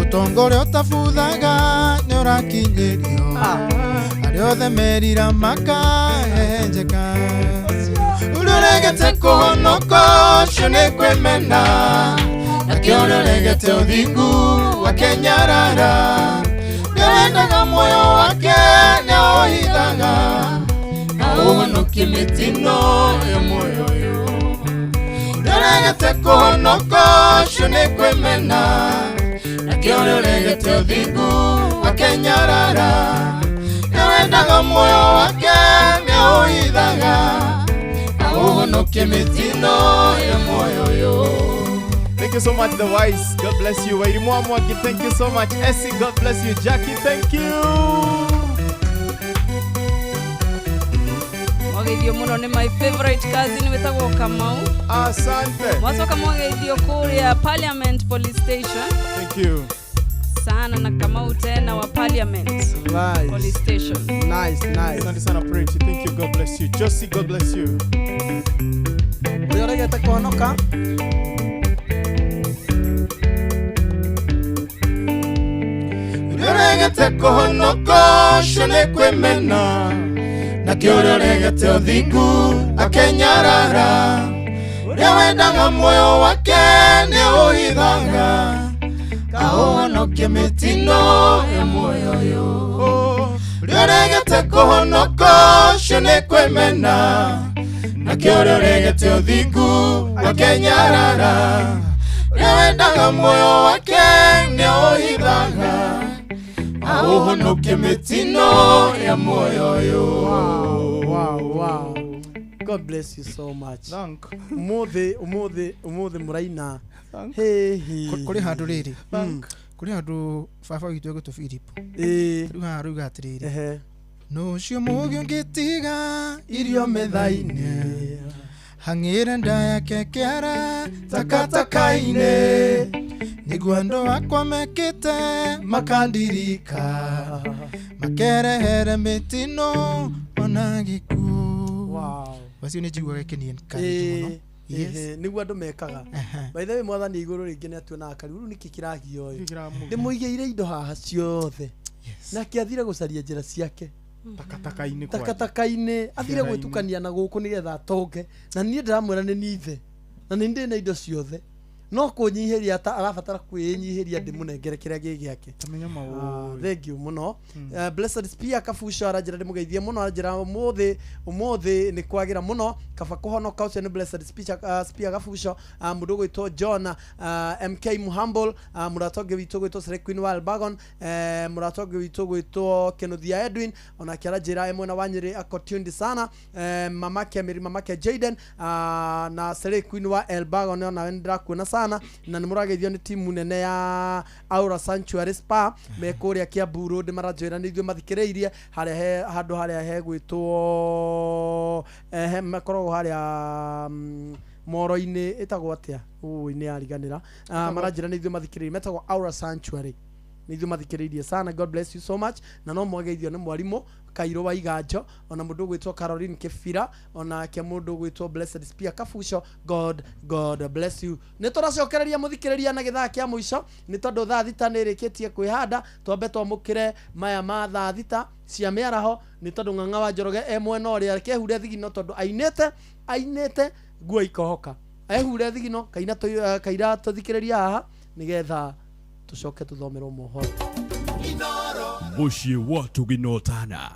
ũtonga ũrĩa ũtabuthaga nĩũrakinyĩrio, arĩa othe merira makahehenjeka. Ũrĩa ũregete kũhonoka ũcio nĩ kwĩmena, nake ũrĩa ũregete ũthingu akenyarara. Ũrĩa wendaga muoyo wake nĩaũhithaga, aũhonokie mĩtino ya muoyo ũyũ. Ũrĩa ũregete kũhonoka ũcio nĩ kwĩmena, nake ũrĩa ũregete ũthingu akenyarara. Ũrĩa wendaga muoyo wake nĩaũhithaga, aũhonokie mĩtino ya muoyo ũyũ. Thank you so much, The Wise. God bless you. Wairimu Mwangi, thank you so much. Essie, God bless you. Jackie, thank you. Mwageithio mũno nĩ my favorite cousin wĩtagwo Kamau. Asante. Mwacoka mwageithio kũrĩa Parliament Police Station. Thank you. Sana na Kamau tena wa Parliament. Nice. Police Station. Nice, nice. Asante sana, Pretty. Thank you. God bless you. Josie, God bless you. Ũrĩa ũregete kũhonoka Ũrĩa ũregete kũhonoka ũcio nĩ kwĩmena, nake ũrĩa ũregete ũthingu akenyarara. Ũrĩa wendaga muoyo wake nĩaũhithaga, aũhonokie mĩtino ya muoyo ũyũ. Ũrĩa ũregete kũhonoka ũcio nĩ kwĩmena, nake ũrĩa ũregete ũthingu akenyarara. Ũrĩa wendaga muoyo wake nĩaũhithaga, aũhonokie mĩtino ya muoyo ũyũ. Wow, wow. God bless you so much. Umuthi umuthi umuthi mũraina. Hey, hey. Kũrĩ handũ rĩrĩ. Kũrĩ handũ baba witũ egwĩtwo Philip. Rĩu haha rauga atĩrĩrĩ, nũ ũcio mũũgĩ ũngĩtiga irio metha-inĩ, hang'ĩre nda yake kĩara takataka-inĩ, Nĩguo andũ akwa mekĩte makandirika makerehere mĩtino ona gĩkuũ. Wacio nĩ njiguaga ĩkĩni encourage mũno. Yes. Nĩguo andũ mekaga. By the way, mwathani igũrũ rĩngĩ nĩ atuonaga kariũ rĩu nĩkĩ kĩragio ũyũ ndĩmũigĩire indo haha ciothe nake athire gũcaria njĩra ciake takataka-inĩ takataka-inĩ athire gwĩtukania na gũkũ nĩgetha atonge na niĩ ndĩramwĩra nĩ niĩ ithe na nĩ ndĩ na indo ciothe no kũnyihĩria ta arabatara kwĩnyihĩria ndĩmũnengere kĩrĩa gĩ gĩake. Thank you mũno. Blessed Spear Kabuco aranjĩra ndĩmũgeithie mũno, aranjĩra ũmũthĩ ũmũthĩ nĩ kwagĩra mũno kaba kũhonoka. Ũcio nĩ Blessed Spear, Spear Kabuco. Mũndũ ũgwĩtwo John, MK Muhumble, mũrata ũngĩ witũ ũgwĩtwo Sere Queen wa Elbagon, mũrata ũngĩ witũ ũgwĩtwo Kenothia Edwin onake aranjĩra e mwena wa Nyĩrĩ ako tuned sana, mamake Mary, mamake Jaden, na Sere Queen wa Elbagon onawe nĩndĩrakuona sana, na nĩ mũrageithio nĩ timu nene ya Aura Sanctuary Spa me kũrĩa Kiambu Road, maranjĩra nĩ ithuĩ mathikĩrĩirie harĩa he handũ harĩa hegwĩtwo makoragwo harĩa moro-inĩ ĩtagwo atĩa ũĩ nĩ yariganĩra. Maranjĩra nĩ ithuĩ mathikĩrĩirie metagwo Aura Sanctuary nĩ ithuĩ mathikĩrĩirie sana. God bless you so much. Na no mwageithio nĩ mwarimũ Kairũ wa Iganjo ona mũndũ ũgwĩtwo Caroline Kĩbira onake mũndũ ũgwĩtwo Blessed Spear Kabuco. God bless you. Nĩ tũracokereria mũthikĩrĩria na gĩthaa kĩa mũico nĩ tondũ thaa 6 nĩ ĩrĩkĩtie kwĩhanda, twambe twamũkĩre maya ma thaa 6 cia mĩaraho nĩ tondũ Ng'ang'a wa Njoroge e mwena ũrĩa kehure thigino tondũ ainĩte nguo ikohoka ehure thigino kaina kaira tũthikĩrĩria haha nĩgetha tũcoke tũthomerwo mohoro. Mũciĩ wa Tũginotana.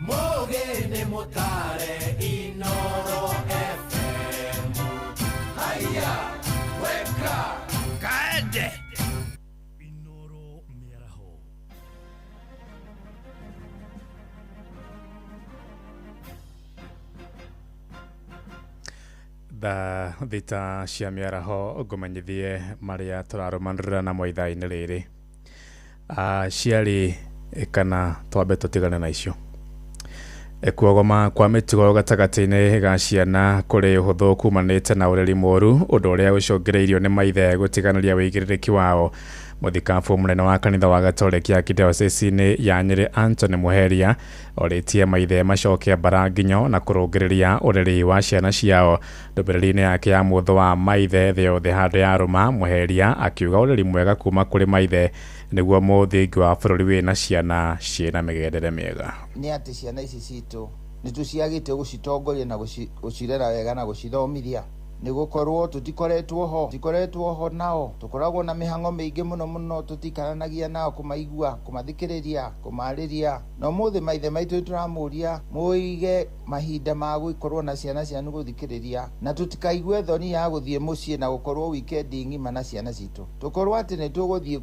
Mũgĩ mũtare Inoro FM. Haya, weka kaende. Inoro mĩaraho. Thaa 6 cia mĩaraho ngũmenyithie marĩa tũrarũmanĩrĩra namo ithaa-inĩ rĩrĩ. Aciari kana twambe tũtigane na icio. Kuogoma kwa mĩtugo gatagatĩ-inĩ ga ciana kũrĩ ũhũthũ kumanĩte na ũreri mũru ũndũ ũrĩa ũcũngĩrĩirio nĩ maithe gũtiganĩria wĩigĩrĩrĩki wao. Mũthikabu mũnene wa kanitha wa Gatoreki ya kĩdiocese-inĩ ya Nyĩrĩ Anthony Muheria orĩtie maithe macoke mbara nginyo na kũrũngĩrĩria ũreri wa ciana ciao. Ndũmĩrĩri-inĩ yake ya mũthũ wa maithe thĩ yothe handũ ya rũma, Muheria akiuga ũreri mwega kuma kũrĩ maithe nĩguo mũthingi wa bũrũri wĩna ciana ciĩna mĩgendere mĩega. Nĩ atĩ ciana ici citũ nĩ tũciagĩte gũcitongoria na gũcirera wega na gũcithomithia nĩ gũkorwo tũtikoretwo ho nao, tũkoragwo na mĩhang'o mĩingĩ mũno mũno, tũtikaranagia nao kũmaigua, kũmathikĩrĩria, kũmarĩria. Na ũmũthĩ maithe maitũ nĩtũramũria mũige mahinda ma gũkorwo na ciana cianyu gũthikĩrĩria, na tũtikaigue thoni ya gũthiĩ mũciĩ na gũkorwo wikendi ng'ima na ciana citũ, tũkorwo atĩ nĩ tũgũthiĩ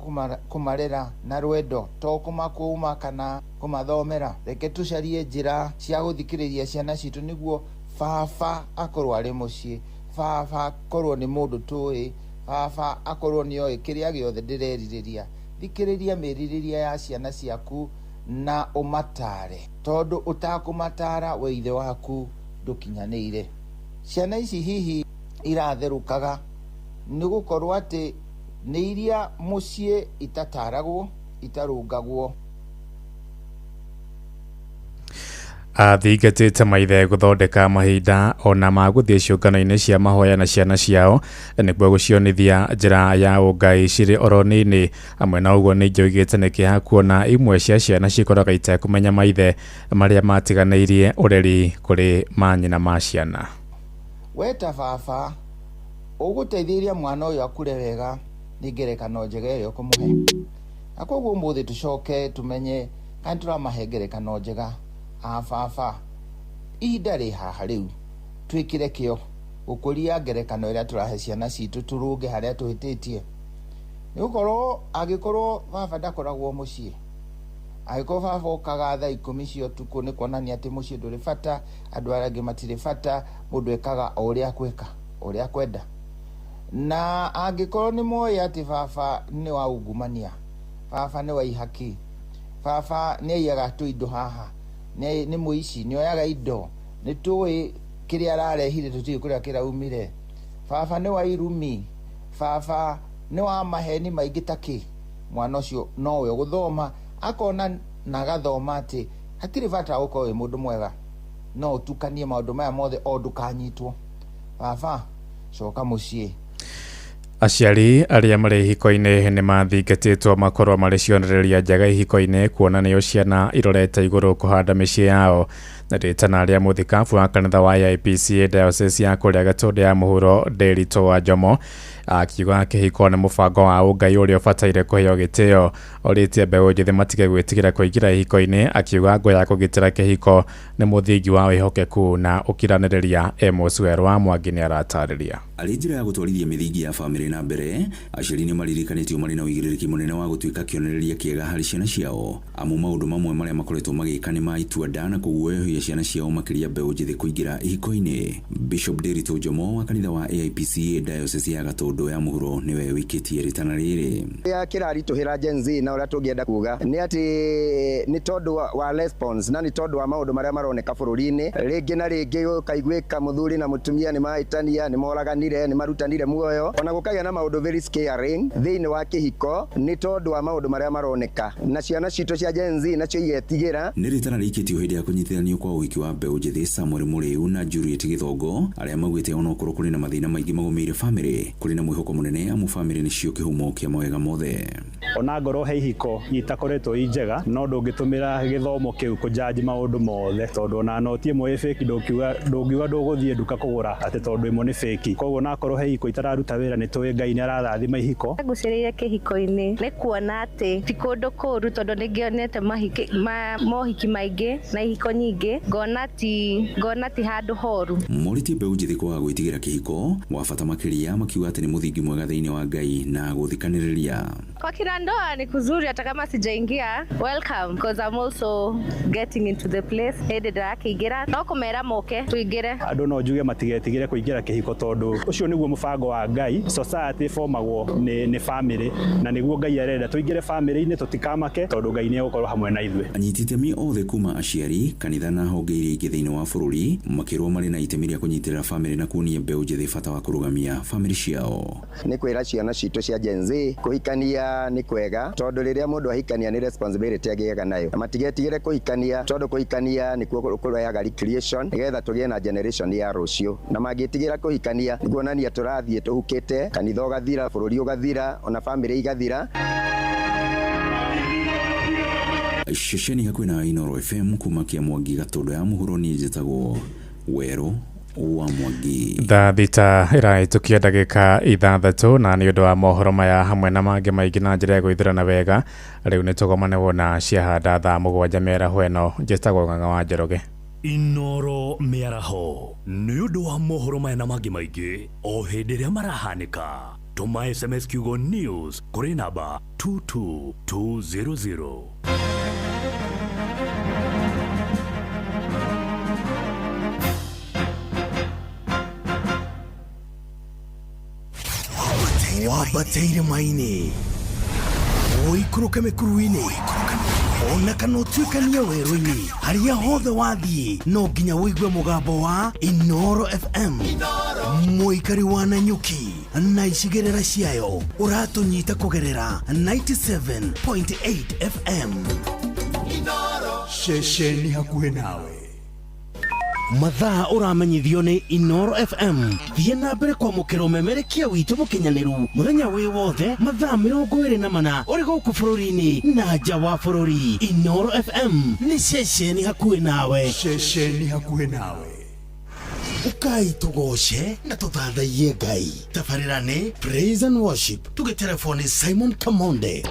kũmarera na rwendo, to kũmakũma kana kũmathomera. Reke tũcarie njĩra cia gũthikĩrĩria ciana citũ nĩguo baba akorwo arĩ mũciĩ, baba akorwo nĩ mũndũ tũĩ, baba akorwo nĩ oĩ kĩrĩa gĩothe ndĩrerirĩria. Thikĩrĩria mĩrirĩria ya ciana ciaku na ũmatare, tondũ ũtakũmatara we ithe waku ndũkinyanĩire. Ciana ici hihi iratherũkaga nĩ gũkorwo atĩ nĩ iria mũciĩ itataragwo, itarũngagwo. Athingatĩte maithe gũthondeka mahinda ona ma gũthiĩ ciũngano-inĩ cia mahoya na ciana ciao nĩguo gũcionithia njĩra ya ũngai cirĩ oro nini. Hamwe na ũguo ningĩ oigĩte nĩ kĩeha kuona imwe cia ciana cikoragwo itekũmenya maithe marĩa matiganĩirie ũreri kũrĩ manyina ma ciana. We ta baba ũgũteithĩrĩria mwana ũyũ akũre wega nĩ ngerekano njega ĩrĩa ũkũmũhe, na koguo ũmũthĩ tũcoke tũmenye kana tũramahe ngerekano njega. A baba, ihinda rĩ haha rĩu twĩkĩre kĩo gũkũria ngerekano ĩrĩa tũrahe ciana citũ, tũrũnge harĩa tũhĩtĩtie. Nĩ gũkorwo angĩkorwo baba ndakoragwo mũciĩ, angĩkorwo baba okaga thaa 10 cia ũtukũ, nĩ kuonania atĩ mũciĩ ndũrĩ bata, andũ arĩa angĩ matirĩ bata, mũndũ ekaga o ũrĩa akwĩka, o ũrĩa akwenda. Na angĩkorwo nĩ moĩ atĩ baba nĩ wa ungumania, baba nĩ wa ihaki, baba nĩ aiyaga tũindo haha, nĩ mũici, nĩ oyaga indo, nĩ tũĩ kĩrĩa ararehire tũtiũĩ kũrĩa kĩraumire, baba nĩ wa irumi, baba Nĩ wa maheni maingĩ ta kĩ mwana ũcio nowe ũgũthoma akona na agathoma atĩ hatirĩ bata wa gũkorwo wĩ mũndũ mwega, no ũtukanie maũndũ maya mothe o ndũkanyitwo. Baba, coka mũciĩ. Aciari arĩa marĩ ihiko-inĩ nĩ mathingatĩtwo makorwo marĩ cionereria njega ihiko-inĩ, kuona nĩo ciana irorete igũrũ kũhanda mĩciĩ yao. Na rĩtana rĩa mũthikabu wa kanitha wa AIPCA Diocese ya kũrĩa Gatũndũ ya mũhuro, Ndĩritũ wa Njomo, akiuga kĩhiko nĩ mũbango wa ũngai ũrĩa ũbataire kũheo gĩtĩo. Orĩtie mbeũ njĩthĩ matige gwĩtigĩra kũingĩra ihiko-inĩ, akiuga ngo ya kũgitĩra kĩhiko nĩ mũthingi wa wĩhokeku na ũkiranĩrĩria. Amos Werũ wa Mwangi nĩ aratarĩria. Arĩ njĩra ya gũtwarithia mĩthingi ya bamĩrĩ na mbere, aciari nĩ maririkanĩtio marĩ na ũigĩrĩrĩki mũnene wa gũtuĩka kĩonereria kĩega harĩ ciana ciao, amu maũndũ mamwe marĩa makoretwo magĩka nĩ ma itua nda na kũguoyohia ciana ciao, makĩria mbeũ njĩthĩ kũingĩra ihiko-inĩ. Bishop Ndĩritũ Njomo wa kanitha wa AIPCA Diocese ya Gatũndũ ya mũhuro nĩwe wĩkĩtie rĩtana rĩrĩ. Kĩrĩa kĩraritũhĩra Gen Z na ũrĩa tũngĩenda kuga nĩ atĩ nĩ tondũ wa response na nĩ tondũ wa maũndũ marĩa maroneka bũrũri-inĩ, rĩngĩ na rĩngĩ gũkaiguĩka mũthuri na mũtumia nĩ mahĩtania, nĩ moraganire, nĩ marutanire muoyo, ona gũkagĩa na maũndũ very scaring thĩinĩ wa kĩhiko nĩ tondũ wa maũndũ marĩa maroneka, na ciana citũ cia Gen Z nacio igetigĩra. Nĩ rĩtana rĩikĩtio hĩndĩ ya kũnyitithanio kwa ũhiki wa mbeũ njĩthĩ Samuel Mũrĩu na Juliet Gĩthongo, arĩa maugĩte onokorwo kũrĩ na mathĩna maingĩ magũmĩire bamĩrĩ, kũrĩ na mwĩhoko mũnene amu bamĩrĩ nĩcio kĩhumo kĩa mawega mothe. Ona ngorwo he ihiko itakoretwo i njega, no ndũngĩtũmĩra gĩthomo kĩu kũjudge maũndũ mothe, tondũ ona noti ĩmwe ĩ fake ndũngiuga ndũgũthiĩ nduka kũgũra atĩ tondũ ĩmwe nĩ fake. Koguo onakorwo he ihiko itararuta wĩra, nĩ tũĩ Ngai nĩ ararathima ihiko. Ngucĩrĩire kĩhiko-inĩ nĩ kuona atĩ ti kũndũ kũũru, tondũ nĩ ngĩonete mohiki maingĩ na ihiko nyingĩ, ngona ti handũ horu. Morĩtie mbeũ njĩthĩ kwaga gwĩtigĩra kĩhiko wa bata makĩria, makiuga atĩ nĩ mũthingi mwega thĩinĩ wa Ngai na gũthikanĩrĩria. Kwa kina ndoa ni kuzuri, hata kama sijaingia, welcome, because I'm also getting into the place. Hĩndĩ ndĩrakĩingĩra no kũmera moke tuingĩre. Andũ no njuge matigetigĩre kũingĩra kĩhiko, tondũ ũcio nĩguo mũbango wa Ngai. Society ĩbomagwo nĩ family, na nĩguo Ngai arenda tũingĩre family-inĩ, tũtikamake tondũ Ngai nĩ egũkorwo hamwe na ithuĩ. Anyiti itemi othe kuma aciari, kanitha na honge iria ingĩ thĩinĩ wa bũrũri makĩrwo marĩ na itemi rĩa kũnyitĩrĩra famĩlĩ na kuonia mbeũ njĩthĩ bata wa kũrũgamia famĩlĩ ciao. Nĩ kwĩra ciana citũ cia Gen Z kũhikania nĩ kwega, tondũ rĩrĩa mũndũ ahikania nĩ responsibility agĩaga nayo, na matigetigĩre kũhikania, tondũ kũhikania nĩkuo kũrehaga recreation nĩgetha tũgĩe na generation ya rũciũ. Na mangĩtigĩra kũhikania nĩ kuonania tũrathiĩ tũhukĩte, kanitha ũgathira, bũrũri ũgathira, ona famĩlĩ igathira. Ceceni hakuhĩ na Inooro FM kuma Kĩamwangi Gatũndũ ya mũhuro, niĩ njĩtagwo Werũ wa Mwangi. Thaa 6 ĩrahĩtũkia ndagĩka 6, na nĩ ũndũ wa mohoro maya hamwe na mangĩ maingĩ na njĩra ya gwĩthurana wega, rĩu nĩ tũgomane wona ciahanda thaa 7 mĩaraho ĩno. Njĩtagwo Ng'ang'a wa Njoroge. Inooro mĩaraho, nĩ ũndũ wa mohoro maya na mangĩ maingĩ o hĩndĩ ĩrĩa marahanĩka, tũma SMS kiugo NEWS kũrĩ namba 22200. Wambate irĩma-inĩ, ũikũrũke mĩkuru-inĩ, ona kana ũtuĩkanie werũ-inĩ, harĩa hothe wathiĩ no nginya ũigue mũgambo wa Inooro FM. Mũikari wa Nanyuki na icigĩrĩra ciayo, ũratũnyita kũgerera 97.8 FM. Ceceni hakuhĩ nawe. Mathaa ũramenyithio nĩ Inooro FM. Thiĩ na mbere kwamũkĩra ũmemerekia witũ mũkinyanĩru mũthenya wĩ wothe, mathaa 24, ũrĩ gũkũ bũrũri-inĩ na nja wa bũrũri. Inooro FM nĩ ceceni hakuhĩ nawe. Ceceni hakuhĩ nawe. Ũkai tũgoce na tũthathaiye Ngai. Tabarĩra nĩ Praise and Worship, tũgĩterebwo nĩ Simon Kamonde.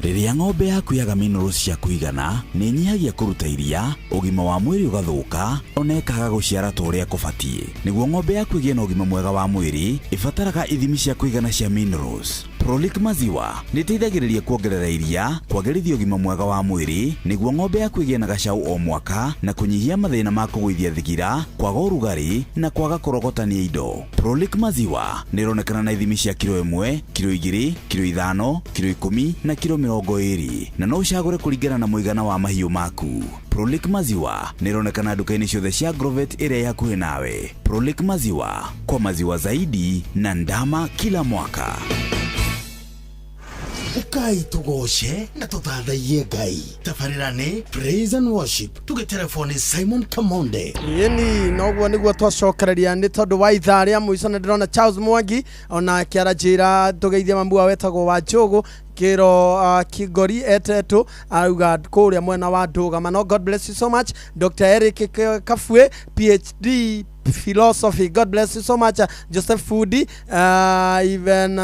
Rĩrĩa ng'ombe yaku yaga minerals cia kũigana, nĩ ĩnyihagia kũruta iria, ũgima wa mwĩrĩ ũgathũka, ona ĩkaga gũciara ta ũrĩa kũbatiĩ. Nĩguo ng'ombe yaku ĩgĩe na ũgima mwega wa mwĩrĩ, ĩbataraga ithimi cia kũigana cia minerals. Prolic maziwa nĩ ĩteithagĩrĩria kuongerera iria, kwagĩrithia ũgima mwega wa mwĩrĩ nĩguo ng'ombe yaku ĩgĩe na gacau o mwaka na kũnyihia mathĩna ma kũgũithia thigira, kwaga ũrugarĩ na kwaga kũrogotania indo. Prolic maziwa nĩ ĩronekana na ithimi cia kiro 1, kiro 2, kiro 5, kiro 10 na kiro 20, na no ũcagũre kũringana na mũigana wa mahiũ maku. Prolic maziwa nĩ ĩronekana nduka-inĩ ciothe cia Agrovet ĩrĩa ĩ hakuhĩ nawe. Prolic maziwa, kwa maziwa zaidi na ndama kila mwaka. Ukai tugoce na tuthathaiye Ngai. Tabarĩra nĩ Praise and Worship. Tũgĩterebwo nĩ Simon Kamonde. Ĩni noguo nĩguo twacokereria nĩ tondũ wa ithaa rĩa mũico, na ndĩrona Charles Mwangi onake aranjĩra tũgeithie mamu wao wetagwo wa Njũgũ kĩro Kigori etetũ auga kũrĩa mwena wa Ndũgama. No God bless you so much. Dr. Eric Kafue, PhD philosophy, God bless you so much. Joseph Fudi, even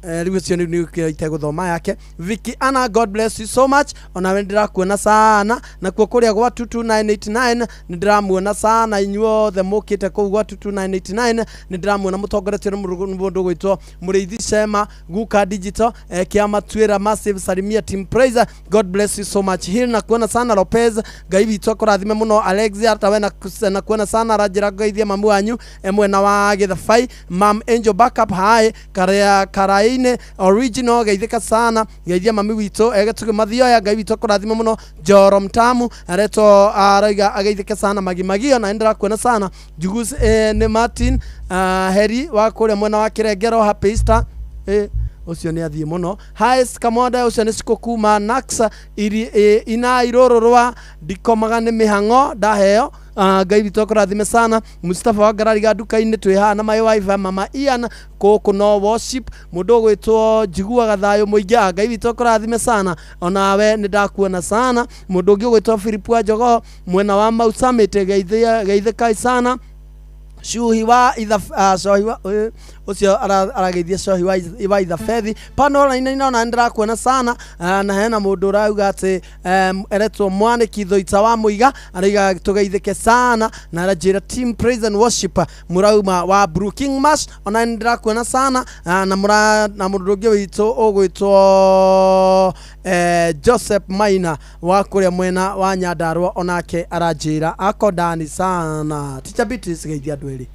rĩu ũcio nĩ itegũthoma yake. Vicky Anna, God bless you so much, onawe ndĩrakuona sana. Nakuo kũrĩa gwa 22989 nĩ ndĩramuona sana. Inyuothe mũkĩte kũu gwa 22989 nĩ ndĩramuona mũtongoretio nĩ mũndũ ũgwĩtwo Mũrĩithi Shema Guka Digital, Kĩama Twĩra Massive, salimia Team Praise, God bless you so much. Hill, nakuona sana. Lopez, Ngai witũ akũrathime mũno. Alexia, tawe nakuona sana, aranjĩra ngeithie mamu wanyu mwena wa Gĩthabai. Mam Angel backup, hi Karia Karai original, geithĩka sana, geithia mami witũ egetuge mathioya, Ngai witũ akũrathime mũno. Njoro Mtamu aretwo araiga ageithĩke sana. Magimagio na ndĩrakuona sana. Jugus nĩ Martin Heri wa kũrĩa mwena wa Kĩrengero, happy Easter. Ũcio nĩ athiĩ mũno. Hais Kamonde, ũcio nĩ cikũ kuma Naxa ina irũrũ rwa ndikomaga nĩ mĩhang'o ndaheo. Ngai witũ akũrathime sana. Mustafa wa Ngarariga nduka-inĩ twĩ haha na my wife mama Ian kũkũ no worship. Mũndũ ũgwĩtwo njiguaga thayũ mũingĩ, Ngai witũ akũrathime sana, onawe nĩ ndakuona sana. Mũndũ ũngĩ ũgwĩtwo Philip wa Jogoo mwena wa Mau Summit, geithĩkai sana. Cuhi wa itha cohi wa ũcio arageithia cohi wa ithabethi pano line nona ndĩrakuona sana. Na hena mũndũ ũrauga atĩ eretwo Mwanĩki Thoita wa Mũiga, arauga tũgeithĩke sana na aranjĩra Team Praise and Worship mũrauma wa Blue King Mash, ona ndĩrakuona sana. Na mũndũ ũngĩ witũ ũgwĩtwo Joseph Maina wa kũrĩa mwena wa Nyandarua, onake aranjĩra akondani sana. Teacher Beatrice, geithia andũ erĩ.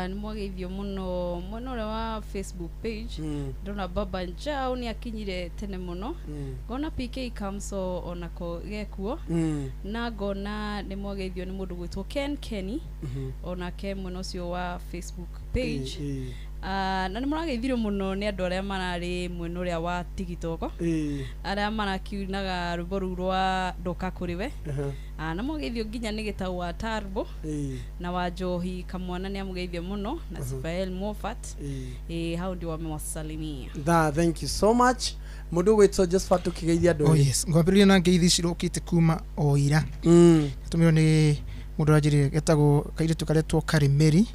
Nĩ mwageithio mũno mwena ũrĩa wa Facebook page. Ndona Baba Njau nĩ akinyire tene mũno, ngona PK Kamso onako gekuo, na ngona nĩ mwageithio nĩ mũndũ gwĩtwo Ken Kenny onake mwena ũcio wa Facebook page. Na nĩ mũrageithirio mũno nĩ andũ arĩa mararĩ mwena ũrĩa wa TikTok, arĩa marakiunaga rwĩmbo rũu rwa ndoka kũrĩ we. Na mwageithio nginya nĩ gĩtau wa Tarbo na wa Njohi Kamwana nĩ amũgeithio mũno na Sifael Mofat, hao ndio wamewasalimia. Thank you so much. Mũndũ ũgwĩtwo Josephat, ũkĩgeithia andũ. Oh yes, ngwambĩrĩria na ngeithi cirũkĩte kuma o ira. Tũmĩrwo nĩ mũndũ ũranjĩrire getagwo kairĩtu karetwo Karimeri.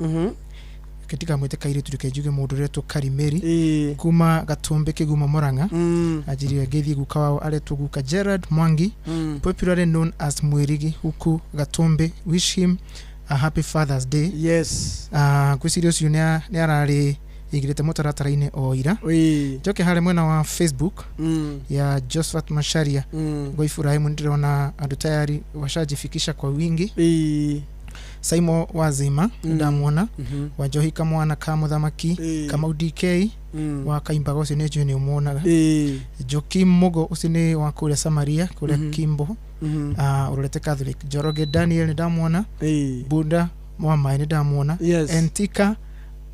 Ketikamwĩte kairĩtu, reke njuge mũndũ ũretwo Karimeri kuma Gatumbe Kĩgumo Murang'a. Anjĩrire ngeithie guka wao aretwo guka Gerard Mwangi, popularly known as Mwirigi, huku Gatumbe. Wish him a happy Father's Day. Yes. Ngwĩciria ũcio nĩ ararĩ igirite mũtaratara-inĩ o ira. Njoke harĩ mwena wa Facebook ya Josephat Macharia ngo Ibrahimu, ndĩrona andũ tayari washajifikisha kwa wingi. Saimo Wazima ndamuona, wa Njohi Kamwana ka Mũthamaki, Kamau DK wa Kaimbaga, ũcio nĩ njũĩ nĩ ũmuonaga. Jokim Mugo ũcio nĩ wa kũrĩa Samaria kũrĩa Kimbo, ũrorete Catholic. Njoroge Daniel nĩ ndamuona, Bunda wa Maĩ nĩ ndamuona, Entika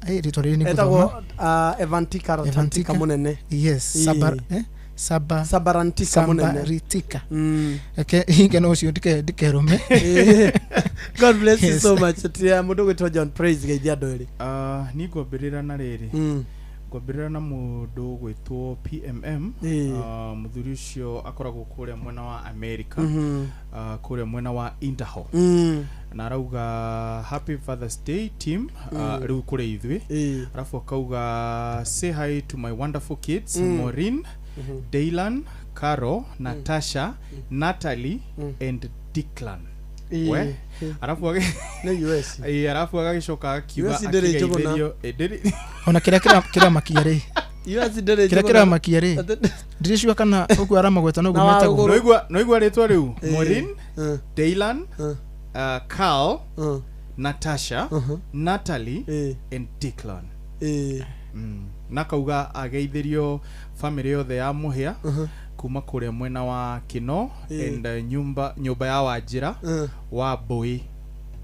rĩtwa rĩrĩ nĩ gũthoma Evantika Rantika Mũnene. Yes, Sabarantika Mũnene. Sabaritika. Eke hinge no ũcio ndikerume. God bless you so much. Tia mũndũ ũgwĩtwo John Praise, geithia andũ erĩ. Niĩ ngwambĩrĩra na rĩrĩ, ngwambĩrĩra na mũndũ ũgwĩtwo PMM. Mũthuri ũcio akoragwo kũrĩa mwena wa America, kũrĩa mwena wa Idaho, na arauga happy Father's Day team, rĩu kũrĩ ithuĩ. Arabu akauga say hi to my wonderful kids, Maureen, Daylan, Caro, Natasha, Natalie and Declan. We arafu nĩ US. Ĩ arafu agagĩcoka akiuga US ndĩrĩ njũgũna. akĩgeithĩrio ndĩrĩ Ona kĩrĩa kĩramakia rĩ. US ndĩrĩ Kĩrĩa njũgũna. kĩramakia rĩ. Ndiricua kana ũguo aramagweta noguo Na wa metagwo. rũgũrũ. Noigua rĩtwa rĩu Ĩ. Maureen, Daylan, Carl, Natasha, Natalie and Declan. Na kauga ageithĩrio family yothe ya Mũhĩa kuma kũrĩa mwena wa Kino and nyumba ya Wanjĩra wa Mbũi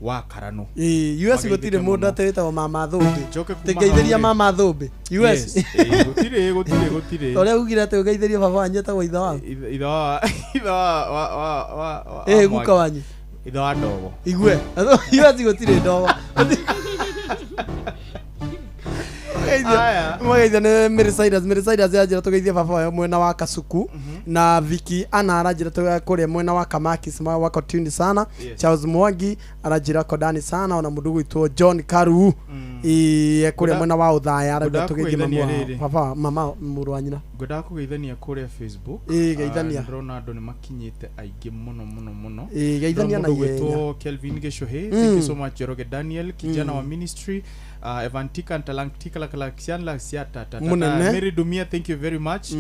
wa Karano. Ĩ, US gũtirĩ mũndũ atĩ wĩtagwo mama thũmbĩ. Njoke kuma Tĩngeithĩria hau rĩ. mama thũmbĩ. US. Yes, gũtirĩ. Ta ũrĩa ugire atĩ ũgeithĩrie baba wanyu etagwo ithe waku. Ithe wa ithe wa wa wa wa wa Ĩ, guka wanyu. Ithe wa ndogo. Igue. US gũtirĩ ndogo. Aya. Mwageithio nĩ Mary Cyrus. Mary Cyrus yanjĩra tũgeithie baba wao mwena wa Kasuku na Vicky Anna aranjĩra tũgeithie kũrĩa mwena wa Kamakis wako tuni sana. Yes. Charles Mwangi aranjĩra kodani sana ona mũndũ gwitwo John Karu ĩ kũrĩa mwena wa Ũthaya arauga tũgeithie mamu Ngwendaga wao kũgeithania rĩrĩ. baba mama mũrũ wa nyina. Ngwendaga kũgeithania kũrĩa Facebook. Ĩ, geithania. Ah, ndĩrona andũ nĩ makinyĩte aingĩ mũno mũno mũno. Ĩ, geithania Ndĩrona na mũndũ ihenya. ũgwĩtwo Kelvin Gĩchũhĩ. Thank you so much Njoroge Daniel kijana wa ministry, Evantika Ntalantika Lakalaksian la Siata tata. Mũnene. Mary Dumia, thank you very much.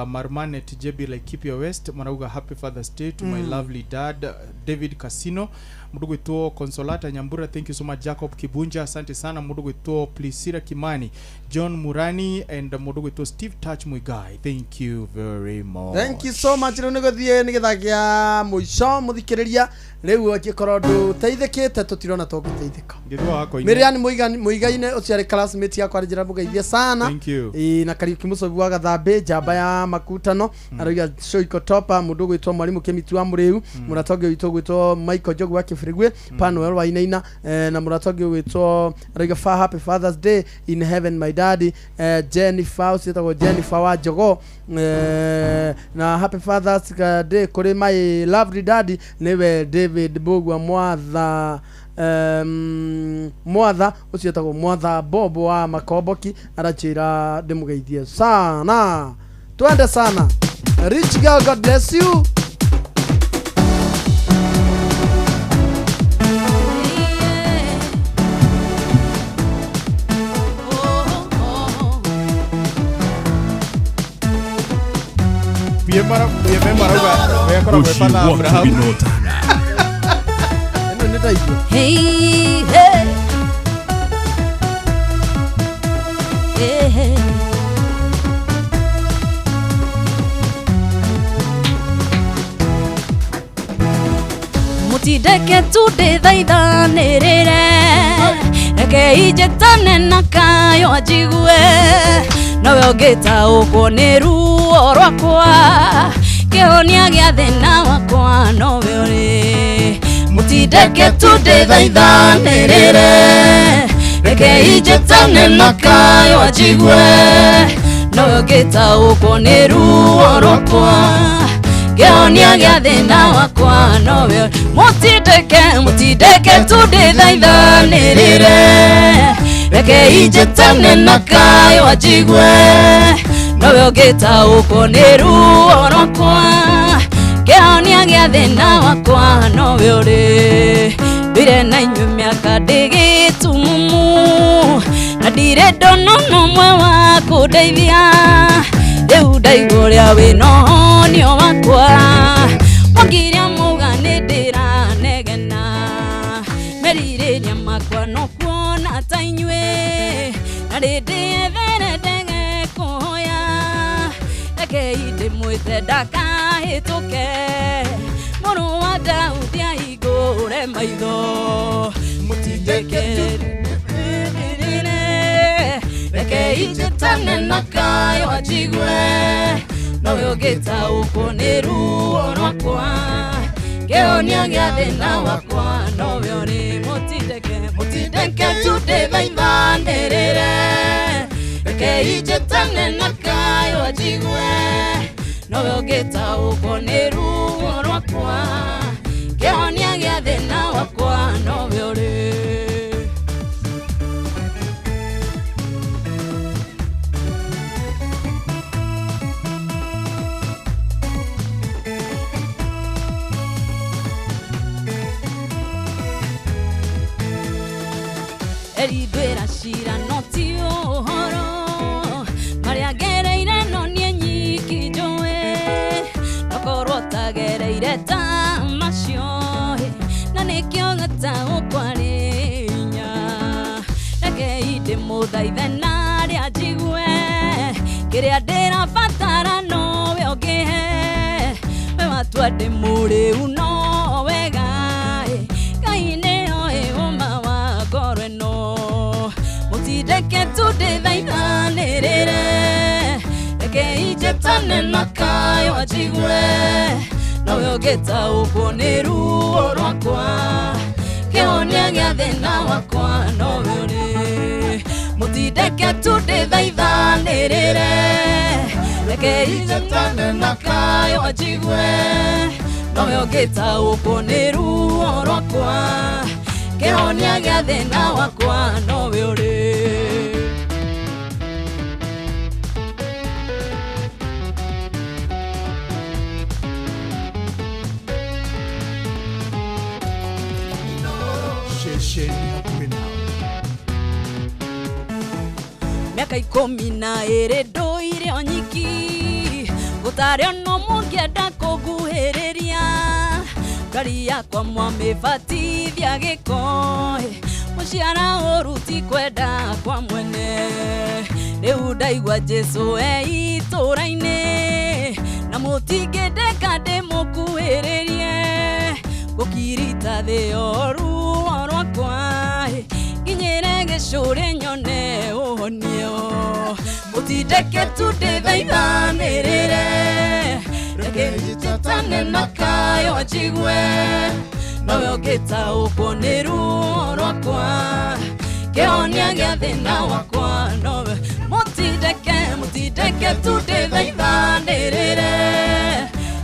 Marmanet JB Laikipia West marauga happy Father's Day to my lovely dad, David Casino. Mũndũ gwĩtwo Consolata Nyambura, thank you so much. Jacob Kibunja, asante sana. Mũndũ gwĩtwo Priscilla Kimani, John Murani and mũndũ gwĩtwo Steve Touch Muigai, thank you very much. Thank you so much. Rĩu nĩ gũthiĩ nĩ gĩthaa kĩa mũico mũthikĩrĩria rĩu angĩkorwo ndũteithĩkĩte tũtirona tũngĩteithĩka. Ngĩthua wakwa Miriam Muigaine ũcio arĩ classmate yakwa aranjĩra mũgeithie sana. Thank you. Ĩ, na Kariuki Mũcobi wa Gathambĩ njamba ya makutano arauga show iko topa. Mũndũ ũgwĩtwo mwarimũ Kĩmiti wa Mũrĩu, mũrata ũngĩ witũ ũgwĩtwo Michael Njogu wa Kĩbĩrĩgwe Panuel Wainaina, na mũrata ũngĩ ũgwĩtwo arauga fa happy Father's Day in heaven my daddy, Jennifer ũcio wĩtagwo Jennifer wa Njogo, na happy Father's Day kũrĩ my lovely daddy nĩwe David Mbugua Mwatha, Mwatha ũcio wĩtagwo Mwatha Bob wa Makomboki aranjĩra ndĩmũgeithie sana. Twende sana. Rich girl, God bless you. PM marauga we akoragwo e Father Abraham. Ĩno nĩ ndaigua. Hey, hey. Hey, hey. Mutindeke tu ndĩthaithanĩrĩre reke injĩtane na kayo anjigue nowe ũngĩtaũkwo nĩ ruo rwakwa kĩhonia gĩa thĩna wakwa nowe ũrĩ mutindeke tu ndĩthaithanĩrĩre reke injĩtane na kayo anjigue nowe ũngĩtaũkwo nĩ ruo rwakwa kĩhonia gĩa thĩna wakwa nowe mutindeke mutindeke tu ndĩthaithanĩrĩre reke injĩtane na kayo anjigue nowe ũngĩtaũkwo nĩ ruo rwakwa kĩhonia gĩa thĩna wakwa nowe ũrĩ ndũire na inyuĩ mĩaka ndĩgĩtumumu na ndirĩ ndona ona ũmwe wa kũndeithia rĩu ndaigua ũrĩa wĩna ũhonio wakwa mwangiria mauga nĩ ndĩranegena merirĩria makwa no kuona ta inyuĩ na rĩndĩethere ndege kũhoya reke ndĩmwĩte ndakahĩtũke mũrũ wa Daudi ahingũre maitho mũtindĩke reke injĩtane na kayo anjigue nowe ũngĩtaũkwo nĩ ruo rwakwa kĩhonia gĩa thĩna wakwa nowe ũrĩ mũtindĩke mũtindĩke tu ndĩthaithanĩrĩre reke injĩtane na kayo anjigue nowe ũngĩtaũkwo nĩ ruo rwakwa kĩhonia gĩa thĩna wakwa nowe ũrĩ. Erindwĩra cira no ti ũhoro marĩa ngereire no niĩ nyiki njũĩ nokorwo tagereire ta macio na nĩkĩo gataũkwo arĩ hinya rekei ndĩmũthaithe narĩa njigue kĩrĩa ndĩrabatara nowe ũngĩhe we watua ndĩmũrĩu no wega Ngai nĩoĩ ũma wa ngoro ĩno mũtindeke tu ndĩthaithanĩrĩre rekei njĩtane na kayũ anjigue nowe ũngĩtaũkwo nĩ ruo rwakwa kĩhonia gĩa thĩna wakwa nowe ũrĩ mũtindeke tu ndĩthaithanĩrĩre rekei njĩtane na kayũ anjigue nowe ũngĩtaũkwo nĩ ruo rwakwa kĩhonia gĩa thĩna wakwa nowe ũrĩ. Ceceni hakuhĩ nawe. Miaka 12 ndũire o nyiki gũtarĩ ona ũmwe ũngĩenda kũnguhĩrĩria ngari yakwa mwamĩbatithia gĩko mũciara ũru ti kwenda kwa mwene rĩu ndaigua Jesũ e itũũra-inĩ na mũtingĩndeka ndĩmũkuhĩrĩrie gũkirita thĩ o ruo rwakwa nginyĩre gĩcũrĩ nyone ũhonio mũtindeke tu ndĩthaithanĩrĩre reke njĩtane na kayũ anjigue nowe ũngĩtaũkwo nĩ ruo rwakwa kĩhonia gĩa thĩna wakwa nowe mũtindeke mũtindeke tu ndĩthaithanĩrĩre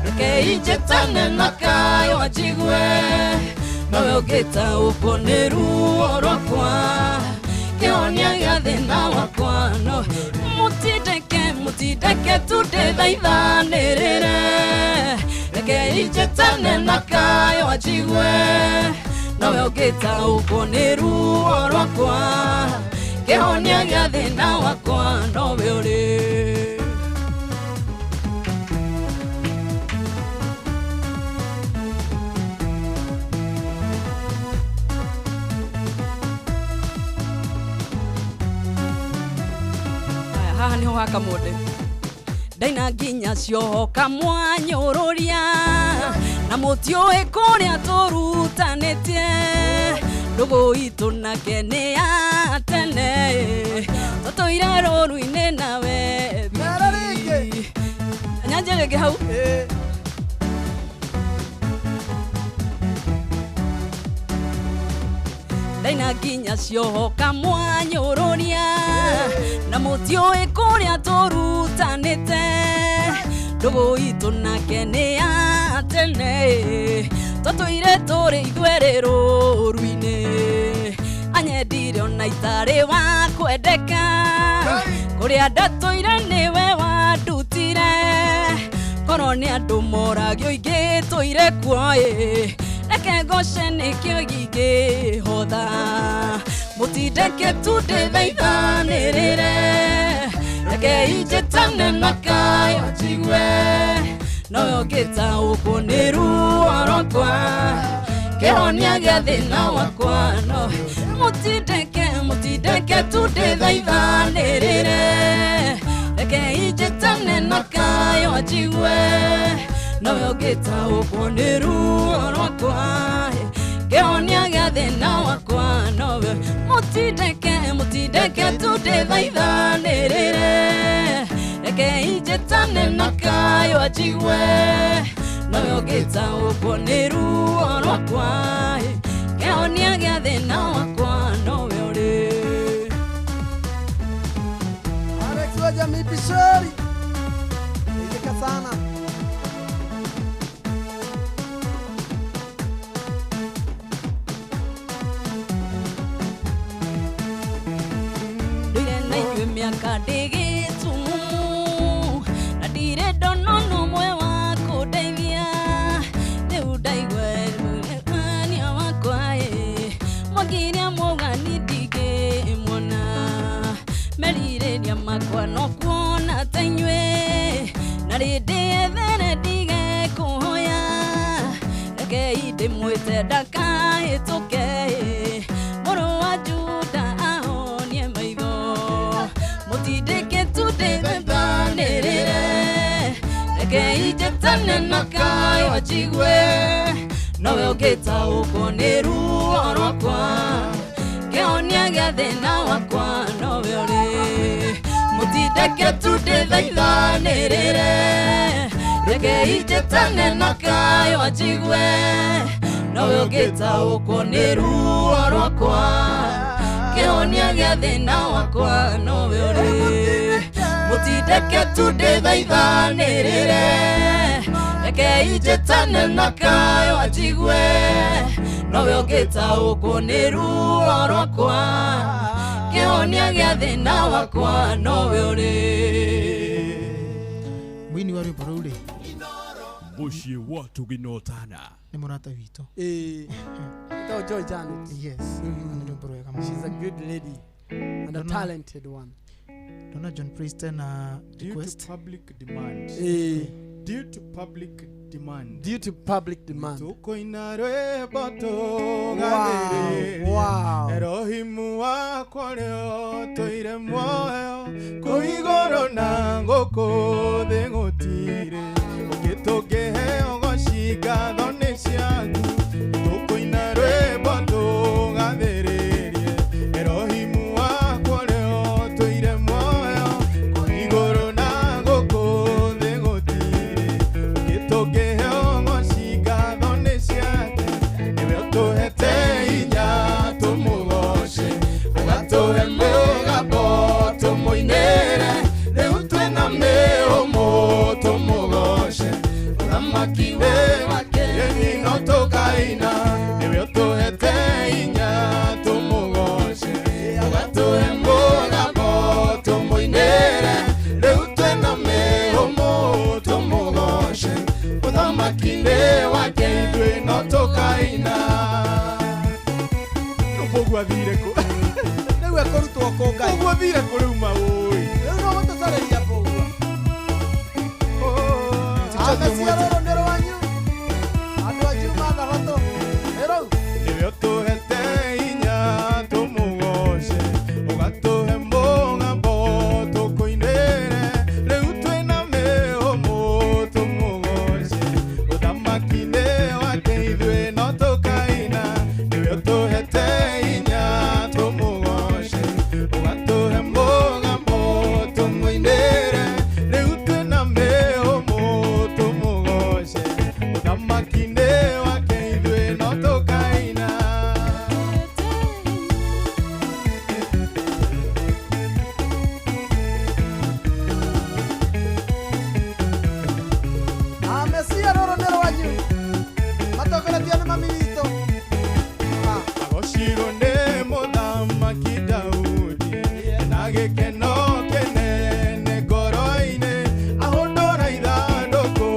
reke njĩtane na kayũ anjigue nowe ũngĩtaũkwo nĩ ruo rwakwa kĩhonia gĩa thĩna wakwa no mũtindeke mũtindeke tu ndĩthaithanĩrĩre reke njĩtane na kayũ anjigue nowe ũngĩtaũkwo nĩ ruo rwakwa kĩhonia gĩa thĩna wakwa nowe ũrĩ. Haha niho hakamunde ndaina nginya ciohoka mwanyũrũria na mũtiũĩ kũrĩa tũrutanĩtie ndũgũ itũ nake nĩ ya tene tũtũire rũru-inĩ nawe nyanje rĩngĩ hau ndaina nginya ciohoka mwanyũrũria na mũtiũĩ kũrĩa tũrutanĩte ndũgũ itũ nake nĩ ya tene tũtũire tũrĩ ithuerĩ rũru-inĩ anyendire ona itarĩ wa kwendeka kũrĩa ndatũire nĩwe wandutire korwo nĩ andũ moragio ingĩtũire kuo reke ngoce nĩkĩo ingĩhotha mũtindeke tu ndĩthaithanĩrĩre reke njĩtane na kayũ njigue nowe ũngĩtaũkwo nĩ ruo rwakwa kĩhonia gĩa thĩna wakwa no mũtindeke mũtindeke tu ndĩthaithanĩrĩre reke njĩtane na kayũ njigue nowe ũngĩtaũkwo nĩ ruo rwakwa kĩhonia gĩa thĩna wakwa nowe mũtindeke mũtindeke tu ndĩthaithanĩrĩre reke njĩtane na kayũ anjigue nowe ũngĩtaũkwo nĩ ruo rwakwa kĩhonia gĩa thĩna wakwa nowe ũrĩ. Alex wa Jamii Pishori Ijeka sana. Ndũire na inyuĩ mĩaka ndĩgĩtumumu na ndirĩ ndona ona ũmwe wa kũndeithia rĩu ndaigua ania wakwa mwangiria mũgani ndingĩhota yakwa no kuona ta inyuĩ na rĩndĩ ethere ndige kũhoya rekei ndĩmwĩte ndakahĩtũke mũrũ wa Juda ahonie maitho mũtindĩke tu ndĩthaithanĩrĩre rekei njĩtane na kayo njigue nowe ũngĩtaũkwo nĩ ruo rwakwa kĩhonia gĩa thĩna wakwa nowe ũrĩ mũtindĩke tu ndĩthaithanĩrĩre rekei njĩtane na kayo njigue nowe ũngĩtaũkwo nĩ ruo rwakwa kĩhonia gĩa thĩna wakwa nowe ũrĩ mũtindĩke tu ndĩthaithanĩrĩre rekei njĩtane na kayo njigue nowe ũngĩtaũkwo nĩ ruo rwakwa kĩhonia gĩa thĩna wakwa nowe ũrĩ. Mwini wa rwĩmbo rũu rĩ Mũciĩ wa Tũginotana nĩ mũrata witũ. Ĩtagwo Joy Janet. Yes. Nĩ rwĩmbo rwega mũno. She's a good lady and a talented one. Dona John Priest na request. Due to public demand. Due to public demand. Due to public demand. Tukoina rwĩmbo tũgathĩrĩrie. Wow. Erohimu wakwa ũrĩa ũtũire muoyo kũu igũrũ na gũkũ thĩ gũtirĩ ũngĩ tũngĩheo goci ngatho nĩ ciaku. Tukoina rwĩmbo tũgathĩrĩrie. Erohimu wakwa ũrĩa ũtũire muoyo kũu igũrũ na gũkũ thĩ gũtirĩ ũngĩ tũngĩheo goci ngatho nĩ ciake. Nĩwe ũtũhete hinya tũmũgoce ũgatũhe mũgambo tũmũinĩre rĩu twĩna mĩhũmũ tũmũgoce ũthamaki wĩ wake no tũkaina. Nĩwe ũtũhete hinya tũmũgoce ũgatũhe mũgambo tũmũinĩre rĩu twĩna mĩhũmũ tũmũgoce ũthamaki wĩ wake ithuĩ no tũkaina. Ũguo athire kũ? Rĩu ekũrutwo kũ Ngai? Ũguo athire kũ rĩu maũĩ? Rĩu no gũtũcarĩria mbũgua. Amecia rũrũ nĩ rwanyu andũ a Juma Thabatũ ĩrau. Nĩwe ũtũhete hinya tũmũgoce ũgatũhe mũgambo tũkũinĩre rĩu twĩna mĩhũmũ tũmũgoce ũthamaki nĩ wake ithuĩ no tũkaina. Nĩwe ũtũhete hinya tũmũgoce ũgatũhe mũgambo tũmũinĩre rĩu twĩna mĩhũmũ tũmũgoce ũthamaki nĩ wake ithuĩ no tũkaina. Amecia rũrũ nĩ rwanyu matongoretio nĩ mami witũ. Agocirwo nĩ mũthamaki Daudi na gĩkeno kĩnene ngoro-inĩ ahũndũra ithandũkũ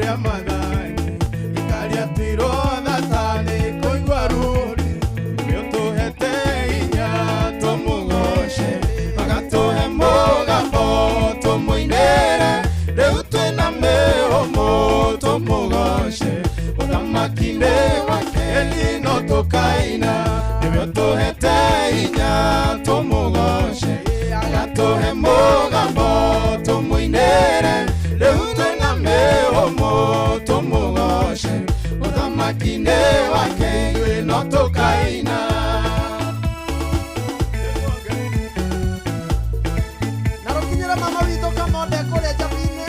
rĩa mathani rĩkariatirwo thatani kũigua ruri. Nĩwe ũtũhete hinya tũmũgoce agatũhe mũgambo tũmũinĩre rĩu twĩna mĩhũmũ tũmũgoce ũthamaki nĩ wake no tũkaina. Nĩwe ũtũhete hinya tũmũgoce agatũhe mũgambo tũmũinĩre rĩu twĩna mĩhũmũ tũmũgoce ũthamaki nĩ wake ithuĩ no tũkaina. Na rũkinyĩre mama witũ Kamonde kũrĩa Njabinĩ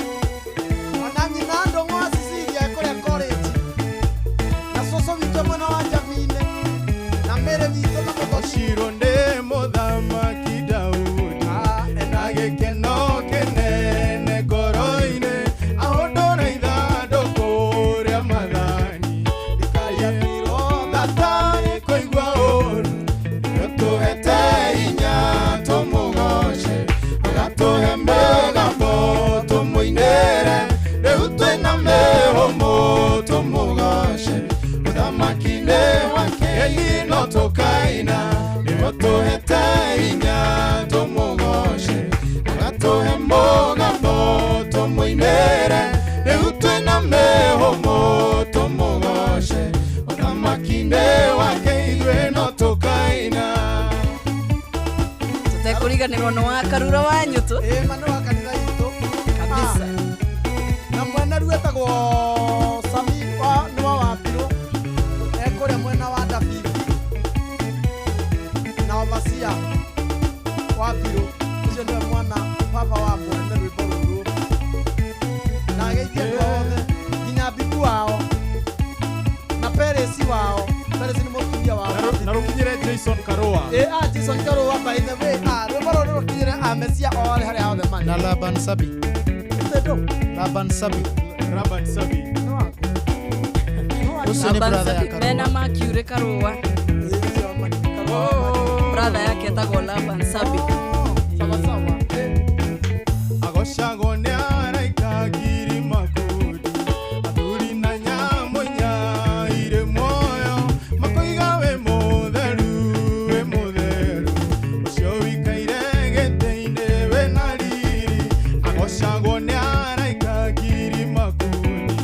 ona nyina Ndũng'ũ wa Cecilia kũrĩa college na cũcũ witũ mwena wa Njabinĩ na Mary witũ na Mũthoni. Ciro nĩ mũthamaki Daudi na gĩkeno kĩnene ngoro-inĩ ahũndũra ithandũkũ rĩa mathani rĩkariatirwo thatani kũigua ũũru. Nĩwe ũtũhete hinya tũmũgoce ũgatũhe mũgambo tũmũinĩre rĩu twĩna mĩhũmũ tũmũgoce ũthamaki nĩ wake no tũkaina. Nĩwe ũtũhete hinya tũmũgoce ũgatũhe Ndariganĩrwo nĩ wa Karura wa Nyũtũ. Ĩĩ ma nĩ wa kanitha itũ. Kabisa. Na mwene rĩu etagwo Sami wa nĩ wa Wambirũ. Ekũrĩa mwena wa Dabibi. Na Obasia Wambirũ. Ũcio nĩwe mwana baba wa mwene rwĩmbo rũrũ. Na ageithie andũ othe nginya Bibu wao na Peresi wao. Peresi nĩ mũtumia wao. Na rũkinyĩre Jason Karua. Ĩĩ ah Jason Karua by the way. Ah rwĩmbo rũrũ rũkinyĩre amecia othe harĩa othe marĩ. Na Laban Sabi. Laban Sabi. Laban Sabi. Ũcio nĩ brother ya Karua. Mena Makiure Karua. Brother yake etagwo Laban Sabi. Sawa sawa. Agocagwo nĩ araika ngiri makundi, athuri na nyamũ inya irĩ muoyo, makoiga wĩ mũtheru, wĩ mũtheru, ũcio ũikaire gĩtĩ-inĩ wĩ na riri. Agocagwo nĩ araika ngiri makundi,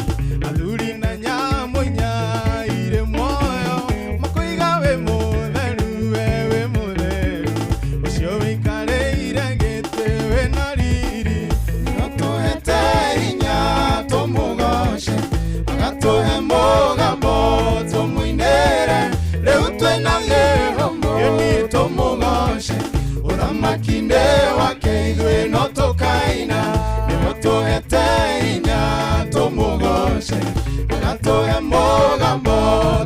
athuri na nyamũ inya irĩ muoyo, makoiga wĩ mũtheru, wĩ mũtheru, ũcio ũikarĩire gĩtĩ wĩ na riri. Nĩatũhete hinya tũmũgoce, agatũhe mũgambo tũmũinĩre, rĩu twĩna mĩhũmũ tũmũgoce, ũthamaki-inĩ wake ithuĩ no tũkaina. Nĩatũhete hinya tũmũgoce, agatũhe mũgambo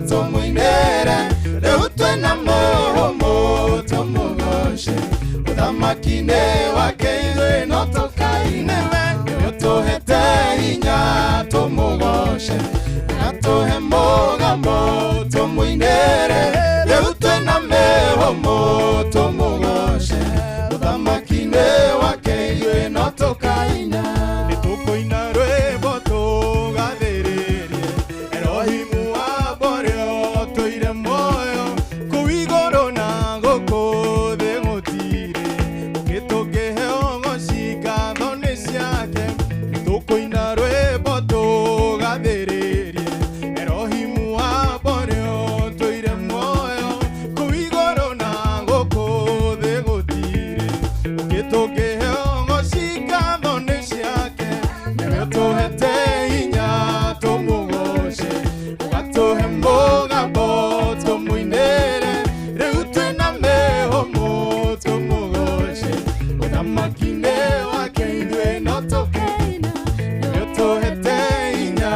tũmũinĩre, rĩu twĩna mĩhũmũ tũmũgoce, ũthamaki-inĩ wake ithuĩ no tũkaine. Nĩatũhete hinya tũmũgoce, agatũhe mũgambo tũmũinĩre, rĩu twĩna mĩhũmũ tũmũgoce, ũthamaki-inĩ wake ithuĩ no tũkaina. Nĩtũkũina rwĩmbo tũgathĩrĩrie Elohimu wa ũrĩa ũtũire muoyo, kũu igũrũ na gũkũ thĩ gũtirĩ ũngĩ tũngĩhe ũgoci, ngatho nĩ ciake. Nĩtũkũina rwĩmbo tũgathĩrĩrie Elohimu wa ũrĩa ũtũire muoyo, kũu igũrũ na gũkũ thĩ gũtirĩ ũngĩ tũngĩhe ũgoci, ngatho nĩ ciake. Nĩwe ũtũhete hinya tũmũgoce, ũgatũhe mũgambo tũmũinĩre, rĩu twĩna mĩhũmũ tũmũgoce, ũthamaki-inĩ wake ithuĩ no tũkaina. Nĩwe ũtũhete hinya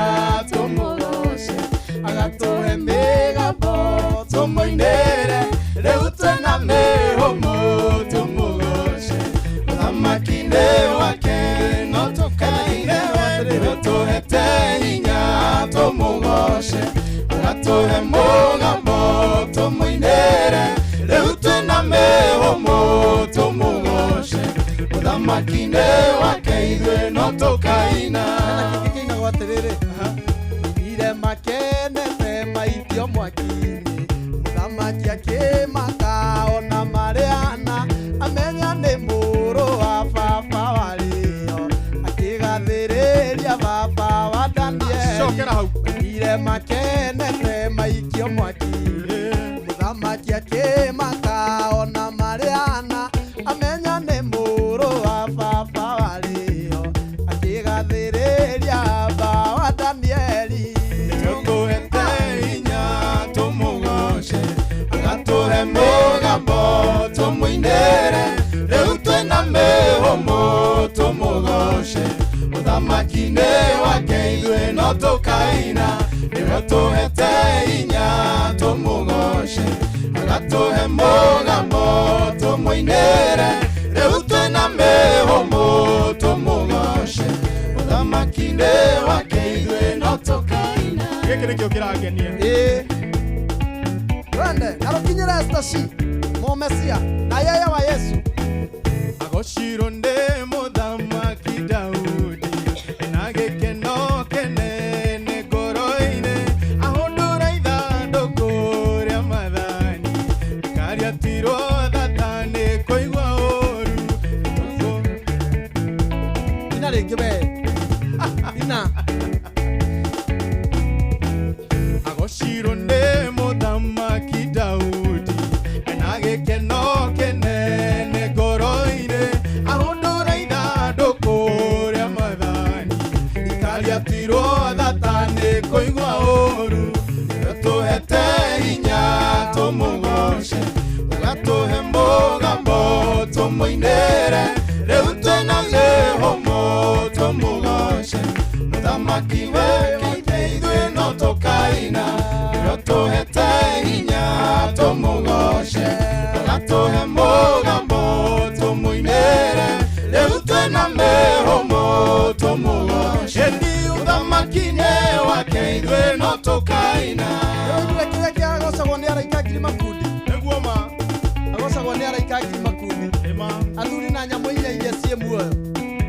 tũmũgoce, agatũhe mĩgambo tũmũinĩre, rĩu twĩna mĩhũmũ tũmũgoce, ũthamaki-inĩ wake no tũkaine. Nĩwe ũtũhete hinya tũmũgoce, agatũhe mũgambo tũmũinĩre, rĩu twĩna mĩhũmũ tũmũgoce, ũthamaki-inĩ wake ithuĩ no tũkaina. Hena kĩngĩ kĩinagwo atĩrĩrĩ, ire makenete maitio mwaki-inĩ, mũthamaki akĩmaka ona marĩana, amenya nĩ mũrũ wa baba warĩo, akĩgathĩrĩria baba wa Danieli. Cokera hau. Ire makenete maikio mwaki-inĩ, mũthamaki akĩmaka ona marĩana, amenya nĩ mũrũ wa baba warĩo, akĩgathĩrĩria baba wa Danieli. Nĩũtũhete hinya tũmũgoce, agatũhe mũgambo tũmũinĩre, rĩu twĩna mĩhũmũ tũmũgoce, ũthamaki-inĩ wake ithuĩ no tũkaina. Nĩwe ũtũhete hinya tũmũgoce, agatũhe mũgambo tũmũinĩre, rĩu twĩna mĩhũmũ tũmũgoce, ũthamaki-inĩ wake ithuĩ no tũkaina. Gĩkĩ nĩkĩo kĩrangenia. Ĩĩ twende na rũkinyĩre Esther Shi mũmesia na yeye wa Yesu. Agocirwo nĩ mũthamaki Daudi na gĩkeno kĩnene ngoro-inĩ, ahũndũra ithandũkũ rĩa maathani, rĩkariatirwo thatani kũigua ũũru. Ina rĩngĩ we ina. Agocirwo nĩ mũthamaki Daudi na gĩkeno kĩnene ngoro-inĩ. Agatuhe mũgambo tũmũinĩre rĩu twĩna mĩhũmũ tũmũgoce mũthamaki wĩkĩte ithuĩ no tũkaina nĩwe ũtũhete hinya tũmũgoce agatuhe mũgambo tũmũinĩre rĩu twĩna mĩhũmũ tũmũgoce ni ũthamaki-inĩ wake ithuĩ no tũkaina. Nĩwaiguire kĩrĩa kĩagocagwo nĩ araika ngiri makundi? Nĩguo ma. Agocagwo nĩ araika ngiri makundi. Athuri na nyamũ inya iria ciĩ muoyo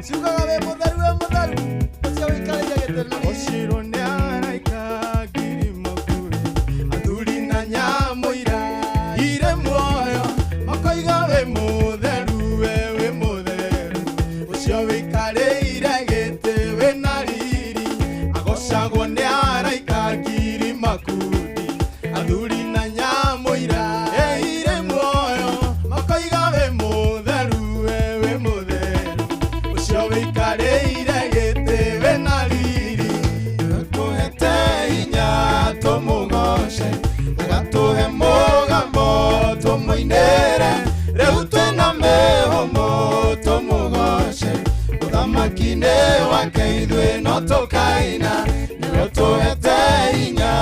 ciugaga wĩ mũtheru wĩ mũtheru ũcio wĩikarĩire gĩtĩ na riri. Ũcirwo nĩ araika ngiri makundi athuri na nyamũ iria irĩ muoyo makoiga wĩ mũtheru we wĩ mũtheru ũcio wĩikarĩire gĩtĩ wĩna riri agocagwo nĩ araika ngiri makundi athuri na nyamũ iria irĩ muoyo makoiga wĩ mũtheru we wĩ mũtheru ũcio wĩikarĩire gĩtĩ wĩna riri tũhete hinya tũmũgoce agatũhe mũgambo tũmũinĩre rĩu twĩna mĩhũmũ tũmũgoce ũthamaki-inĩ wake ithuĩ no tũkaina nĩwe ũtũhete hinya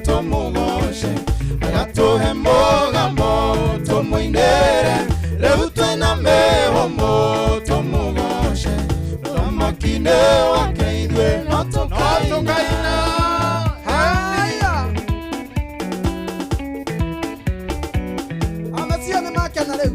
tũmũgoce agatũhe mũgambo tũmũinĩre rĩu twĩna mĩhũmũ tũmũgoce ũthamaki-inĩ wake ithuĩ no tũkaina. Haya. Amacio nĩ makena rĩu.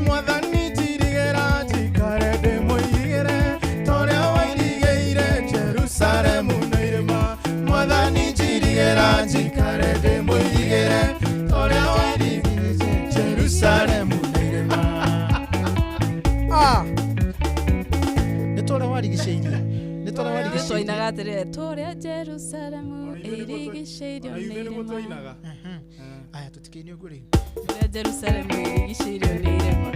Mwathani njirigĩra njikare ndĩmũirigĩre ta ũrĩa wairigĩire Jerusalemu na irĩma. Mwathani njirigĩra njikare ndĩmũirigĩre ta ũrĩa wairigĩire Jerusalemu na irĩma. Ah. Nĩ ta ũrĩa warigicĩirie. Nĩ ta ũrĩa warigicĩirie. Twainaga atĩrĩrĩ tũrĩa Jerusalemu ĩrigicĩirio nĩ irĩma. Aya tũtikĩine ũguo rĩu. Tũrĩa Jerusalemu ĩrigicĩirio nĩ irĩma.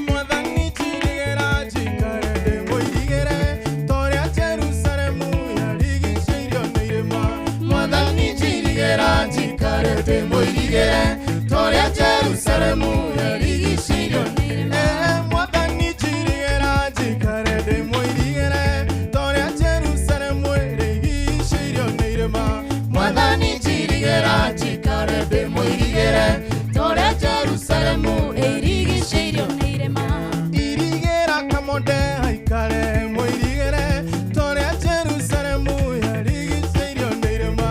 Mwathani njirigĩra njikare ndĩmũirigĩre ta ũrĩa Jerusalemu yarigicĩirio nĩ irĩma. Mwathani njirigĩra njikare ndĩmũirigĩre ta ũrĩa Jerusalemu yarigicĩirio nĩ irĩma. Mwathani njirigĩra njikare ndĩmũirigĩre ta ũrĩa Jerusalemu ĩrigicĩirio nĩ irĩma. Mwathani njirigĩra njikare ndĩmũirigĩre ta ũrĩa Jerusalemu ĩrigicĩirio nĩ irĩma. Irigĩra kamonde aikare mũirigĩre ta ũrĩa Jerusalemu yarigicĩirio nĩ irĩma.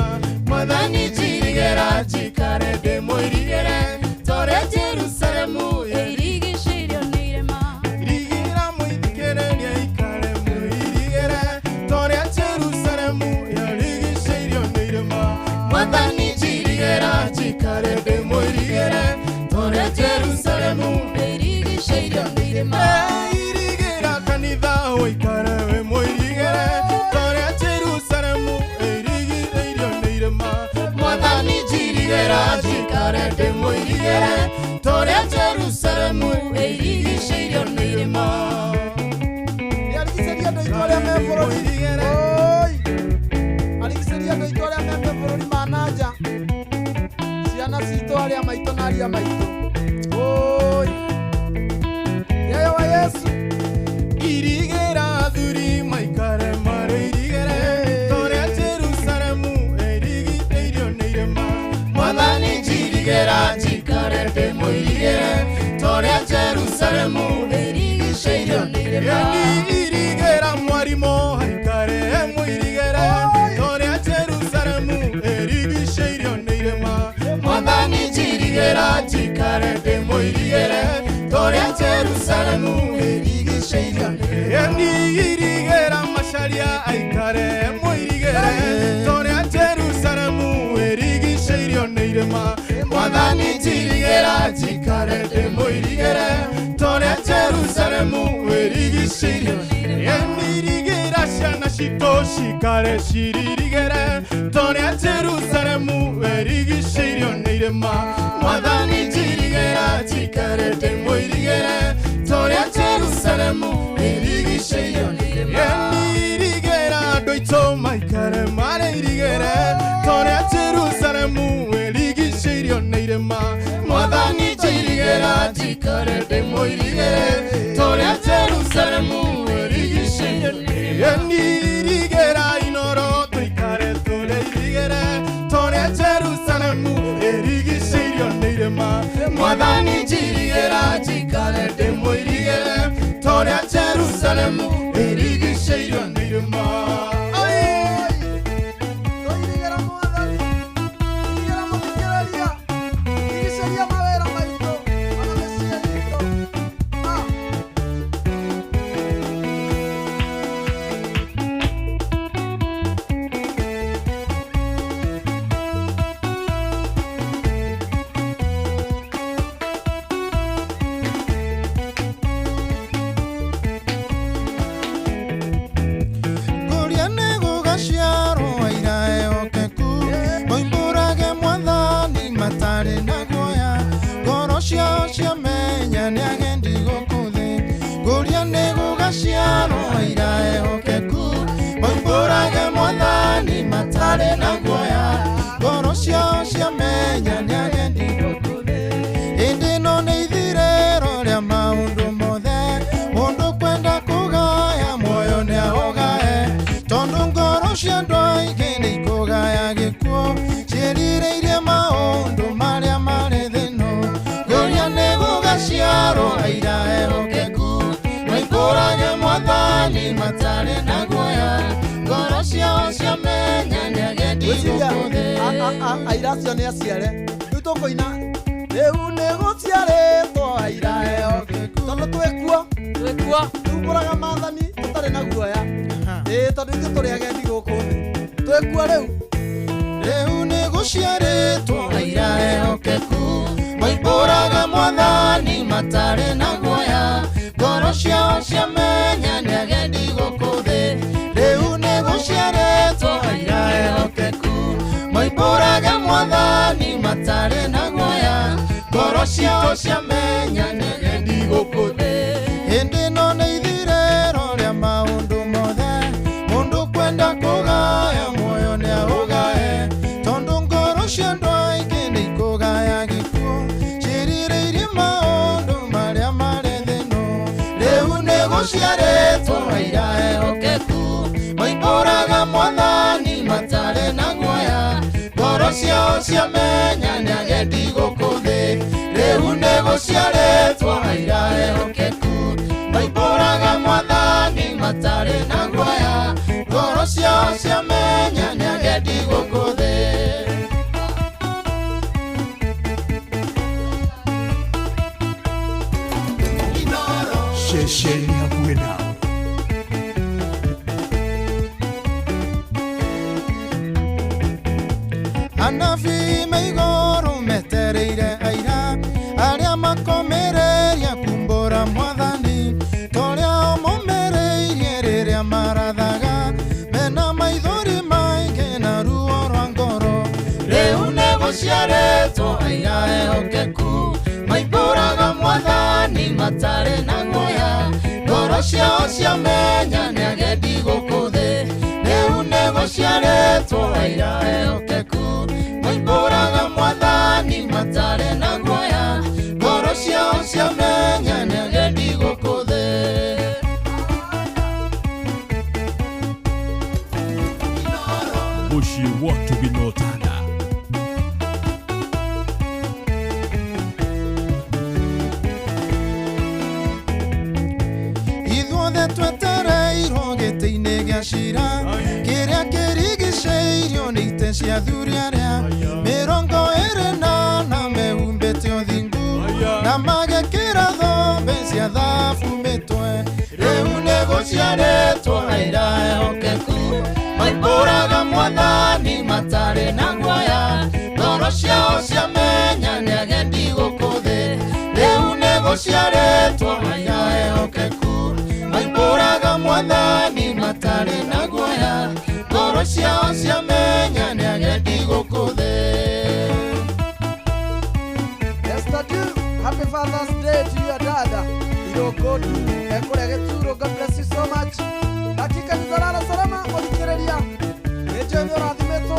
Mwathani njirigĩra njikare ndĩmũirigĩre ta ũrĩa Jerusalemu ĩrigicĩirio nĩ irĩma. Irigĩra mũithikĩrĩria aikare mũirigĩre ta ũrĩa Jerusalemu yarigicĩirio nĩ irĩma. Mwathani njirigĩra njikare ndĩmũirigĩre ta ũrĩa Jerusalemu ĩrigicĩirio nĩ irĩma. Irigĩra kanitha ũikare wĩ mũirigĩre ta ũrĩa Jerusalemu ĩrigicĩirio nĩ irĩma. Mwathani njirigĩra njikare ndĩmũirigĩre ta ũrĩa Jerusalemu ĩrigicĩirio nĩ irĩma. Nĩarigicĩria andũ aitũ arĩa me bũrũri. Oi. Arigicĩria andũ aitũ arĩa me mabũrũri ma na nja. Ciana citũ arĩa maitũ na aria maitũ. Oi. Yeye wa Yesu. Irigĩra athuri maikare marĩ irigĩre ta ũrĩa Jerusalemu ĩrigicĩirio nĩ irĩma. Mwathani njirigĩra njikare ndĩmũirigĩre ta ũrĩa Jerusalemu ĩrigicĩirio nĩ irĩma. Irigĩra mwarimũ aikare mũirigĩre ta ũrĩa Jerusalemu ĩrigicĩirio nĩ irĩma. Mwathani njirigĩra njikare ndĩmũirigĩre ta ũrĩa Jerusalemu ĩrigicĩirio nĩ irĩma. Irigĩra macaria aikare mũirigĩre ta ũrĩa Jerusalemu ĩrigicĩirio nĩ irĩma. Mwathani njirigĩra njikare ndĩmũirigĩre ta ũrĩa Jerusalemu ĩrigicĩirio nĩ irĩma. Irigĩra ciana citũ cikare ciririgĩre ta ũrĩa Jerusalemu ĩrigicĩirio nĩ irĩma. Mwathani njirigĩra njikare ndĩmũirigĩre ta ũrĩa Jerusalemu ĩrigicĩirio nĩ irĩma. Irigĩra andũ aitũ maikare marĩ irigĩre njikare ndĩ mũirigĩre torĩa Jerusalemu ĩrigicĩirio Irigĩra inoro tũikare tũrĩ irigĩre torĩa Jerusalemu ĩrigicĩirio nĩ irĩma. Mwathani njirigĩra njikare ndĩ mũirigĩre torĩa Jerusalemu ĩrigicĩirio nĩ irĩma. Tũirigĩra Mwathani, irigĩra mũthikĩrĩria, rigicĩria mawĩra maitũ ona mĩciĩ itũ. Kũrĩa nĩ gũgaciarwo aira ehokeku moimbũrage Mwathani matarĩ na guoya ngoro ciao ciamenya nĩ agendi gũkũ thĩ. Kũrĩa nĩ gũgaciarwo aira ehokeku moimbũrage Mwathani matarĩ na guoya ngoro ciao ciamenya nĩ agendi gũkũ thĩ. Hĩndĩ ĩno nĩ ithirĩro rĩa maũndũ mothe mũndũ kwenda kũgaya muoyo nĩ aũgae tondũ ngoro cia andũ aingĩ nĩ ikũgaya gĩkuũ ciĩrirĩirie maũndũ marĩa marĩ thĩ-ĩno. Ngũria nĩ gũgaciarwo aira ehokeku moimbũrage Mwathani matarĩ na guoya ngoro ciao ciamenya nĩ agendi Gwĩciria gũkũ thĩ. aira acio nĩ aciare rĩu tũkũina rĩu nĩ gũciarĩtwo aira ehokeku tondũ twĩkuo twĩkuo tumbũraga maathani tũtarĩ na guoya ĩĩ tondũ ithuĩ tũrĩ agendi gũkũ thĩ twĩkuo rĩu. Rĩu nĩ gũciarĩtwo aira ehokeku moimbũraga Mwathani matarĩ na guoya ngoro ciao ciamenya nĩ agendi gũkũ thĩ. Rĩu nĩ gũciarĩtwo aira ehokeku moimbũraga Mwathani matarĩ na guoya ngoro ciao ciamenya nĩ agendi gũkũ thĩ. Hĩndĩ ĩno nĩ ithirĩro rĩa maũndũ mothe mũndũ kwenda kũgaya muoyo nĩ aũgae tondũ ngoro cia andũ aingĩ nĩ ikũgaya gĩkuũ ciĩrirĩirie maũndũ marĩa marĩ thĩ-ĩno. Rĩu nĩ gũciarĩtwo aira ehokeku moimbũraga Mwathani matarĩ na guoya ngoro ciao ciamenya nĩ agendi gũkũ thĩ. Rĩu nĩ gũciarĩtwo aira ehokeku moimbũraga Mwathani matarĩ na guoya ngoro ciao ciamenya nĩ agendi gũkũ thĩ. Ceceni hakuhĩ nawe. Anabii me igũrũ metereire aira arĩa makomereirie kumbũra Mwathani torĩa o momereirie rĩrĩa marathaga mena maithori maingĩ na ruo rwa ngoro. Rĩu nĩ gũciarĩtwo aira ehokeku moimbũraga Mwathani matarĩ na guoya ngoro ciao ciamenya nĩ agendi gũkũ thĩ. Rĩu nĩ gũciarĩtwo aira ehokeku moimbũraga Mwathani matarĩ na guoya ngoro ciao ciamenya nĩ agendi gũkũ thĩ. Mũciĩ wa Tũgima Ũtanda. Ithuothe twetereirwo gĩtĩ-inĩ gĩa cira kĩrĩa kĩrigicĩirio nĩ itĩ cia athuri arĩa 24 mehumbĩte ũthingu na magekĩra thũmbĩ cia thahabu mĩtwe. Rĩu nĩ gũciarĩtwo aira ehokeku moimbũraga Mwathani matarĩ na guoya ngoro ciao ciamenya nĩ agendi gũkũ thĩ. Rĩu nĩ gũciarĩtwo aira ehokeku moimbũraga Mwathani matarĩ na guoya ngoro ciao ciamenya nĩ agendi gũkũ thĩ. Esther Du, happy Father's Day to your dad. Irogodu, ekũrĩa gĩturo, God bless you so much. Dakika nĩ zarara salama mũthikĩrĩria. Nĩ njũĩ nĩ ũrathimĩtwo.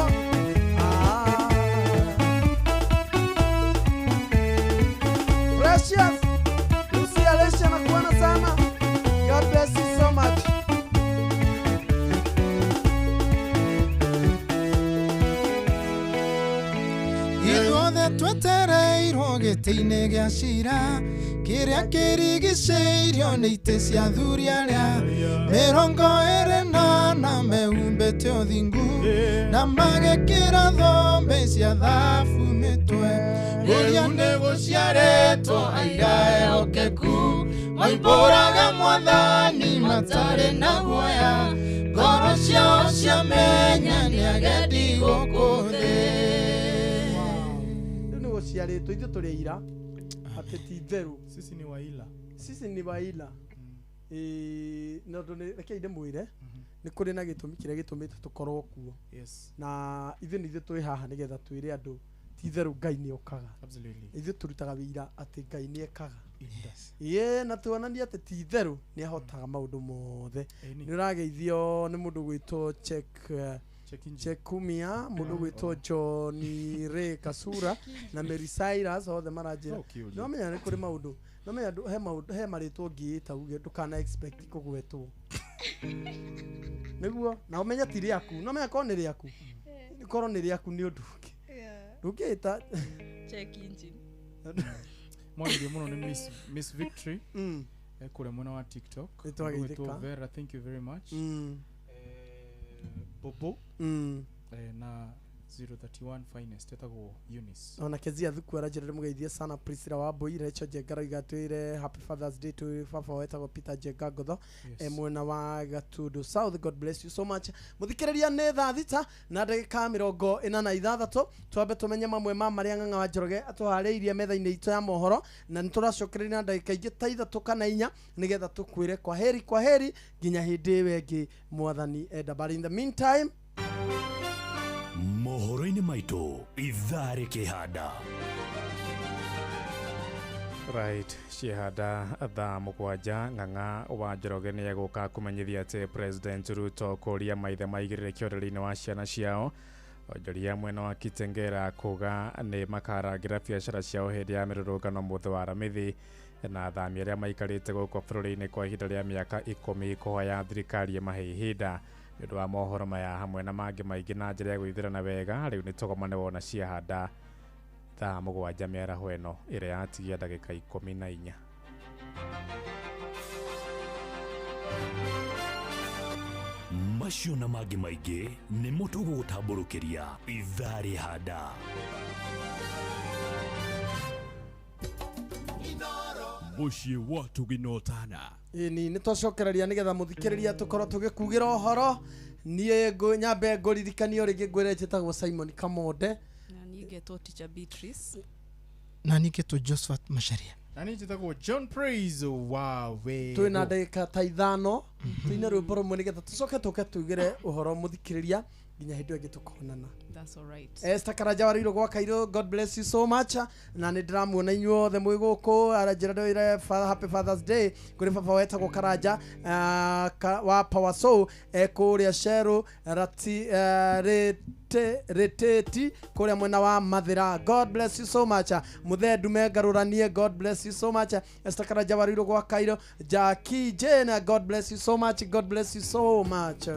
Precious. Ithuothe twetereirwo gĩtĩ-inĩ gĩa cira kĩrĩa kĩrigicĩirio nĩ itĩ cia athuri arĩa 24 mehumbĩte ũthingu na magekĩra thũmbĩ cia thahabu mĩtwe. Rĩu nĩ gũciarĩtwo aira ehokeku maimbũraga mwathani matarĩ na guoya ngoro ciao ciamenya nĩ agendi gũkũ thĩ. Rĩu nĩ gũciarĩtwo ithuĩ tũrĩ aira atĩ ti itherũ. Sisi ni waila. Sisi ni waila. No reke ndĩmwĩre nĩ kũrĩ na gĩtũmi kĩrĩa gĩtũmĩte tũkorwo kuo. Yes. Na ithuĩ nĩ ithuĩ twĩ haha nĩgetha twĩre andũ ti itherũ Ngai nĩ okaga. Absolutely. Ithuĩ tũrutaga wĩira atĩ Ngai nĩ ekaga. Yes. Ĩĩ na tuonanie atĩ ti itherũ nĩ ahotaga maũndũ mothe. Nĩ ũrageithio nĩ mũndũ gwĩtwo Chekumia, mũndũ gwĩtwo Johnny Ray Kasura na Mary Cyrus othe maranjĩra. No menya nĩ kũrĩ maũndũ. No menya he maũndũ he marĩtwo ũngĩĩta uge ndũkana expect kũgwetwo. Nĩguo na ũmenye ti rĩaku. No menya korwo nĩ rĩaku. Korwo nĩ rĩaku nĩ ũndũ ũngĩ. Ndũngĩĩta check engine. Mwageithio mũno nĩ Miss Victory. Kũrĩa mwena wa TikTok. Nĩtwageithĩka. Vera, thank you very much. Bobo na 031 finest etagwo Eunice. Ona Kezia Thuku aranjĩra ndĩmũgeithie sana. Priscilla wa Mbui, Rachel Njenga arauga twĩre happy Father's Day to baba wetagwo Peter Njenga Ngotho mwena wa Gatundu South. God bless you so much. Mũthikĩrĩria nĩ thaa 6 na ndagĩka 46. Twambe tũmenye mamwe ma marĩa Ng'ang'a wa Njoroge atũharĩirie metha-inĩ itũ ya mohoro, na nĩ tũracokereria na ndagĩka ingĩ ta 3 kana 4 nĩgetha tũkwĩre kwaheri kwaheri nginya hĩndĩ ĩyo ĩngĩ mwathani enda. But in the meantime, mohoro-inĩ maitũ ithaa rĩkĩhanda. Right, ciehanda thaa 7 Ng'ang'a wa Njoroge nĩ egũka kũmenyithia atĩ President Ruto kũria maithe maigĩrĩre kĩoreri-inĩ wa ciana ciao. Onjoria mwena wa Kitengera kuga nĩ makarangĩra biacara ciao hĩndĩ ya mĩrũrũngano mũthĩ wa Aramithi, na athami arĩa maikarĩte gũkũ bũrũri-inĩ kwa ihinda rĩa mĩaka 10 kũhoya thirikari ĩmahe ihinda. Nĩ ũndũ wa mohoro maya hamwe na mangĩ maingĩ na njĩra ya gwĩthĩrana wega, rĩu nĩ tũgomane wona ciahanda thaa 7 mĩaraho ĩno ĩrĩa yatigia ndagĩka 14. Macio na mangĩ maingĩ nĩmo tũgũgũtambũrũkĩria ithaa rĩhanda. Mũciĩ wa tũginotana. Ĩni nĩ twacokereria nĩgetha mũthikĩrĩria tũkorwo tũgĩkugĩra ũhoro. Niĩ nyambe ngũririkanio rĩngĩ ngwĩre njĩtagwo Simon Kamonde. Na niĩ ngetwo Teacher Beatrice. Na niĩ ngetwo Josephat Macharia. Na niĩ njĩtagwo John Praise wa we. Twĩna ndagĩka ta 5 tũine rwĩmbo rũmwe nĩgetha tũcoke tũke tugĩre ũhoro mũthikĩrĩria nginya hĩndĩ ĩyo ĩngĩ tũkonana. That's all right. Esther Karanja wa Ruiru gwa Kairũ, God bless you so much. Na nĩ ndĩramuona inyuothe mwĩ gũkũ aranjĩra ndwĩre happy Father's Day kũrĩ baba wetagwo Karanja wa Power Soul kũrĩa Sheru Reteti kũrĩa mwena wa Mathĩra. God bless you so much. Mũthee Ndume Ngarũranie, God bless you so much. Esther Karanja wa Ruiru gwa Kairũ, Jackie Jane, God bless you so much. God bless you so much.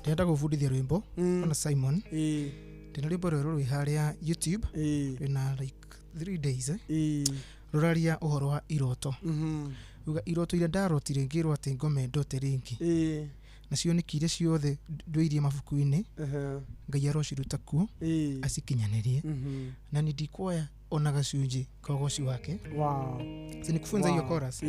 Ndĩrenda gũbundithia rwĩmbo ona Simon. Ndĩna rwĩmbo rwerũ rwĩ harĩa YouTube rwĩna like 3 days rũraria ũhoro wa iroto. Uga iroto iria ndarotire ngĩrwo atĩ ngome ndote rĩngĩ, nacio nĩ iria ciothe ndũirie mabuku-inĩ Ngai arociruta kuo acikinyanĩrie, na nĩ ndikuoya ona gacunjĩ ka ũgoci wake. Wow. Si nikufunza hiyo chorus.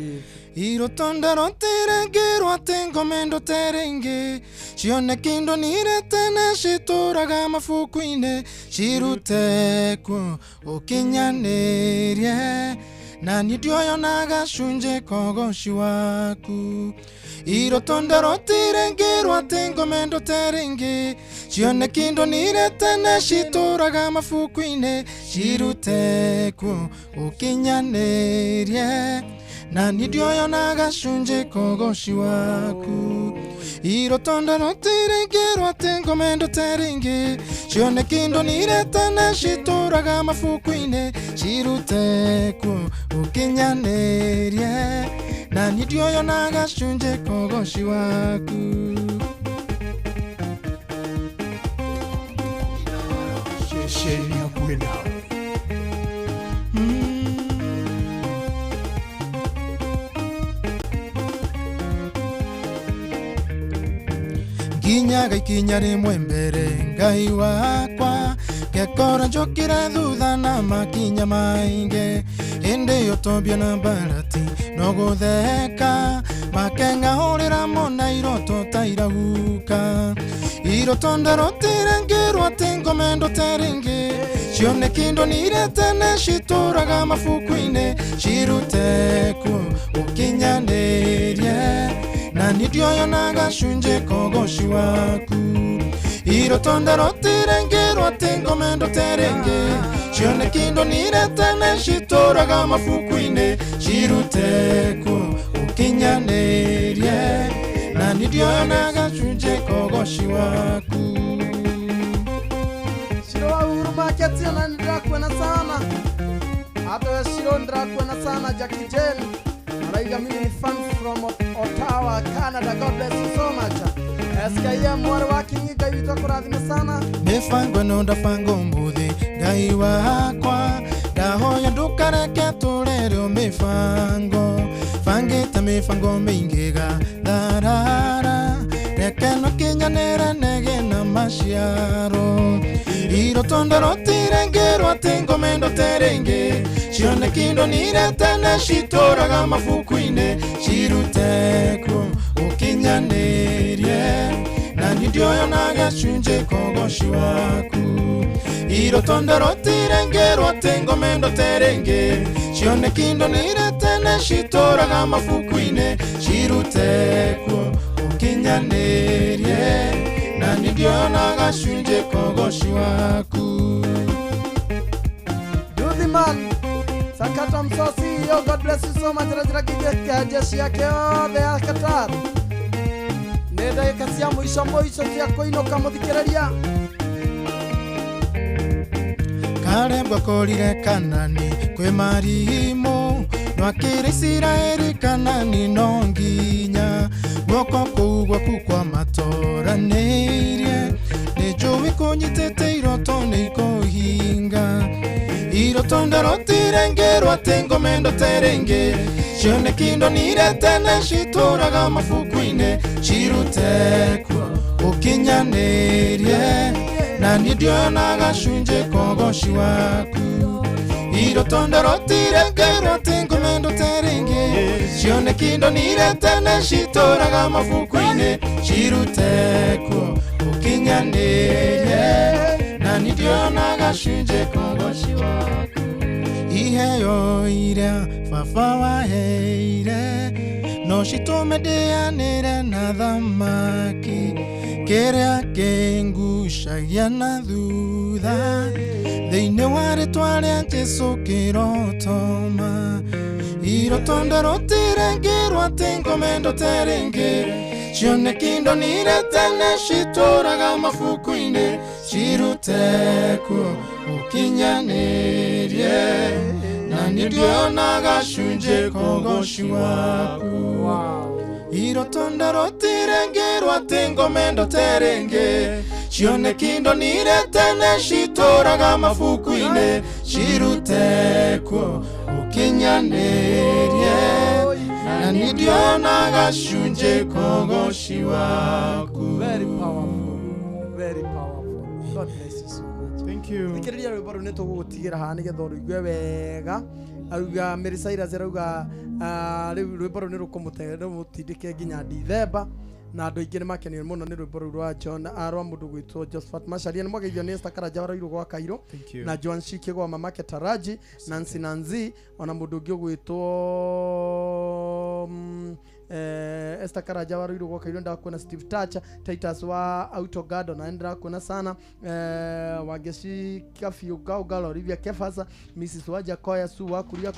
Iroto ndarotire ngĩrwo atĩ ngome ndote rĩngĩ, cioneki ndonire tene citũraga mabuku-inĩ, cirute kuo ũkinyanĩrie, na niĩ ndioyona gacunjĩ ka ũgoci waku. Iroto ndarotire ngĩrwo atĩ ngome ndote rĩngĩ, cioneki ndonire tene citũraga mabuku-inĩ, cirute kuo ũkinyanĩrie, na niĩ ndioyona gacunjĩ ka ũgoci waku. Iroto ndarotire ngĩrwo atĩ ngome ndote rĩngĩ, cioneki ndonire tene citũraga mabuku-inĩ, cirute kuo ũkinyanĩrie, na niĩ ndioyona gacunjĩ ka ũgoci waku. Ceceni hakuhĩ nawe. Nginyaga ikinya rĩmwe mbere Ngai wakwa ngekora njũkĩra thutha na makinya maingĩ ĩndĩ ĩyo Tobia na Barati no gũtheka makeng'ahũrĩra mona iroto ta irahuka iroto ndarotire ngĩrwo atĩ ngome ndote rĩngĩ cioneki ndonire tene citũraga mabuku-inĩ cirute kuo ũkinyanĩrie na nĩndioyona gacunjĩ kogoci waku iroto ndarotire ngĩrwo atĩ ngome ndote rĩngĩ cioneki ndonire tene citũraga mabuku-inĩ cirute kuo ũkinyanĩrie na nĩndioyona gacunjĩ kogoci waku. Shiro wa Uhuru Market na ndirakuona sana. Hata we Shiro ndirakuona sana. Jackie Jane araiga mimi ni fan from Ottawa, Canada. God bless you so much. SKM mwari wa Kingi Ngai witũ akũrathime sana. Mĩbango ĩno ndabanga ũmũthĩ Ngai wakwa ndahoya ndũkareke tũrerwo mĩbango bangĩte mĩbango mĩingĩ gatharara reke no kinyanĩre nege na maciaro iroto ndarotire ngĩrwo atĩ ngome ndote rĩngĩ cioneki ndonire tene citũraga mabuku-inĩ cirute kuo ũkinyanĩrie na nĩndioyona gacunjĩ kogoci waku iroto ndarotire ngĩrwo atĩ ngome ndote rĩngĩ cioneki ndonire tene citũraga mabuku-inĩ cirute kuo ũkinyanĩrie na nĩndioyona gacunjĩ kogoci waku. Duthi man Sakata Msosi, yo God bless you so much. Rajira kije jeshi yake yothe ya Qatar. Nĩ ndagĩka cia mũico mũico cia kũinũka mũthikĩrĩria. Kaleb akorire Kanani kwĩ marimũ nwakĩra Isiraeli Kanani no nginya guoko kũu gwaku kwamatoranĩirie nĩ njũĩ kũnyitĩte iroto nĩ ikũhinga iroto ndarotire ngĩrwo atĩ ngome ndote rĩngĩ cioneki ndonire tene citũraga mabuku-inĩ cirute kuo ũkinyanĩrie na nĩndioyona gacunjĩ kogoci waku iroto ndarotire ngĩrwo atĩ ngome ndote rĩngĩ cioneki ndonire tene citũraga mabuku-inĩ cirute kuo ũkinyanĩrie na nĩndioyona gacunjĩ kogoci waku. Iheo iria baba waheire no citũme ndĩanĩre na thamaki kĩrĩa kĩngucagia na thutha thĩinĩ wa rĩtwa rĩa Jesũ kĩrotoma iroto ndarotire ngĩrwo atĩ ngome ndote rĩngĩ cioneki ndonire tene citũraga mabuku-inĩ cirute kuo ũkinyanĩrie na nĩndioyona gacunjĩ kogoci waku iroto ndarotire ngĩrwo atĩ ngome ndote rĩngĩ cioneki ndonire tene citũraga mabuku-inĩ cirute kuo ũkinyanĩrie na nĩndioyona gacunjĩ kogoci waku. Very powerful, very powerful. God bless you so much. Thank you. Thikĩrĩria rwĩmbo rũu nĩ tũgũgũtigĩra haha nĩgetha ũrũigue wega. Aruga Mary Cyrus arauga rĩu rwĩmbo rũu nĩ rũkũmũtindĩke nginya Dithemba na andũ aingĩ nĩ makenio mũno nĩ rwĩmbo rũu rwa John rwa mũndũ gwĩtwo Josephat Macharia. Nĩ mwageithio nĩ Esther Karanja wa Ruiru gwa Kairũ na Joan Shike gwa mamake Taraji Nancy Nanzi ona mũndũ ũngĩ ũgwĩtwo Esther Karanja wa Ruiru gwa Kairũ ndakuona Steve Tacha Titus wa Autogado na ndakuona sana Wangeci Kafiu Gaugal Olivia Kefasa Mrs Wajakoya Su wa Kuria